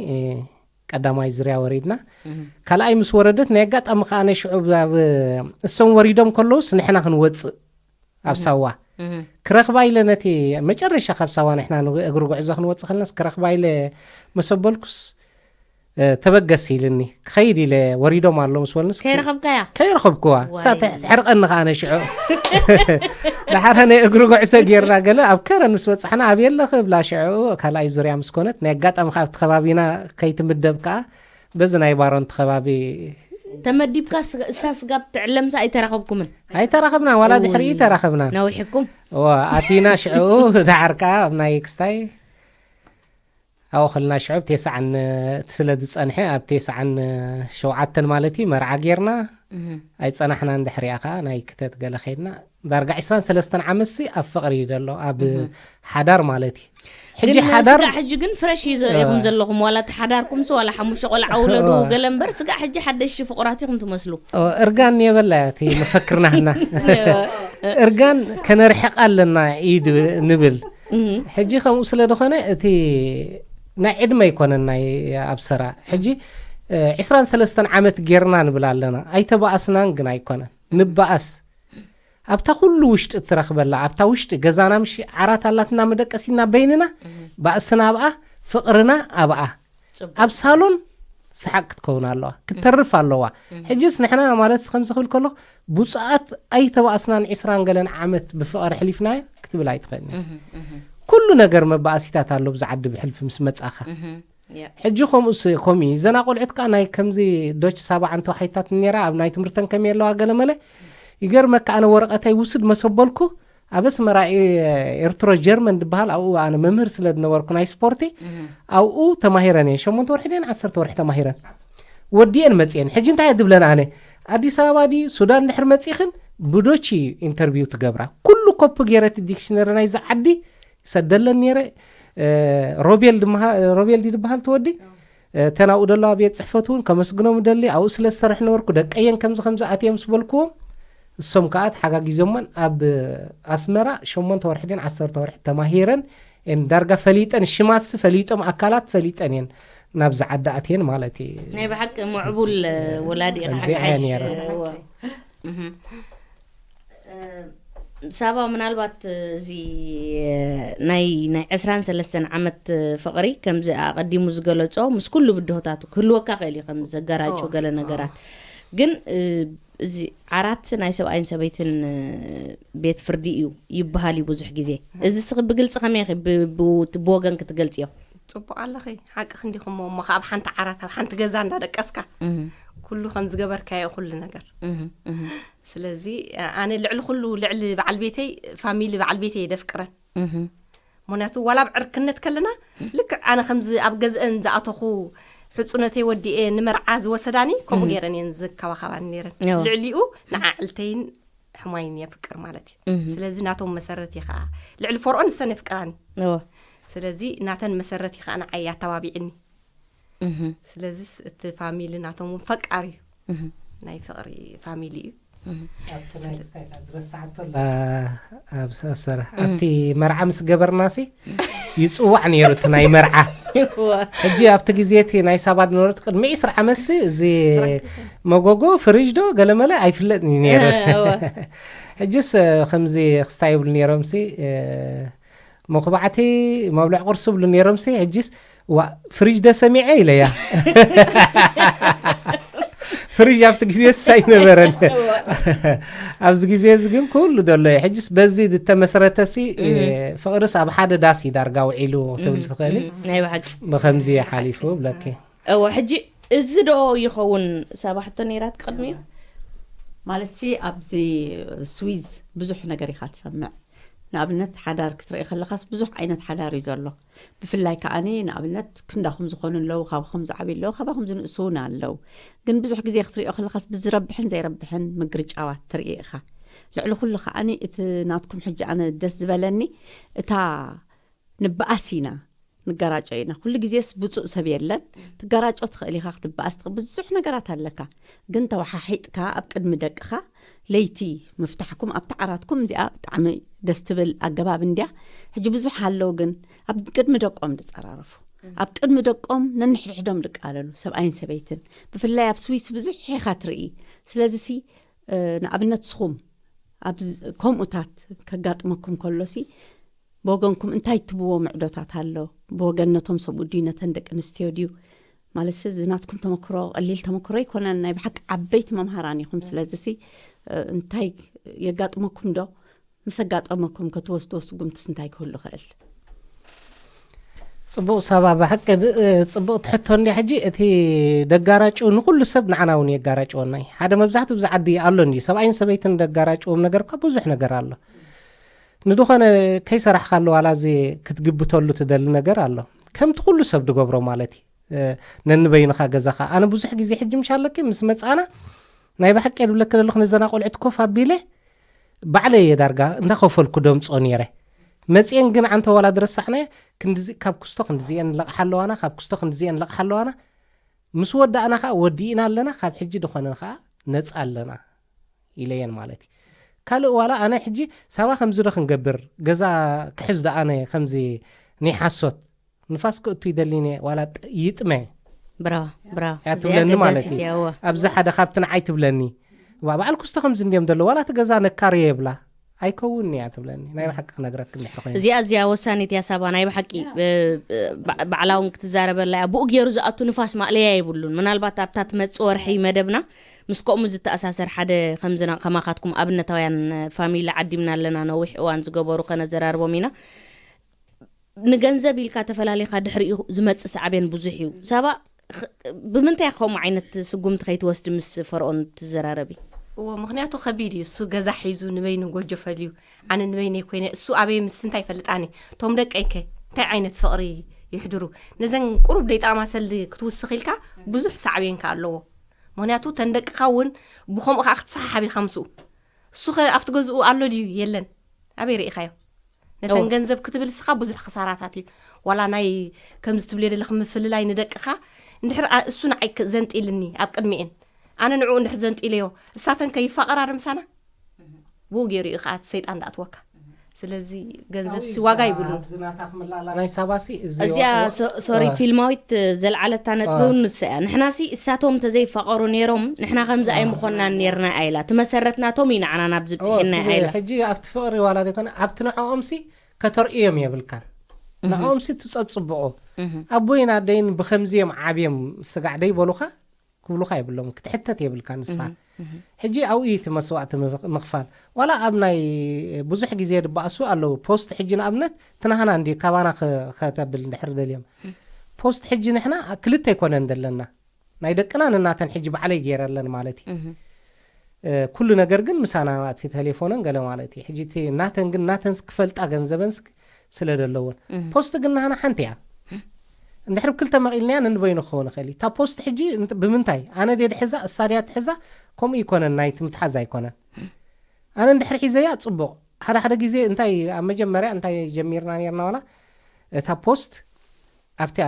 ቀዳማይ ዝርያ ወሪድና። ካልኣይ ምስ ወረደት ናይ ኣጋጣሚ ከኣ ናይ ሽዑ ኣብ እሶም ወሪዶም ከለውስ ንሕና ክንወፅእ ኣብ ሳዋ ክረኽባ ኢለ ነቲ መጨረሻ ካብ ሳዋ ንሕና እግሪ ጉዕዞ ክንወፅእ ከለናስ ክረኽባ ኢለ መሰበልኩስ ተበገስ ኢልኒ ክኸይድ ኢለ ወሪዶም ኣሎ ምስ በልንስ ከይረኸብካያ? ከይረኸብክዋ። እሳ ትሕርቀኒ ከኣ ነሽዑ። ደሓረ ናይ እግሪ ጉዕዞ ጌርና ገለ ኣብ ከረን ምስ በጻሕና ኣብ የለኺ እብላ ሽዑ ካልኣይ ዙርያ ምስ ኮነት ናይ ኣጋጣሚ ካብቲ ከባቢና ከይትምደብ ከኣ በዚ ናይ ባሮንቲ ከባቢ ተመዲብካ እሳ ስጋብ ትዕለምሳ ኣይተራኸብኩምን? ኣይተራኸብና ዋላ ድሕሪኡ ተራኸብና። ነዊሕኩም? እዋ ኣቲና ሽዑ ደሓር ከኣ ኣብ ናይ ክስታይ ኣብኡ ከለና ሽዑ ኣብ ቴስዓን እቲ ስለ ዝጸንሐ ኣብ ቴስዓን ሸውዓተን ማለት እዩ መርዓ ጌርና ኣይጸናሕናን። ድሕሪኣ ከኣ ናይ ክተት ገለ ከይድና ዳርጋ ዕስራን ሰለስተን ዓመትሲ ኣብ ፍቕሪ እዩ ዘሎ ኣብ ሓዳር ማለት እዩ። ሕጂ ግን ሓዳር ስጋዕ ሕጂ ግን ፍረሽ እዩ ዘ- ኢኹም ዘለኹም ዋላ ተሓዳርኩምሲ ዋላ ሓሙሽተ ቆልዓ ውለዱ ኦ። ገለ እምበር ስጋዕ ሕጂ ሓደሽቲ ፍቑራት ኢኹም ትመስሉ። ኦ፣ እርጋን የበላ እቲ መፈክርና ህና እርጋን ከነርሕቃ ኣለና እዩ ድብ- ንብል ሕጂ ከምኡ ስለ ዝኾነ እቲ ናይ ዕድመ ኣይኮነን ናይ ኣብሰራ ሕጂ ዕስራን ሰለስተን ዓመት ጌርና ንብል ኣለና ኣይተባኣስናን ግን ኣይኮነን ንባኣስ ኣብታ ኩሉ ውሽጢ እትረኽበላ ኣብታ ውሽጢ ገዛና ምሽ ዓራት ኣላትና መደቀሲና በይንና ባእስና ኣብኣ ፍቕርና ኣብኣ ኣብ ሳሎን ሰሓቅ ክትከውን ኣለዋ ክትተርፍ ኣለዋ ሕጅስ ንሕና ማለት ከምዚ ክብል ከሎ ብፁዓት ኣይተባእስናን ዕስራን ገለን ዓመት ብፍቕሪ ሕሊፍናዮ ክትብል ኣይትኽእልን ኩሉ ነገር መባእሲታት ኣሎ ብዚ ዓዲ ብሕልፊ ምስ መጻኻ ሕጂ ከምኡ ከምኡ እዩ ዘና ቆልዑት ከዓ ናይ ከምዚ ዶች ሳባ ዓንተው ሓይታት ነራ ኣብ ናይ ትምህርተን ከመይ ኣለዋ ገለ መለ ይገርመካ ኣነ ወረቀተይ ውስድ መሰበልኩ ኣብ ኣስመራ ኤርትሮ ጀርመን ዝበሃል ኣብኡ ኣነ መምህር ስለ ዝነበርኩ ናይ ስፖርቲ ኣብኡ ተማሂረን እየን ሸሞንተ ወርሒ ድየን ዓሰርተ ወርሒ ተማሂረን ወዲኤን መፅኤን ሕጂ እንታይ እየ ዝብለን ኣነ ኣዲስ ኣበባ ድዩ ሱዳን ድሕር መፂኽን ብዶች እዩ ኢንተርቪው ትገብራ ኩሉ ኮፒ ገይረ እቲ ዲክሽነሪ ናይዚ ዓዲ ይሰደለን ነይረ ሮቤል ድመሃ- ሮቤል ድዩ ዝበሃል ትወዲ ተናብኡ ደለዋ ቤት ፅሕፈት እውን ከመስግኖም ደሊ ኣብኡ ስለ ዝሰርሕ ነበርኩ ደቀየን ከምዚ ከምዚ ኣትየ ምስ በልክዎም እሶም ከዓ ተሓጋጊዞመን ኣብ ኣስመራ ሸሞንተ ወርሒ ድን ዓሰርተ ወርሒ ተማሂረን እን ዳርጋ ፈሊጠን ሽማትሲ ፈሊጦም ኣካላት ፈሊጠን እየን ናብዚ ዓዲ ኣትየን ማለት እዩ ናይ ብሓቂ ምዕቡል ወላዲ ኢኻ ከምዚ ሓቂ እያ ሓይሽ ነይራ። እዋ። እህ። ሳባ ምናልባት እዚ ናይ ናይ ዕስራን ሰለስተን ዓመት ፍቕሪ ከምዚ ኣቐዲሙ ዝገለጾ ምስ ኩሉ ብድሆታቱ ክህልወካ ክእል እዩ ከም ዘገራጩ ኦ፣ ገለ ኦ። ነገራት ግን እ፣ እዚ ዓራት ናይ ሰብኣይን ሰበይትን እ፣ ቤት ፍርዲ እዩ ይበሃል እዩ ብዙሕ ግዜ እዚ ስኺ ብግልፂ ከመይ ኢኺ ብ- ብ- ብወገን ክትገልፅዮ ጽቡቅ ኣለኺ ሓቂ ክንዲኹሞ እሞ ካብ ሓንቲ ዓራት ኣብ ሓንቲ ገዛ እንዳደቀስካ እህ፣ ኩሉ ከም ዝገበርካዮ ኩሉ ነገር እህ፣ እህ። ስለዚ ኣነ ልዕሊ ኩሉ ልዕሊ በዓል ቤተይ ፋሚሊ በዓል ቤተይ የደፍቅረን። ምክንያቱ ዋላ ኣብ ዕርክነት ከለና ልክዕ ኣነ ከምዚ ኣብ ገዝአን ዝኣተኹ ሕፁነተይ ወዲኤ ንመርዓ ዝወሰዳኒ ከምኡ ገይረን እየን ዝከባኸባኒ ነይረን። ልዕሊኡ ንዓዕልተይን ሕማይን የፍቅር ማለት እዩ። ስለዚ ናቶም መሰረት እየ ከዓ ልዕሊ ፈርኦን ንሰን የፍቅራኒ። ስለዚ ናተን መሰረት እየ ከዓ ንዓይ ኣተባቢዕኒ። ስለዚስ እቲ ፋሚሊ ናቶም እውን ፈቃር እዩ። ናይ ፍቕሪ ፋሚሊ እዩ። ኣብቲ ናይ ክስታይ ድረስ ሰዓት ኣሎ። ኣብ ሰሰረ ኣብቲ መርዓ ምስ ገበርናሲ ይፅዋዕ ነይሩ እቲ ናይ መርዓ። ሕጂ ኣብቲ ግዜ እቲ ናይ ሳባ ዝነበረት ቅድሚ ዕስራ ዓመትሲ እዚ መጎጎ ፍሪጅ ዶ ገለመለ ኣይፍለጥን እዩ ነይሩ። ሕጅስ ከምዚ ክስታይ ይብሉ ነይሮምሲ፣ መኹባዕቲ፣ መብልዕ ቁርሲ ይብሉ ነይሮምሲ። ሕጅስ ዋ ፍሪጅ ዶ ሰሚዐ ኢለያ። ፍሪጅ ኣብቲ ግዜ ሳይ ነበረን። ኣብዚ ግዜ እዚ ግን ኩሉ ዘሎ እዩ። ሕጅስ በዚ ዝተመስረተሲ ፍቕርስ ኣብ ሓደ ዳስ እዩ ዳርጋ ውዒሉ ክትብል ትኽእሊ። ናይ ብሓቂ ብከምዚ ሓሊፉ ብለኪ። እወ፣ ሕጂ እዚ ዶ ይኸውን? ሳባ ሕቶ ነይራት ቅድሚኡ። ማለት ሲ ኣብዚ ስዊዝ ብዙሕ ነገር ኢኻ ትሰምዕ። ንኣብነት ሓዳር ክትርኢ ከለኻስ ብዙሕ ዓይነት ሓዳር እዩ ዘሎ። ብፍላይ ከዓኒ ንኣብነት ክንዳኹም ዝኾኑ ኣለዉ፣ ካባኹም ዝዓብዩ ኣለዉ፣ ካባኹም ዝንእሱ እውን ኣለዉ። ግን ብዙሕ ግዜ ክትሪኦ ከለኻስ ብዝረብሕን ዘይረብሕን ምግርጫዋት ትርኢ ኢኻ። ልዕሊ ኩሉ ከዓኒ እቲ ናትኩም ሕጂ ኣነ ደስ ዝበለኒ እታ ንበኣስ ኢና፣ ንጋራጮ ኢና። ኩሉ ግዜስ ብፁእ ሰብ የለን። ትጋራጮ ትኽእል ኢኻ፣ ክትበኣስ ትኽእል፣ ብዙሕ ነገራት ኣለካ። ግን ተወሓሒጥካ ኣብ ቅድሚ ደቅኻ ለይቲ ምፍታሕኩም ኣብቲ ዓራትኩም እዚኣ ብጣዕሚ ደስ ትብል ኣገባብ እንድያ። ሕጂ ብዙሕ ኣለዉ ግን ኣብ ቅድሚ ደቆም ዝጸራረፉ፣ ኣብ ቅድሚ ደቆም ነንሕድሕዶም ዝቃለሉ ሰብኣይን ሰበይትን፣ ብፍላይ ኣብ ስዊስ ብዙሕ ኢኻ ትርኢ። ስለዚ ሲ ንኣብነት ስኹም ኣብ ከምኡታት ከጋጥመኩም ከሎሲ ብወገንኩም እንታይ ትብዎ ምዕዶታት ኣሎ? ብወገን ነቶም ሰብኡ ድዩ ነተን ደቂ ኣንስትዮ ድዩ? ማለት እዚ ናትኩም ተመክሮ ቀሊል ተመክሮ ኣይኮነን። ናይ ብሓቂ ዓበይቲ መምሃራን ኢኹም። ስለዚ ሲ እንታይ የጋጥመኩም ዶ? ምስ ኣጋጠመኩም ከትወስድዎ ስጉምትስ እንታይ ክህሉ ይኽእል? ጽቡቕ ሳባ፣ ብሓቂ ድ- ጽቡቕ ትሕቶ እንድያ። ሕጂ እቲ ደጋራጭ ንኹሉ ሰብ ንዓና እውን የጋራጭወና እዩ። ሓደ መብዛሕትኡ ብዚ ዓዲ ኣሎ እንድዩ ሰብኣይን ሰበይትን ደጋራጭዎም ነገር እኳ ብዙሕ ነገር ኣሎ። ንድኾነ ከይሰራሕካሉ ዋላ እዚ ክትግብተሉ ትደሊ ነገር ኣሎ። ከምቲ ኩሉ ሰብ ድገብሮ ማለት እዩ። ነንበይንኻ ገዛኻ። ኣነ ብዙሕ ግዜ ሕጂ ምሽ ኣለኪ ምስ መጻና ናይ ብሓቂ ድብለኪ ዘለኹ ነዘና ቆልዑት ኮፍ ኣቢለ ባዕለይ እየ ዳርጋ እንዳኸፈልኩ ደምጾ ነይረ። መጽየን ግን ዓንተ ዋላ ድረሳዕናዮ ክንድዚ ካብ ክስቶ ክንድዚኤን ለቕሓ ኣለዋና፣ ካብ ክስቶ ክንድዚኤን ለቕሓ ኣለዋና። ምስ ወዳእና ኸዓ ወዲእና ኣለና፣ ካብ ሕጂ ድኾነ ኸዓ ነጻ ኣለና ኢለየን ማለት እዩ። ካልእ ዋላ ኣነ ሕጂ ሳባ ከምዚ ዶ ክንገብር፣ ገዛ ክሕዝ ዶ ኣነ ከምዚ ናይ ሓሶት ንፋስ ክእቱ ይደሊኒ ዋላ ጥ- ይጥመ ብራዋ ብራዋ እያ ትብለኒ ማለት እዩ። ኣብዚ ሓደ ካብቲ ንዓይ ትብለኒ ባ በዓል ኩስቶ ከምዚ እንዲዮም ዘሎ ዋላ እቲ ገዛ ነካርዮ የብላ ኣይከውን እያ ትብለኒ። ናይ ብሓቂ ክነግረክ እንድሕር ኮይኑ እዚኣ እዚኣ ወሳኒት እያ ሳባ ናይ ብሓቂ እ፣ እ፣ ባ- ባዕላ እውን ክትዛረበላ እያ። ብኡ ገይሩ ዝኣቱ ንፋስ ማእለያ የብሉን። ምናልባት ኣብታ ትመፅእ ወርሒ መደብና ምስ ከምኡ ዝተኣሳሰር ሓደ ከምዝና ከማኻትኩም ኣብነታውያን ፋሚሊ ዓዲምና ኣለና። ነዊሕ እዋን ዝገበሩ ከነዘራርቦም ኢና። ንገንዘብ ኢልካ ተፈላሊኻ ድሕሪኡ ዝመጽእ ሳዕቤን ብዙሕ እዩ። ሳባ ኽ- ብምንታይ ከምኡ ዓይነት ስጉምቲ ከይትወስዲ ምስ ፈርኦን ትዘራረቢ? እዎ ምክንያቱ ከቢድ እዩ። እሱ ገዛ ሒዙ ንበይኑ ጎጆ ፈልዩ ኣነ ንበይነይ ኮይነ እሱ ኣበይ ምስ እንታይ ይፈልጣኒ እቶም ደቀይ ከ እንታይ ዓይነት ፍቕሪ ይሕድሩ ነዘን ቁሩብ ደይጠቕማ ሰልዲ ክትውስኽ ኢልካ ብዙሕ ሳዕቤን ከ ኣለዎ። ምክንያቱ ተን ደቅኻ እውን ብኸምኡ ከዓ ክትሰሓሓብ ኢኻ ምስኡ። እሱ ኸ ኣብቲ ገዝኡ ኣሎ ድዩ የለን ኣበይ ርኢኻዮ? ነተን ገንዘብ ክትብል እስኻ ብዙሕ ክሳራታት እዩ። ዋላ ናይ ከምዚ ትብልዮ ዘለኺ ምፍልላይ ንደቅኻ እንድሕር ኣ- እሱ ንዓይ ክ- ዘንጢልኒ ኣብ ቅድሚኤን ኣነ ንዕኡ እንድሕር ዘንጢለዮ እሳተን ከይፋቐራ ዶ ምሳና? ብኡ ገይሩ እዩ ከዓ እቲ ሰይጣን ዳኣትወካ። ስለዚ ገንዘብ ሲ ዋጋ ይብሉ። ኣብዚ ናታ ክምላላ ናይ ሳባሲ እዚ እዚኣ ወ- ሶ- ሶሪ ፊልማዊት ዘልዓለታ ነጥቢ እውን ንሳ እያ። ንሕናሲ እሳቶም እንተዘይፋቐሩ ነይሮም ንሕና ከምዚ ኣይምኾንናን ነይርና እያ ኢላ። እቲ መሰረት ናቶም እዩ ንዓና ናብዚ እዎ፣ ብፅሒና እቲ እያ ኢላ። ሕጂ ኣብቲ ፍቕሪ ዋላ ዘይኮነ ኣብቲ ንዕኦምሲ ከተርእዮም የብልካን። ንዕኦምሲ ትፀፅብቑ ኣቦይን ኣደይን ብከምዚ እዮም ዓብዮም ስጋዕ ደይበሉኻ ክብሉኻ የብሎም ክትሕተት የብልካ ንስኻ። ሕጂ ኣብኡ እዩ እቲ መስዋእቲ ምፍ- ምኽፋል ዋላ ኣብ ናይ ብዙሕ ግዜ ድበኣሱ ኣለዉ ፖስት ሕጂ ንኣብነት ትናህና እንዲ ካባና ኸ- ከተብል እንድሕር ደልዮም ፖስት ሕጂ ንሕና ክልተ ኣይኮነን ዘለና ናይ ደቅና ንናተን ሕጂ ባዕለይ ገይረለን ማለት እዩ ኩሉ ነገር ግን ምሳና እቲ ቴሌፎነን ገለ ማለት እዩ። ሕጂ እቲ ናተን ግን ናተንስ ክፈልጣ ገንዘበንስ ስለ ዘለዎን ፖስት ግን ናህና ሓንቲ እያ። እንድሕር ክልተ መቒልናያ ነንበይኑ ክኸውን ይኽእል እዩ። እታ ፖስት ሕጂ ብምንታይ ኣነ ድየ ድሕዛ እሳ ድያ ትሕዛ? ከምኡ ይኮነን፣ ናይቲ ምትሓዝ ኣይኮነን። ኣነ እንድሕር ሒዘያ ጽቡቕ። ሓደ ሓደ ግዜ እንታይ ኣብ መጀመርያ እንታይ ጀሚርና ነርና ዋላ እታ ፖስት ኣብቲ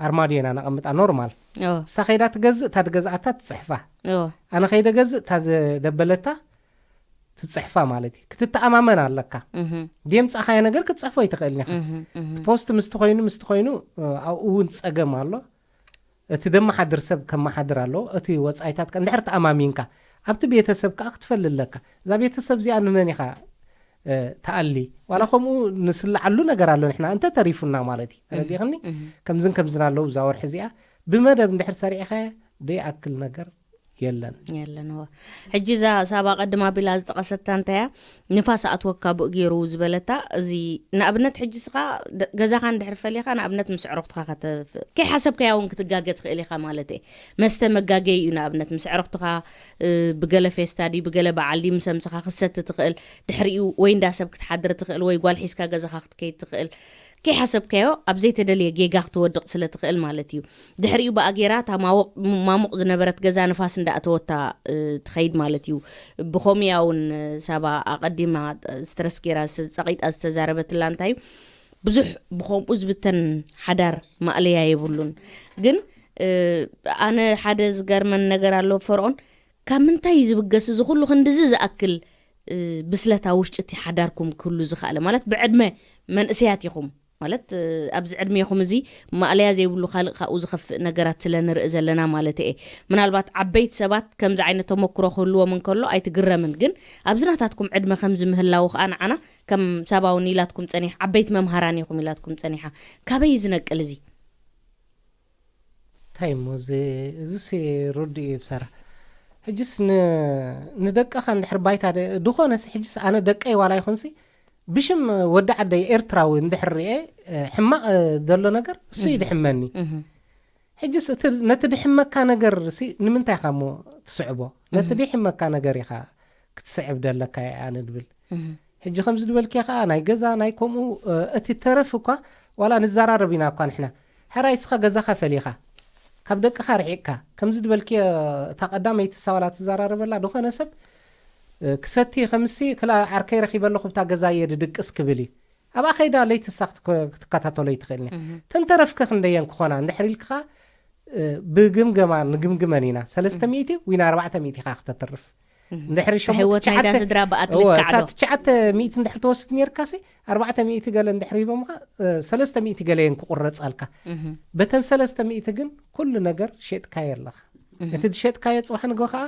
ኣርማድዮ ኢና ነቐምጣ ኖርማል። እሳ ከይዳ ትገዝእ እታ ዝገዝኣታ ትጽሕፋ፣ ኣነ ከይደ ገዝእ እታ ደበለታ ትጽሕፋ ማለት እዩ። ክትተኣማመን ኣለካ። ድየምጻኻዮ ነገር ክትጽሕፎ ይትኽእል ኒኻ። ፖስት ምስቲ ኮይኑ ምስቲ ኮይኑ ኣብኡ እውን ጸገም ኣሎ። እቲ ደመሓድር ሰብ ከመሓድር ኣለዎ። እቲ ወጻኢታት ከ እንድሕር ተኣማሚንካ ኣብቲ ቤተሰብ ከኣ ክትፈል ኣለካ። እዛ ቤተሰብ እዚኣ ንመን ኢኻ ተኣሊ? ዋላ ከምኡ ንስልዓሉ ነገር ኣሎ። ንሕና እንተ ተሪፉና ማለት እዩ። ተረዲኽኒ? ከምዝን ከምዝን ኣለዉ እዛ ወርሒ እዚኣ ብመደብ እንድሕር ሰሪዕኻያ ደይኣክል ነገር የለን። የለን። ሕጂ እዛ ሳባ ቀድማ ቢላ ዝጠቐሰታ እንታያ ንፋስ ኣትወካ ብኡ ገይሩ ዝበለታ፣ እዚ ንኣብነት ሕጂ ስኻ ገዛኻ እንድሕር ፈሊኻ ንኣብነት ምስ ዕሩኽትኻ ከተፍ ከይሓሰብካያ እውን ክትጋገ ትኽእል ኢኻ ማለት እየ። መስተ መጋገይ እዩ። ንኣብነት ምስ ዕሩኽትኻ ብገለ ፌስታ ድዩ ብገለ በዓል ድዩ ምስ ኣምስኻ ክትሰቲ ትኽእል። ድሕሪኡ ወይ እንዳ ሰብ ክትሓድር ትኽእል ወይ ጓል ሒዝካ ገዛኻ ክትከይድ ትኽእል። ከይሓሰብካዮ ኣብ ዘይተደልየ ጌጋ ክትወድቕ ስለ ትኽእል ማለት እዩ። ድሕሪኡ ብኣጌራ እታ ማሙቕ ዝነበረት ገዛ ንፋስ እንዳእተወታ ትኸይድ ማለት እዩ። ብኸምኡ እውን ሳባ ኣቐዲማ ስትረስ ገይራ ጸቒጣ ዝተዛረበትላ እንታይ እዩ፣ ብዙሕ ብኸምኡ ዝብተን ሓዳር ማእለያ የብሉን። ግን ኣነ ሓደ ዝገርመን ነገር ኣሎ ፈርኦን፣ ካብ ምንታይ እዩ ዝብገስ እዚ ኩሉ ክንድዚ ዝኣክል ብስለት ኣብ ውሽጢ እቲ ሓዳርኩም ክህሉ ዝኸኣለ? ማለት ብዕድመ መንእሰያት ኢኹም ማለት ኣብዚ ዕድሜኹም እዚ ማእለያ ዘይብሉ ካልእ ካብኡ ዝኸፍእ ነገራት ስለ ንርኢ ዘለና ማለት እየ። ምናልባት ዓበይቲ ሰባት ከምዚ ዓይነት ተመክሮ ክህልዎም እንከሎ ኣይትግረምን፣ ግን ኣብዚ ናታትኩም ዕድመ ከምዚ ምህላዉ ከዓ ንዓና ከም ሳባውን ኢላትኩም ጸኒሕ ዓበይቲ መምሃራን ኢኹም ኢላትኩም ጸኒሓ። ካበይ እዩ ዝነቅል እዚ? እንታይ እሞ እዚ እዚሲ ርዱእ እዩ ብሰራ። ሕጅስ ንደቅኻ እንድሕር ባይታ ድኾነሲ ሕጅስ ኣነ ደቀይ ዋላ ይኹንሲ ብሽም ወዲ ዓደይ ኤርትራዊ እንድሕር ርኤ ሕማቕ ዘሎ ነገር እሱ እዩ ድሕመኒ። ሕጅስ ነቲ ድሕመካ ነገር ሲ ንምንታይ ኢኻ እሞ ትስዕቦ? ነቲ ድሕመካ ነገር ኢኻ ክትስዕብ ደለካ እየ ኣነ ድብል። ሕጂ ከምዚ ዝበልክዮ ከዓ ናይ ገዛ ናይ ከምኡ እቲ ተረፍ እኳ ዋላ ንዘራረብ ኢና እኳ ንሕና። ሕራይ እስኻ ገዛኻ ፈሊኻ ካብ ደቅኻ ርሒቕካ ከምዚ ዝበልክዮ እታ ቀዳመይቲ ሳዋላ ትዘራረበላ ዝኾነ ሰብ ክሰቲ ከምሲ ክላ ዓርከይ ረኺበ ኣለኹ ብታ ገዛ እየ ድድቅስ ክብል እዩ። ኣብኣ ከይዳ ለይቲ እሳ ክትከታተሎ ይትኽእል እያ። ተንተረፍከ ክንደየን ክኾና እንድሕር ኢልክኻ ብግምገማ ንግምግመን ኢና። ሰለስተ ሚእቲ ወይ ንኣርባዕተ ሚእቲ ኢኻ ክተትርፍ እንድሕሪ ሸሞንተ ህይወት ናይታ ትሽዓተ- ስድራ ብኣ እወ፣ እታ ትልካዕ ዶ? ትሽዓተ ሚእቲ እንድሕር ተወስድ ነርካሲ ኣርባዕተ ሚእቲ ገለ እንድሕር ሂቦምኻ እ፣ ሰለስተ ሚእቲ ገለ እየን ክቁረጻልካ። በተን ሰለስተ ሚእቲ ግን ኩሉ ነገር ሸጥካዮ ኣለኻ። እቲ ዝሸጥካዮ ጽባሕ ንግሆ ከዓ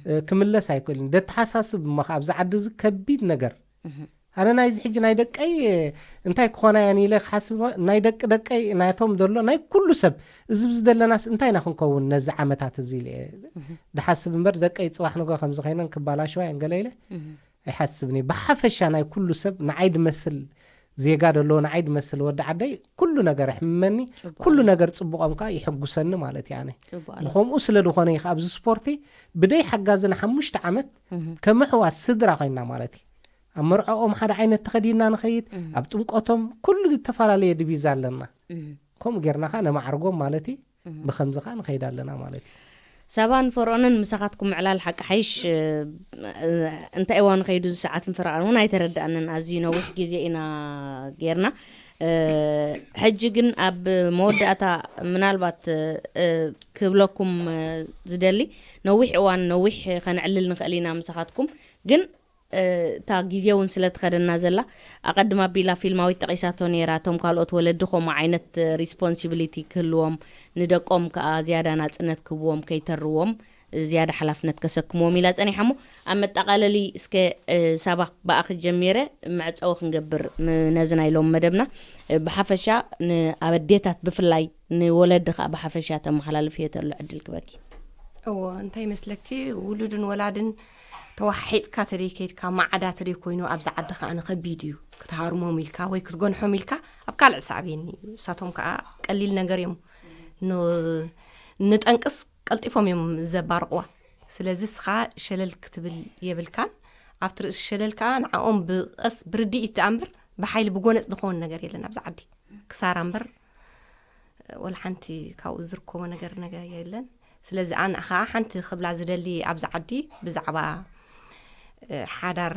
እ፣ ክምለስ ኣይክእልን። ደተሓሳስብ እሞ ከዓ ኣብዚ ዓዲ እዚ ከቢድ ነገር ኣነ ናይዚ ሕጂ ናይ ደቀይ እንታይ ክኾና እየን ኢለ ክሓስብ ናይ ደቂ ደቀይ ናቶም ዘሎ ናይ ኩሉ ሰብ እዚ ብዚ ዘለናስ እንታይ ኢና ክንከውን ነዚ ዓመታት እዚ ኢለ እየ ድሓስብ እምበር ደቀይ ፅባሕ ንጎ ከምዚ ኮይነን ክባላሸዋ እየን ገለ ኢለ ኣይሓስብን እየ። ብሓፈሻ ናይ ኩሉ ሰብ ንዓይ ድመስል ዜጋ ደሎ ንዓይ ድመስል ወዲ ዓደይ ኩሉ ነገር ይሕምመኒ። ኩሉ ነገር ፅቡቆም ከዓ ይሕጉሰኒ ማለት እዩ። ኣነ ብኸምኡ ስለ ዝኾነ እዩ ኣብዚ ስፖርቲ ብደይ ሓጋዚ ንሓሙሽተ ዓመት ከም ኣሕዋት ስድራ ኮይና ማለት እዩ። ኣብ መርዖኦም ሓደ ዓይነት ተኸዲና ንኸይድ፣ ኣብ ጥምቆቶም ኩሉ ዝተፈላለየ ድቪዛ ኣለና። ከምኡ ጌርና ኸዓ ነማዕርጎም ማለት እዩ። ብኸምዚ ኸዓ ንኸይድ ኣለና ማለት እዩ። ሳባን ፈርኦንን ምሳኻትኩም ምዕላል ሓቂ ሓይሽ። እንታይ እዋን ኸይዱ እዚ ሰዓትን ፈረቓን እውን ኣይተረዳእንን። ኣዝዩ ነዊሕ ግዜ ኢና ጌርና። ሕጂ ግን ኣብ መወዳእታ ምናልባት ክብለኩም ዝደሊ ነዊሕ እዋን ነዊሕ ኸነዕልል ንኽእል ኢና ምሳኻትኩም ግን እታ ግዜ እውን ስለ ትኸደና ዘላ ኣቐድም ኣቢላ ፊልማዊት ጠቒሳቶ ነይራ። እቶም ካልኦት ወለዲ ከምኡ ዓይነት ሪስፖንሲቢሊቲ ክህልዎም ንደቆም ከኣ ዝያዳ ናጽነት ክህብዎም ከይተርዎም ዝያዳ ሓላፍነት ከሰክምዎም ኢላ ጸኒሓ። እሞ ኣብ መጠቓለሊ እስከ ሳባ ብኣኺ ጀሚረ መዕጸዊ ክንገብር ነዚ ናይ ሎም መደብና ብሓፈሻ ንኣበዴታት ብፍላይ ንወለዲ ከኣ ብሓፈሻ ተመሓላልፍዮ ተሎ ዕድል ክበኪ። እዎ እንታይ ይመስለኪ ውሉድን ወላድን ተዋሓሒጥካ ተደይ ከይድካ ማዕዳ ተደይ ኮይኑ ኣብዚ ዓዲ ከዓ ንከቢድ እዩ ክትሃርሞም ኢልካ ወይ ክትገንሖም ኢልካ ኣብ ካልዕ ሳዕቤን እዩ እሳቶም ከዓ ቀሊል ነገር እዮም ንጠንቅስ ቀልጢፎም እዮም ዘባርቕዋ ስለዚ እስኻ ሸለል ክትብል የብልካን። ኣብቲ ርእሲ ሸለል ከዓ ንዓኦም ብቐስ ብርድኢት ደኣ እምበር ብሓይሊ ብጎነጽ ዝኸውን ነገር የለን ኣብዚ ዓዲ። ክሳራ እምበር ወላ ሓንቲ ካብኡ ዝርከቦ ነገር ነገር የለን። ስለዚ ኣነ ከዓ ሓንቲ ክብላ ዝደሊ ኣብዚ ዓዲ ብዛዕባ ሓዳር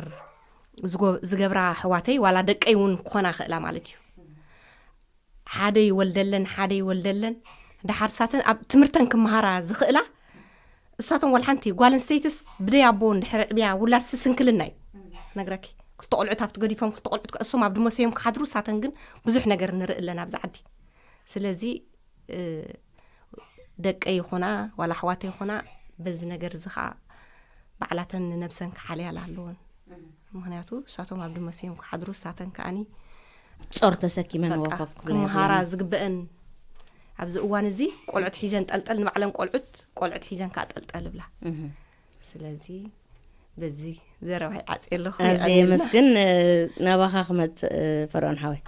ዝገብራ ኣሕዋተይ ዋላ ደቀይ እውን ክኾና ክእላ ማለት እዩ። ሓደ ይወልደለን ሓደ ይወልደለን፣ ደሓር ሳተን ኣብ ትምህርተን ክመሃራ ዝኽእላ እሳቶም ዋላ ሓንቲ ጓል ኣንስተይትስ ብደይ ኣቦ እንድሕር ዕብያ ውላድሲ ስንክልና እዩ። ነግረኪ ክልተ ቆልዑት ኣብቲ ገዲፎም ክልተ ቆልዑት እሶም ኣብ ድመሰዮም ክሓድሩ፣ ሳተን ግን ብዙሕ ነገር ንርኢ ኣለና ኣብዚ ዓዲ። ስለዚ ደቀ ይኹና ዋላ ኣሕዋተ ይኹና በዚ ነገር እዚ ከዓ ባዕላተን ንነብሰን ክሓልያ ኣለወን። ምክንያቱ እሳቶም ኣብ ድመሰዮም ክሓድሩ፣ እሳተን ከዓኒ ጾር ተሰኪመን ወከፍ ክመሃራ ዝግበአን ኣብዚ እዋን እዚ ቆልዑት ሒዘን ጠልጠል፣ ንባዕለን ቆልዑት ቆልዑት ሒዘን ከዓ ጠልጠል ብላ። ስለዚ በዚ ዘረባይ ዓፅ ኣለኹ። ኣዝየ የመስግን። ናባኻ ክመፅእ ፈርዖን ሓወይ።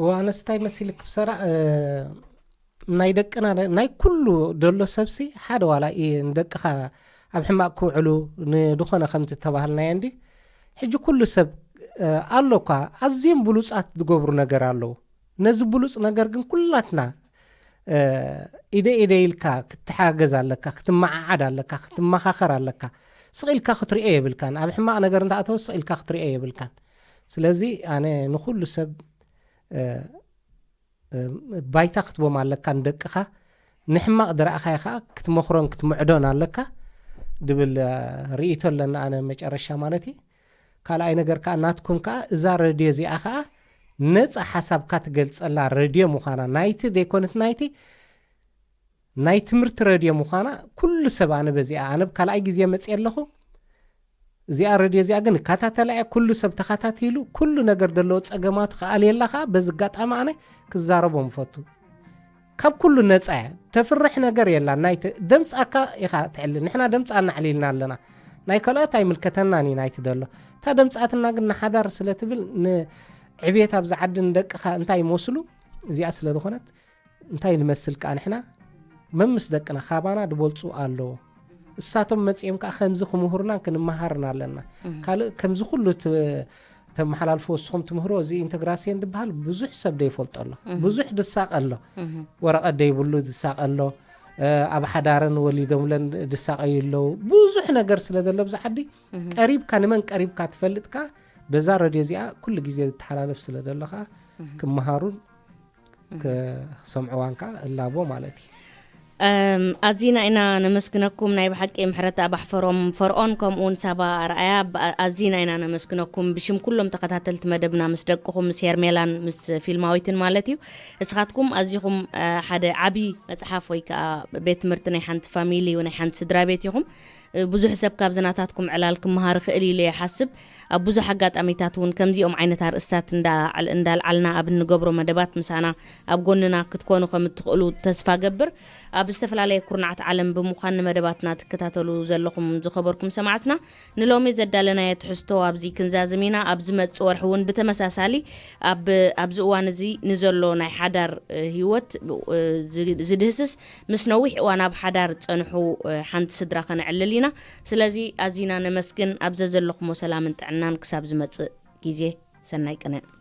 ዋነስታይ መሲል ክብሰራ ናይ ደቅና ናይ ኩሉ ደሎ ሰብሲ ሓደ ዋላ ንደቅኻ ኣብ ሕማቕ ክውዕሉ ንድኾነ ከምቲ ተባህልናዮ እንዲ ሕጂ ኩሉ ሰብ ኣሎ እኳ ኣዝዮም ብሉጻት ዝገብሩ ነገር ኣለዉ። ነዚ ብሉጽ ነገር ግን ኩላትና ኢደ ኢደ ኢልካ ክትሓገዝ ኣለካ፣ ክትመዓዓድ ኣለካ፣ ክትመኻኸር ኣለካ። ስቕ ኢልካ ክትሪኦ የብልካን። ኣብ ሕማቕ ነገር እንተኣተወ ስቕ ኢልካ ክትሪኦ የብልካን። ስለዚ ኣነ ንኹሉ ሰብ ባይታ ክትቦም ኣለካ ንደቅኻ። ንሕማቕ ድረእኻዮ ከዓ ክትመኽሮን ክትምዕዶን ኣለካ ድብል ርእይቶ ኣለና። ኣነ መጨረሻ ማለት እዩ። ካልኣይ ነገር ከዓ ናትኩም ከዓ እዛ ረድዮ እዚኣ ከዓ ነፃ ሓሳብካ ትገልፀላ ረድዮ ምዃና ናይቲ ዘይኮነት ናይቲ ናይ ትምህርቲ ረድዮ ምዃና ኩሉ ሰብ ኣነ በዚኣ ኣነ ካልኣይ ግዜ መፅእ ኣለኹ። እዚኣ ረድዮ እዚኣ ግን እከታተላ እየ። ኩሉ ሰብ ተኸታቲሉ ኩሉ ነገር ዘለዎ ፀገማቱ ክኣልየላ ከዓ በዚ ኣጋጣሚ ኣነ ክዛረቦ ምፈቱ። ካብ ኩሉ ነፃ እያ። ተፍርሕ ነገር የላ። ናይ ደምፃካ ኢኻ ትዕሊ። ንሕና ደምፃ እናዕሊልና ኣለና። ናይ ካልኦት ኣይምልከተናን እዩ ናይቲ ደሎ። እታ ደምፃትና ግን ንሓዳር ስለ ትብል ንዕቤት ኣብዚ ዓዲ ንደቅኻ እንታይ ይመስሉ እዚኣ ስለ ዝኾነት እንታይ ንመስል ከዓ ንሕና መምስ ደቅና ካባና ድበልፁ ኣለዎ። እሳቶም መፂኦም ከዓ ከምዚ ክምህሩናን ክንመሃርን ኣለና። ካልእ ከምዚ ኩሉ ተመሓላልፎ እስኹም ትምህሮ እዚ ኢንተግራሲየን ዝበሃል ብዙሕ ሰብ ደይፈልጦ ኣሎ። ብዙሕ ድሳቀ ኣሎ። ወረቐት ደይብሉ ድሳቀ ኣሎ። ኣብ ሓዳረን ወሊዶምለን ድሳቀዩ ኣለዉ። ብዙሕ ነገር ስለ ዘሎ ብዚ ዓዲ ቀሪብካ ንመን ቀሪብካ ትፈልጥካ በዛ ረድዮ እዚኣ ኩሉ ግዜ ዝተሓላለፍ ስለ ዘሎ ከዓ ክመሃሩን ክሰምዕዋን ከዓ እላቦ ማለት እዩ። ኣዚና ኢና ነመስግነኩም። ናይ ብሓቂ ምሕረት ኣባሕፈሮም ፈርኦን ከምኡውን ሳባ ኣርኣያ ኣዚና ኢና ነመስግነኩም። ብሽም ኩሎም ተኸታተልቲ መደብና ምስ ደቅኹም ምስ ሄርሜላን ምስ ፊልማዊትን ማለት እዩ። እስኻትኩም ኣዚኹም ሓደ ዓብዪ መፅሓፍ ወይ ከዓ ቤት ትምህርቲ ናይ ሓንቲ ፋሚሊ ናይ ሓንቲ ስድራ ቤት ኢኹም። ብዙሕ ሰብ ካብዚ ናታትኩም ዕላል ክመሃር ይኽእል ኢለ ይሓስብ። ኣብ ብዙሕ ኣጋጣሚታት እውን ከምዚኦም ዓይነት ኣርእስታት እንዳልዓልና ኣብ እንገብሮ መደባት ምሳና ኣብ ጎንና ክትኮኑ ከም እትኽእሉ ተስፋ ገብር። ኣብ ዝተፈላለየ ኩርናዓት ዓለም ብምዃን ንመደባትና ትከታተሉ ዘለኹም ዝኸበርኩም ሰማዕትና ንሎሚ ዘዳለናዮ ትሕዝቶ ኣብዚ ክንዛዝም ኢና። ኣብ ዝመጽእ ወርሒ እውን ብተመሳሳሊ ኣብዚ እዋን እዚ ንዘሎ ናይ ሓዳር ህይወት ዝድህስስ ምስ ነዊሕ እዋን ኣብ ሓዳር ዝጸንሑ ሓንቲ ስድራ ከነዕልል ኢና። ስለዚ ኣዚና ነመስግን። ኣብ ዘዘለኹሞ ሰላምን ጥዕናን ክሳብ ዝመጽእ ግዜ ሰናይ ቅነ።